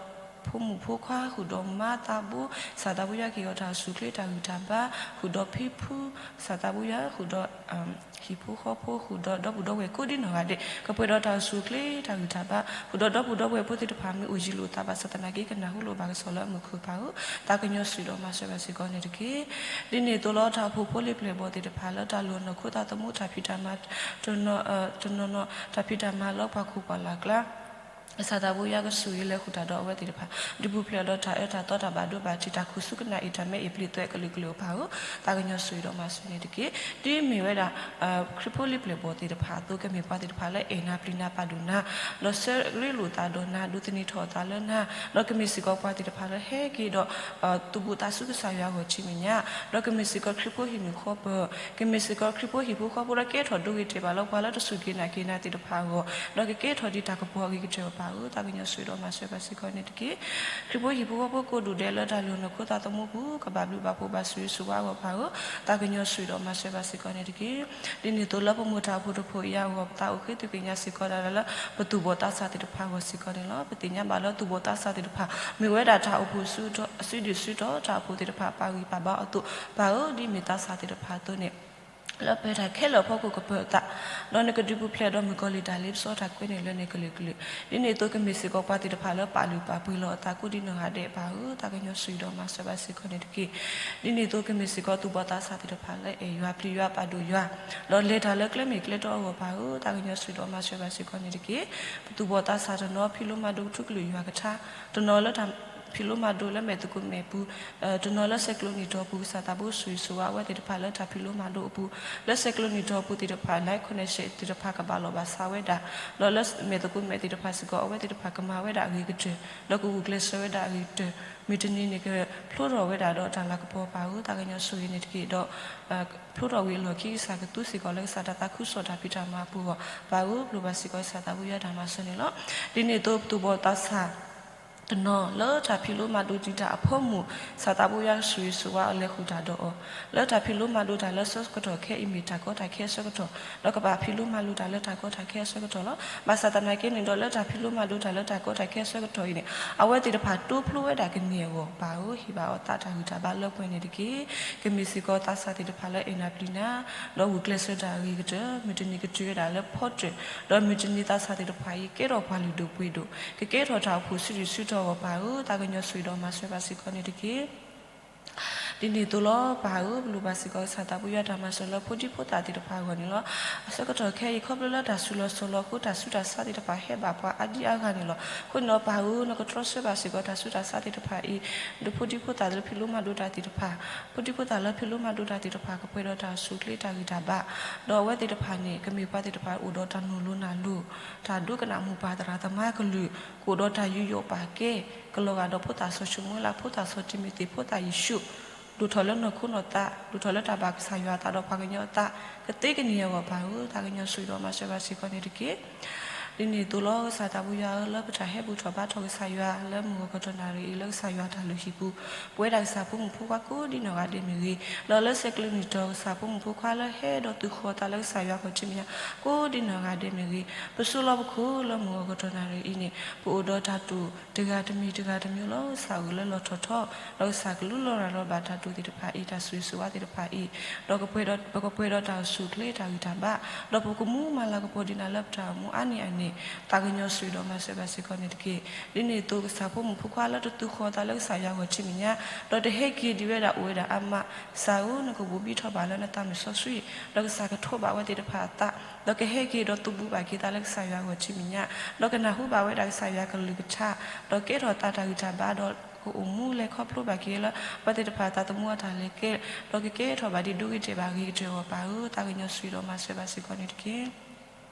ဖိမုၣ်ဖိခွါ, ဃုာ်ဒီးမါသးဘိ, ကစၢ်သးဘိယွၤကဟ့ၣ်အီၤတၢ်အိၣ်ဆူၣ်အိၣ်ချ့ တၢ်ဂံၢ်တၢ်ဘါ, ဃုာ်ဒီးဖံဖု, ကစၢ်သးဘိယွၤဃုာ်ဒီး ဟံၣ်ဖိဃီဖိ, ဃုာ်ဒီးဒီပုၢ်ဒီဝဲၢ်ကိးဒ်နီၢ်ဂၤဒဲး ကပှဲၤဒီးတၢ်အိၣ်ဆူၣ်အိၣ်ချ့ တၢ်ဂံၢ်တၢ်ဘါ, ဃုာ်ဒီးဒီပုၢ်ဒီဝဲၢ်ဖိသ့ၣ်တဖၣ် မ့ၢ်အိၣ်ယံၤလိာ်သးဘၣ်ဆၣ်သနာ်က့ ကနၢ်ဟူလိာ်ဘၣ်ကစီၣ်လၢအမုာ်ခုၣ် ပၢ်ဧၢ, သးကညီၤဆိၣ်ဂ့ၤဒီးမၤစၢၤဘၣ်စ့ၢ်ကီးန့ၣ်တက့ၢ်. ဒ်န့ၣ်အသိးလီၤ, တၢ်အိၣ်ဖှိၣ်ဖိလံၤပျဲၢ်ဘီၣ်သ့ၣ်တဖၣ်လၢတၢ်လီၢ်နီၢ်ခိသးသမူတၢ်ဖံးတၢ်မၤ တနီၤနီၤ တၢ်ဖံးတၢ်မၤလၢပှၤခိၣ်ပှၤလၢ်ကျါ ကစၢ်သးဘိယွၤကဆိၣ်ဂ့ၤလဲၤဃုာ်တၢ်ဒီးအဝဲသ့ၣ်တဖၣ်, ဒုးပူၤဖျဲးအီၤဒီးတၢ်အၢတၢ်သီ တၢ်ဘၣ်ဒိဘၣ်ထံး တၢ်ခူၣ်ဆူၣ်ကနၣ်အံၤ တၢ်မဲအံၤပျံၤသွဲးကလုာ်ကလုာ်အပၢ်ဧၢ, သးကညီၤဆိၣ်ဂ့ၤဒီးမၤစၢၤန့ၣ်တက့ၢ်. ဒ်မ့ၢ်ဝဲဒၣ် ခရံာ်ဖိလံၤပျဲၢ်ဘီၣ်သ့ၣ်တဖၣ်အသိး ကမ့ၢ်ပှၤသ့ၣ်တဖၣ်လၢအဲၣ်နၤပျံၤနၤပာ်ဒိၣ်နၤ, ဒီးဆၢရ့လိာ်သးဒီးနၤ ဒိးသန့ၤထီၣ်အသးလၢနၤ, ဒီးကမ့ၢ်စ့ၢ်ကီးပှၤသ့ၣ်တဖၣ်လၢဟဲက့ၤဒီး သူၣ်ဘိးသးစူၤကစၢ်ယွၤအဂီၢ်ထံးမဲာ်ညါ, ဒီးကမ့ၢ်စ့ၢ်ကီးခရံာ်ဖိဟံၣ်မုၣ်ဃီပၢၤ, ကမ့ၢ်စ့ၢ်ကီးခရံာ်ဖိဟံၣ်ဖိဃီဖိလၢကဲထီၣ်ဒိဂ့ၤတဲာ်ဘၣ်လၢပှၤလၢတစူၢ်က့ၤနာ်က့ၤနၤသ့ၣ်တဖၣ်အဂီၢ်, ဒီးကကဲထီၣ်ဒ်တၢ်ကပီၤအဂ့ၤကတၢၢ်အပၢ်ဧၢ, သးကညီၤဆိၣ်ဂ့ၤဒီးမၤစၢၤဘၣ်စ့ၢ်ကီးန့ၣ်တက့ၢ်. ခရံာ်ဖိဟံၣ်ဖိဃီဖိကိးဒူၣ်ဒဲးလၢတၢ်လီၢ်နီၢ်ခိသးသမူပူၤ ကဘၣ်ဘျုးဘၣ်ဖှိၣ်ဘၣ်ဆိၣ်ဂ့ၤဆိၣ်ဝါအဂီၢ်ပၢ်ဧၢ, သးကညီၤဆိၣ်ဂ့ၤဒီးမၤစၢၤဘၣ်စ့ၢ်ကီးန့ၣ်တက့ၢ်. ဒ်န့ၣ်အသိးလၢပမိၢ်တၢ်အိၣ်ဖှိၣ်တဖှိၣ်အံၤအဂီၢ် ပသးအိၣ်ဃ့သုးက့ၤညါစ့ၢ်ကီးဒၣ်လၢ ပသူၣ်ဘီၣ်သးစၢ်သ့ၣ်တဖၣ်အဂီၢ်စ့ၢ်ကီးန့ၣ်လီၤ. ပသ့ၣ်ညါဘၣ်လၢသူၣ်ဘီၣ်သးစၢ်သ့ၣ်တဖၣ် မ့ၢ်ဝဲဒၣ်တၢ်အိၣ်ဖှိၣ်စုဒုၣ်စုတီၤ တၢ်အိၣ်ဖှိၣ်သ့ၣ်တဖၣ်ပာ်ဂံၢ်ပာ်ဘါအီၤအသိး ပၢ်ဧၢ, ဒ်မ့ၢ်သးစၢ်သ့ၣ်တဖၣ်အသိးန့ၣ် လၢပတၢ်ခဲလၢာ်အဖီခိၣ်ကပၢၤအသး, ဒီးနကဒုးပူၤဖျဲးဒီးမုၣ်ကီၤလံၢ်တၢ်လ့ပစီတၢ်ကွဲန့ၣ်လၢန့ၣ်ကလုာ်ကလုာ်, ဒ်န့ၣ်အသိးကမ့ၢ်စ့ၢ်ကီးပှၤသ့ၣ်တဖၣ်လၢပာ်လုၢ်ပာ်ပှ့ၤလီၤအသးကိးဒ်နီၢ်ဂၤဒဲးပၢ်ဧၢ, သးကညီၤဆိၣ်ဂ့ၤဒီးမၤစၢၤဘၣ်စ့ၢ်ကီးန့ၣ်တက့ၢ်. ဒ်န့ၣ်အသိးကမ့ၢ်စ့ၢ်ကီးသူၣ်ဘီၣ်သးစၢ်သ့ၣ်တဖၣ်လၢအဲၣ်ယွၤပျံၤယွၤပာ်ဒိၣ်ယွၤ, ဒီးလဲၤတၢ်လၢကျဲမ့ၢ်ကျဲတီအဂီၢ်ပၢ်ဧၢ, သးကညီၤဆိၣ်ဂ့ၤဒီးမၤစၢၤဘၣ်စ့ၢ်ကီးန့ၣ်တက့ၢ်. ပသူၣ်ဘီၣ်သးစၢ်တနီၤဖံးလိမၤဒိးကထူကလုၢ်ယွၤကထါ, တနီၤလၢတၢ်ဖံးလိမၤဒိးလၢမဲာ်သကိးမဲာ်ပူၤ, တနီၤလၢဆဲးကျိးနံၣ်တီၤပူၤ ကစၢ်သးဘိဆိၣ်ဂ့ၤဆိၣ်ဝါအဝဲသ့ၣ်တဖၣ်လၢတၢ်ဖံးလိမၤဒိးအပူၤ, လၢဆဲးကျိးနံၣ်တီၤပူၤသ့ၣ်တဖၣ် live connection သ့ၣ်တဖၣ်ကဘၣ်လီၢ်ဘၣ်စးဝဲဒၣ်, ဒီးလၢမဲာ်သကိးမဲာ်သ့ၣ်တဖၣ်စ့ၢ်ကီး အဝဲသ့ၣ်တဖၣ်ကမၤဝဲဒၣ်အဂ့ၤကတၢၢ်, ဒီးကဂုာ်ကျဲးစၢးဝဲဒၣ်အဂ့ၤကတၢၢ်, မုၢ်တနံၤန့ၣ်ကဖျိထီၣ်ဝဲဒၣ်ဒီးတၢ်လၤကပီၤပၢ်ဧၢ, သးကညီၤဆိၣ်ဂ့ၤန့ၣ်တက့ၢ်. ဒီး ဖျိထီၣ်ဝံၤအလီၢ်ခံ ကစၢ်ကသးခုကစီၣ်တၢ်ဖံးတၢ်မၤအပူၤအဂီၢ် ပၢ်ဧၢ, ပျိၢ်ဘၣ်စ့ၢ်ကီးကစၢ်သးဘိယွၤတၢ်မၤစၢၤန့ၣ်လီၤ. ဒ်န့ၣ်အသိးပသူၣ်ဘီၣ်သးစၢ် တနီၤလၢတၢ်ဖံးလိမၤဒိးဒံးတၢ်အဖၢမုၢ် ကစၢ်သးဘိယွၤဆိၣ်ဂ့ၤဆိၣ်ဝါအီၤလဲၤဃုာ်တၢ်ဒီးအီၤ, လၢတၢ်ဖံးလိမၤဒိးတၢ်လၢဆၢကတီၢ်ခဲအံၤမ့ၢ်တၢ်ကီတၢ်ခဲအဆၢကတီၢ်, ဒီးကဘၣ်ဖံးလိမၤလိတၢ်လၢတၢ်ကီတၢ်ခဲအဆၢကတီၢ်လီၤ. ဘၣ်ဆၣ်သနာ်က့န့ၣ်ဒီး လၢတၢ်ဖံးလိမၤဒိးတၢ်လၢတၢ်ကီတၢ်ခဲအဆၢကတီၢ်အံၤန့ၣ် အဝဲသ့ၣ်တဖၣ်တိဖျိဝဲဒၣ်ကန့ၢ်အဂီၢ် ပၢ်ဧၢ, ဟ့ၣ်ဘၣ်အီၤသးတၢ်ဂံၢ်တၢ်ဘါလၢပှဲၤန့ၣ်တက့ၢ်. ကမ့ၢ်စ့ၢ်ကီးသးစၢ်သ့ၣ်တဖၣ်လၢအဲၣ်နၤပျံၤနၤ ဒီးဂုာ်ကျဲးစၢးတၢ်အဂ့ၤကတၢၢ်, မုၢ်တနံၤကတုၤဝဲဒၣ်လၢဖီတၢၢ်, ဒီးမုၢ်တနံၤသးစၢ်သ့ၣ်တဖၣ်အံၤ ကဲထီၣ်ပှၤလုၢ်ဒိၣ်ပှ့ၤဒိၣ်, ကကဲထီၣ်တၢ်အိၣ်ဖှိၣ်စုဒုၣ်စုတီၤအဂီၢ် ပၢ်ဧၢ, သးကညီၤဆိၣ်ဂ့ၤဒီးမၤစၢၤဘၣ်စ့ၢ်ကီးန့ၣ်တက့ၢ်. ဒ်န့ၣ်အသိးလီၤ ပၢ်ဧၢ, ပျိၢ်ဘၣ်စ့ၢ်ကီးကစၢ်သးဘိယွၤတၢ်မၤစၢၤလၢဖိဒံဖိသၣ်သ့ၣ်တဖၣ်အဂီၢ်န့ၣ်လီၤ. အဆၢကတီၢ်ခဲအံၤ ခီဖျိလၢတၢ်ဆူးလီၤဆီလီၤအဃိ တၢ်ဆူးတၢ်ဆါသ့ၣ်တဖၣ်ဟဲဘၣ်ပှၤအါဒံအါဂၤန့ၣ်လီၤ. အဃိန့ၣ်ဒီး ပၢ်ဧၢ, နကတြီဆၢဘၣ်စ့ၢ်ကီးတၢ်ဆူးတၢ်ဆါသ့ၣ်တဖၣ်အံၤ ဒီးဖိဒံဖိသၣ်လၢဖံးလိမၤဒိးတၢ်သ့ၣ်တဖၣ်, ဖိဒံဖိသၣ်လၢဖံးလိမၤဒိးတၢ်သ့ၣ်တဖၣ် ကပှဲၤဒီးတၢ်အိၣ်ဆူၣ်အိၣ်ချ့တၢ်ဂံၢ်တၢ်ဘါ, ဒီးအဝဲသ့ၣ်တဖၣ်န့ၣ် ကမ့ၢ်ပှၤသ့ၣ်တဖၣ်အိၣ်ဒီးတၢ်နိၢ်လိနၢ်လိ, တၢ်ဒိကနၣ်မိၢ်ပၢ်သရၣ်သမါကလုၢ်, ကအိၣ်ဒီးတၢ်ယူးယီၣ်ပာ်ကဲ, ကလီၤဂာ်ဒီးဖိသၣ်စီၤၡမူၤအ့လး, ဖိသၣ်စီၤတံၤမသ့း, ဖိသၣ်ယ့ၣ်ၡူး ဒိၣ်ထီၣ်လၢနီၢ်ခိနီၢ်သး, ဒိၣ်ထီၣ်လၢတၢ်ဘၣ်ကစၢ်ယွၤအသးဒီးပှၤကညီအသး, ကသ့ကန့ၢ်အဂီၢ်ပၢ်ဧၢ, သးကညီၤဆိၣ်ဂ့ၤဒီးမၤစၢၤဘၣ်စ့ၢ်ကီးန့ၣ်တက့ၢ်. ဒ်န့ၣ်အသိးလီၤ ကစၢ်သးဘိယွၤဧၢ, လၢပတၢ်ဟဲဘူၣ်ထီၣ်ဘါထီၣ်ကစၢ်ယွၤ လၢမုၢ်ဂီၤကတီၢ်နၣ်ရံၣ်အံၤ လၢကစၢ်ယွၤအတၢ်လုၢ်ဟံၣ်ပူၤ, ပဝဲဒၣ်ကစၢ်ဖိမုၣ်ဖိခွါကိးဒ်နီၢ်ဂၤဒဲးမ့ၢ်ဂ့ၤ, ဒီးလၢဆဲးကျၢနုာ်တီၢ်ကစၢ်ဖိမုၣ်ဖိခွါလၢဟဲဒီးသုးဃီၤသးလၢကစၢ်ယွၤအခီၣ်ထံးမဲာ်ညါ ကိးဒ်နီၢ်ဂၤဒဲးမ့ၢ်ဂ့ၤ, ပဆိးလီၤပခိၣ်လၢမုၢ်ဂီၤကတီၢ်နၣ်ရံၣ်အံၤန့ၣ် ပအိၣ်ဒီးတၢ်တိာ်တဂၤတမံၤတဂၤတမံၤလီၤ. ကစၢ်အိၣ်လၢလီၢ်ထီၣ်ထီ, ဒီးကစၢ်ကလူလီၤရၤလီၤဘၣ်တၢ်တိာ်သ့ၣ်တဖၣ်အံၤ တၢ်ဆိၣ်ဂ့ၤဆိၣ်ဝါသ့ၣ်တဖၣ်အံၤ, ဒီးပကပှဲၤဒီးတၢ်အိၣ်ဆူၣ်အိၣ်ချ့တၢ်ဂံၢ်တၢ်ဘါ, ဒီးပကမူမၤလၤကပီၤဒံးနၤလၢပတၢ်အိၣ်မူအါနံၣ်အန့ၣ်, သးကညီၤဆိၣ်ဂ့ၤဒီးမၤစၢၤဘၣ်စ့ၢ်ကီးန့ၣ်တက့ၢ်. ဒ်န့ၣ်အသိး ကစၢ်ဖိမုၣ်ဖိခွါလၢတသုးဃီၤသးလၢကစၢ်ယွၤအခီၣ်ထံးမဲာ်ညါ, ဒီးတဟဲက့ၤဒံးဝဲဒၣ်အိၣ်ဝဲဒၣ်အါမး, ကစၢ်ဧၢ နကဘိၣ်ဘံထီၣ်ဘၣ်လၢနသးမုၢ်စီဆှံ, ဒီးကစၢ်ကထိးဘၣ်ဝဲသ့ၣ်တဖၣ်အသး, ဒီးကဟဲက့ၤဒီးသုးဘူးဘၣ်က့ၤသးလၢကစၢ်ယွၤအခီၣ်ထံးမဲာ်ညါ, ဒီးကနၢ်ဟူဘၣ်ဝဲဒၣ်ကစၢ်ယွၤကလုၢ်ကထါ, ဒီးကဲထီၣ်သးတၢ်ဂံၢ်တၢ်ဘါ, ဒီးကအိၣ်မူလဲၤခီဖျိဘၣ်က့ၤလၢပှၤသ့ၣ်တဖၣ်အသးသမူအတၢ်လဲၤကျဲ, ဒီးကကဲထီၣ်ဘၣ်ဒ်ဒိဂ့ၤတဲာ်ဘၣ်ဂ့ၤကတၢၢ်အဂီၢ်ပၢ်ဧၢ, သးကညီၤဆိၣ်ဂ့ၤဒီးမၤစၢၤဘၣ်စ့ၢ်ကီးန့ၣ်တက့ၢ်.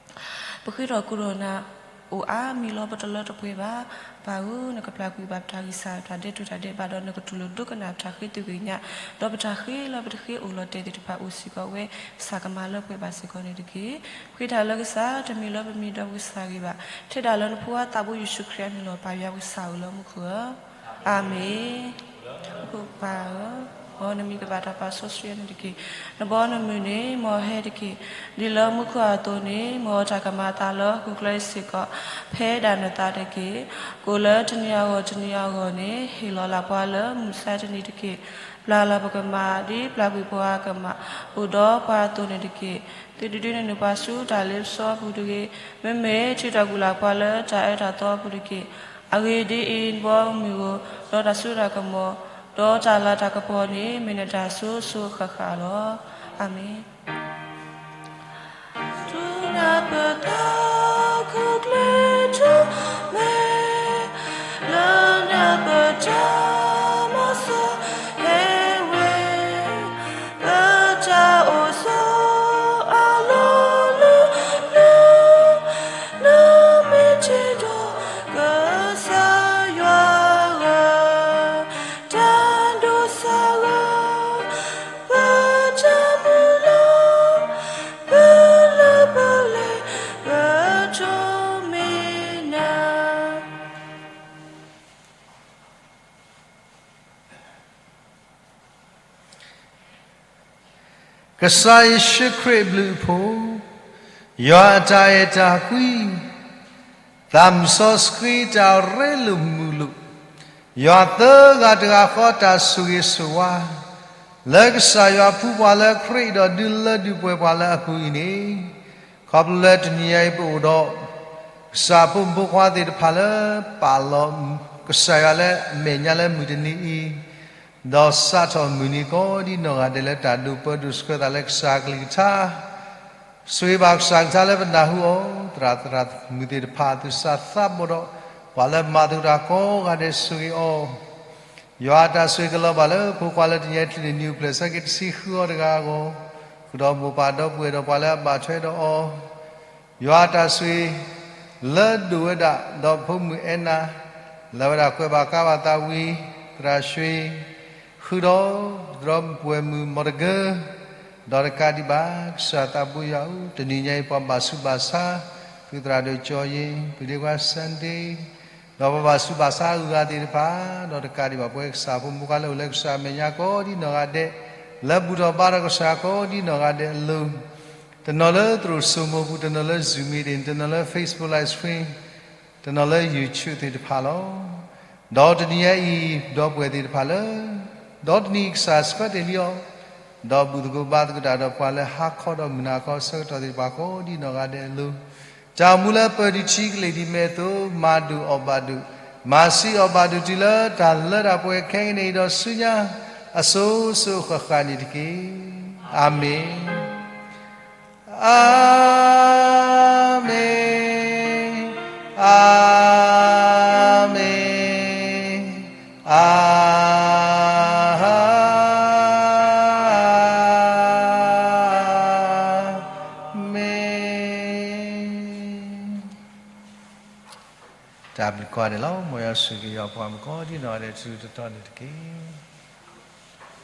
ပဃ့ထီၣ်ကိးထီၣ်နၤ အိၣ်အါမံၤလီၤပတလၢတပှဲၤဘၣ်. ပၢ်ဧၢ, နကပျၢ်ကွံာ်ဘၣ်ပတၢ်ဂံၢ်စၢ် ပတၢ်ဒဲးတူၢ်တၢ်ဒဲးဘး, ဒီးနကတူၢ်လိာ်ဒိကနၣ်ပတၢ်ဃ့သ့ၣ်ညါ, ဒီးပတၢ်ဃ့လၢပတဃ့အိၣ်လီၤတဲာ်သ့ၣ်တဖၣ်အိၣ်စ့ၢ်ကီးဝဲ, ကစၢ်ကမၤလၢပှဲၤဘၣ်စ့ၢ်ကီးန့ၣ်တက့ၢ်. ဃ့တၢ်လၢကစၢ် တမံၤလၢပမံၤဒီးပကစၢ်ဂ့ၤဘၣ်, ထဲဒၣ်လၢနဖိခွါသးဘိယ့ၣ်ၡူးခရံာ်အမံၤလီၤ. ပၢ်ယွၤပကစၢ်အိၣ်လၢမူခိၣ်ဧၢ, အၤမ့ၣ်. ဖိပၢ်ဧၢ, မ်နမံၤကဘၣ်တၢ်ပာ်စီဆှံအီၤန့ၣ်တက့ၢ်. နဘီနမုၢ်န့ၣ် မ်အဟဲတက့ၢ်. ဒ်လၢမူခိၣ်အသိးန့ၣ် မ်အတၢ်ကမၤအသးလၢဟီၣ်ခိၣ်ချၢအံၤစ့ၢ်ကီး, ဖဲဒၣ်နသးတက့ၢ်. ကိၣ်လၢတနံၤအဂီၢ်တနံၤအဂီၢ်န့ၣ် ဟ့ၣ်လီၤလၢ်ပှၤလၢမုၢ်မဆါတနံၤတက့ၢ်. ပျၢ်လၢ်ပကမၢ် ဒ်ပျၢ်ကွံာ်ပှၤအကမၢ်, အိၣ်ဒီးပှၤအသိးန့ၣ်တက့ၢ်. သုတဒုးန့ၢ်နုာ်ပှၤဆူတၢ်လ့ပစီအပူၤတဂ့ၤ. မ့မ့ၢ်ထုးထီၣ်ကွံာ်လၢ်ပှၤလၢတၢ်အၢတၢ်သီအပူၤတက့ၢ်. အဂ့ၢ်ဒ်အံၤ, နဘီမုၢ်ဧိၤ, ဒီးတၢ်စိတၢ်ကမီၤ, ဒီးတၢ်လၤတၢ်ကပီၤန့ၣ် မ့ၢ်နတၢ်စိၤစိၤအဃၣ်ဃၣ်လီၤ. အၤမ့ၣ်. ထူနၢ်ပတၢ်ခိၣ်ကျၢၢ်ထူမဲ, လၢနပတၢ်မၤစၢၤဟဲဝဲ, ပတၢ်အိၣ်ဆိးအလီၢ်လၢန, နမ့ၢ်တ့ဒီးကစၢ်ယွၤဧၢ, တၢ်ဒိးစၢ်ဧၢ, ပတၢ်မုၢ်လၢ်, ပလၢပလဲၤကတိၤမ့ၢ်နၤ. ကစၢ်ယ့ၣ်ၡူးခရံာ်အဘျုးအဖှိၣ်, ယွၤအတၢ်အဲၣ်တၢ်ကွံ, သးမုၢ်စီဆှံတၢ်ရ့လိာ်မုာ်လိာ်, ယွၤသၢဂၤတဂၤဃီတၢ်ဆိၣ်ဂ့ၤဆိၣ်ဝါ, လၢကစၢ်ယွၤဖှူပှၤလၢခရံာ်ဒီးဒုးလၢဒုးပှဲၤပှၤလၢအပူၤအံၤန့ၣ်, ခီဖျိလၢတနံၤညါအံၤပအိၣ်ဒီး ကစၢ်ဖိမုၣ်ဖိခွါသ့ၣ်တဖၣ်လၢပာ်လီၤကစၢ်ယွၤလၢအမဲာ်ညါလၢမုၢ်တနံၤအံၤ, ဒီးစးထီၣ်မုၢ်နံၤကိးဒ်နီၢ်ဂၤဒဲးလၢတၢ်ဒိးပၢဒိးဆှၢသးလၢကစၢ်အကလုၢ်ကထါ ဆိၣ်ဂ့ၤဘၣ်ကစၢ်ကလုၢ်ကထါလၢပနၢ်ဟူအီၤ, သရၣ်သရၣ်မုၣ်သ့ၣ်တဖၣ် သူၣ်စၢ်သးဘီၣ်ဒီး ပှၤလၢမၤသကိးတၢ်ကိးဂၤဒဲးဆိၣ်ဂ့ၤအီၤ, ယွၤအတၢ်ဆိၣ်ဂ့ၤကလီၤဘၣ်လၢဖိခွါလၢတနံၤအံၤ ချံးန့ၢ်နံၤအိၣ်ဖျဲၣ်ဆၢက့ၤတဆံဃုအီၤတဂၤအဂီၢ်, ဃုာ်ဒီးမိၢ်ပၢ်ဒီပုၢ်ဝဲၢ်ဒီးပှၤလၢအဘၣ်ထွဲဒီးအီၤ, ယွၤအတၢ်ဆိၣ်ဂ့ၤ လၢဒိၣ်ဝဲဒၣ် ဒီးဖိမုၣ်အဲၣ်နၤ, လၢဝဲဒၣ်ကွဲးဘၣ်ကါဘၣ်သးဝံၤ, သရၣ်ရွှ့, ဃုာ်ဒီး သရၣ်ပှဲၤမုၣ်မီၤတဂၢ, ဒီးတကးဒံးဘၣ် ကစၢ်သးဘိယွၤဧၢ, တနံၤညါအံၤပှၤဘၣ်ဆူးဘၣ်ဆါ, သုသရၣ်ဒိၣ်ကၠီယ့, ပဒ့ခွါ Sunday, ဒီးပှၤဘၣ်ဆူးဘၣ်ဆါအဂုၤအဂၤသ့ၣ်တဖၣ်, ဒီးတကးဒံးဘၣ် ပဝဲကစၢ်ဖိမုၣ်ဖိခွါလၢအိၣ်လၢကစၢ်အမဲာ်ညါကိးဒ်နီၢ်ဂၤဒဲး, လၢဘူၣ်ထီၣ်ဘါထီၣ်ကစၢ်ကိးဒ်နီၢ်ဂၤဒဲးအလိၤ, တနီၤလၢသရိာ်စိမိၤပူၤ, တနီၤလၢ Zoom meeting, တနီၤလၢ Facebook live stream, တနီၤလၢ YouTube သ့ၣ်တဖၣ်လီၤ. ဒီးတနံၤညါအံၤ ဒီပုၢ်ဝဲၢ်သ့ၣ်တဖၣ်လၢ ဒီးတနံၤအံၤကစၢ်ဆှၢတ့ၢ်လံအီၤ, ဒီးဘူၣ်သကိးဘါသကိးတၢ်ဒီးပှၤလၢဟါခီဒီးမုၢ်နၤခီဆၢကတီၢ်သ့ၣ်တဖၣ်ကိးဒ်နီၢ်ဂၤဒဲးအလိၤ, တၢ်အိၣ်မူလၢပၢၢ်ဒံးထံကလ့ၢ်ဒံးမဲာ်အသိး မၤဒိၣ်အီၣ်ဘၣ်ဒိၣ်, မၤဆံးအီၣ်ဘၣ်ဒိၣ်တုၤလၢတၢ်လၢတၢ်ပှဲၤခဲကနံၣ်အံၤဒီးဆူညါ အစိၤစိၤအဃၣ်ဃၣ်န့ၣ်တက့ၢ်. အၤမ့ၣ်. အၤမ့ၣ်, အၤမ့ၣ်, အၤမ့ၣ်. တၢ်ဘျုးကိးဂၤဒဲးလီၤ. မ်ယွၤဆိၣ်ဂ့ၤယွၤပှၤမုၣ်ကိးဒ်နီၢ်ဂၤဒဲး တထူးတတီၤန့ၣ်တက့ၢ်.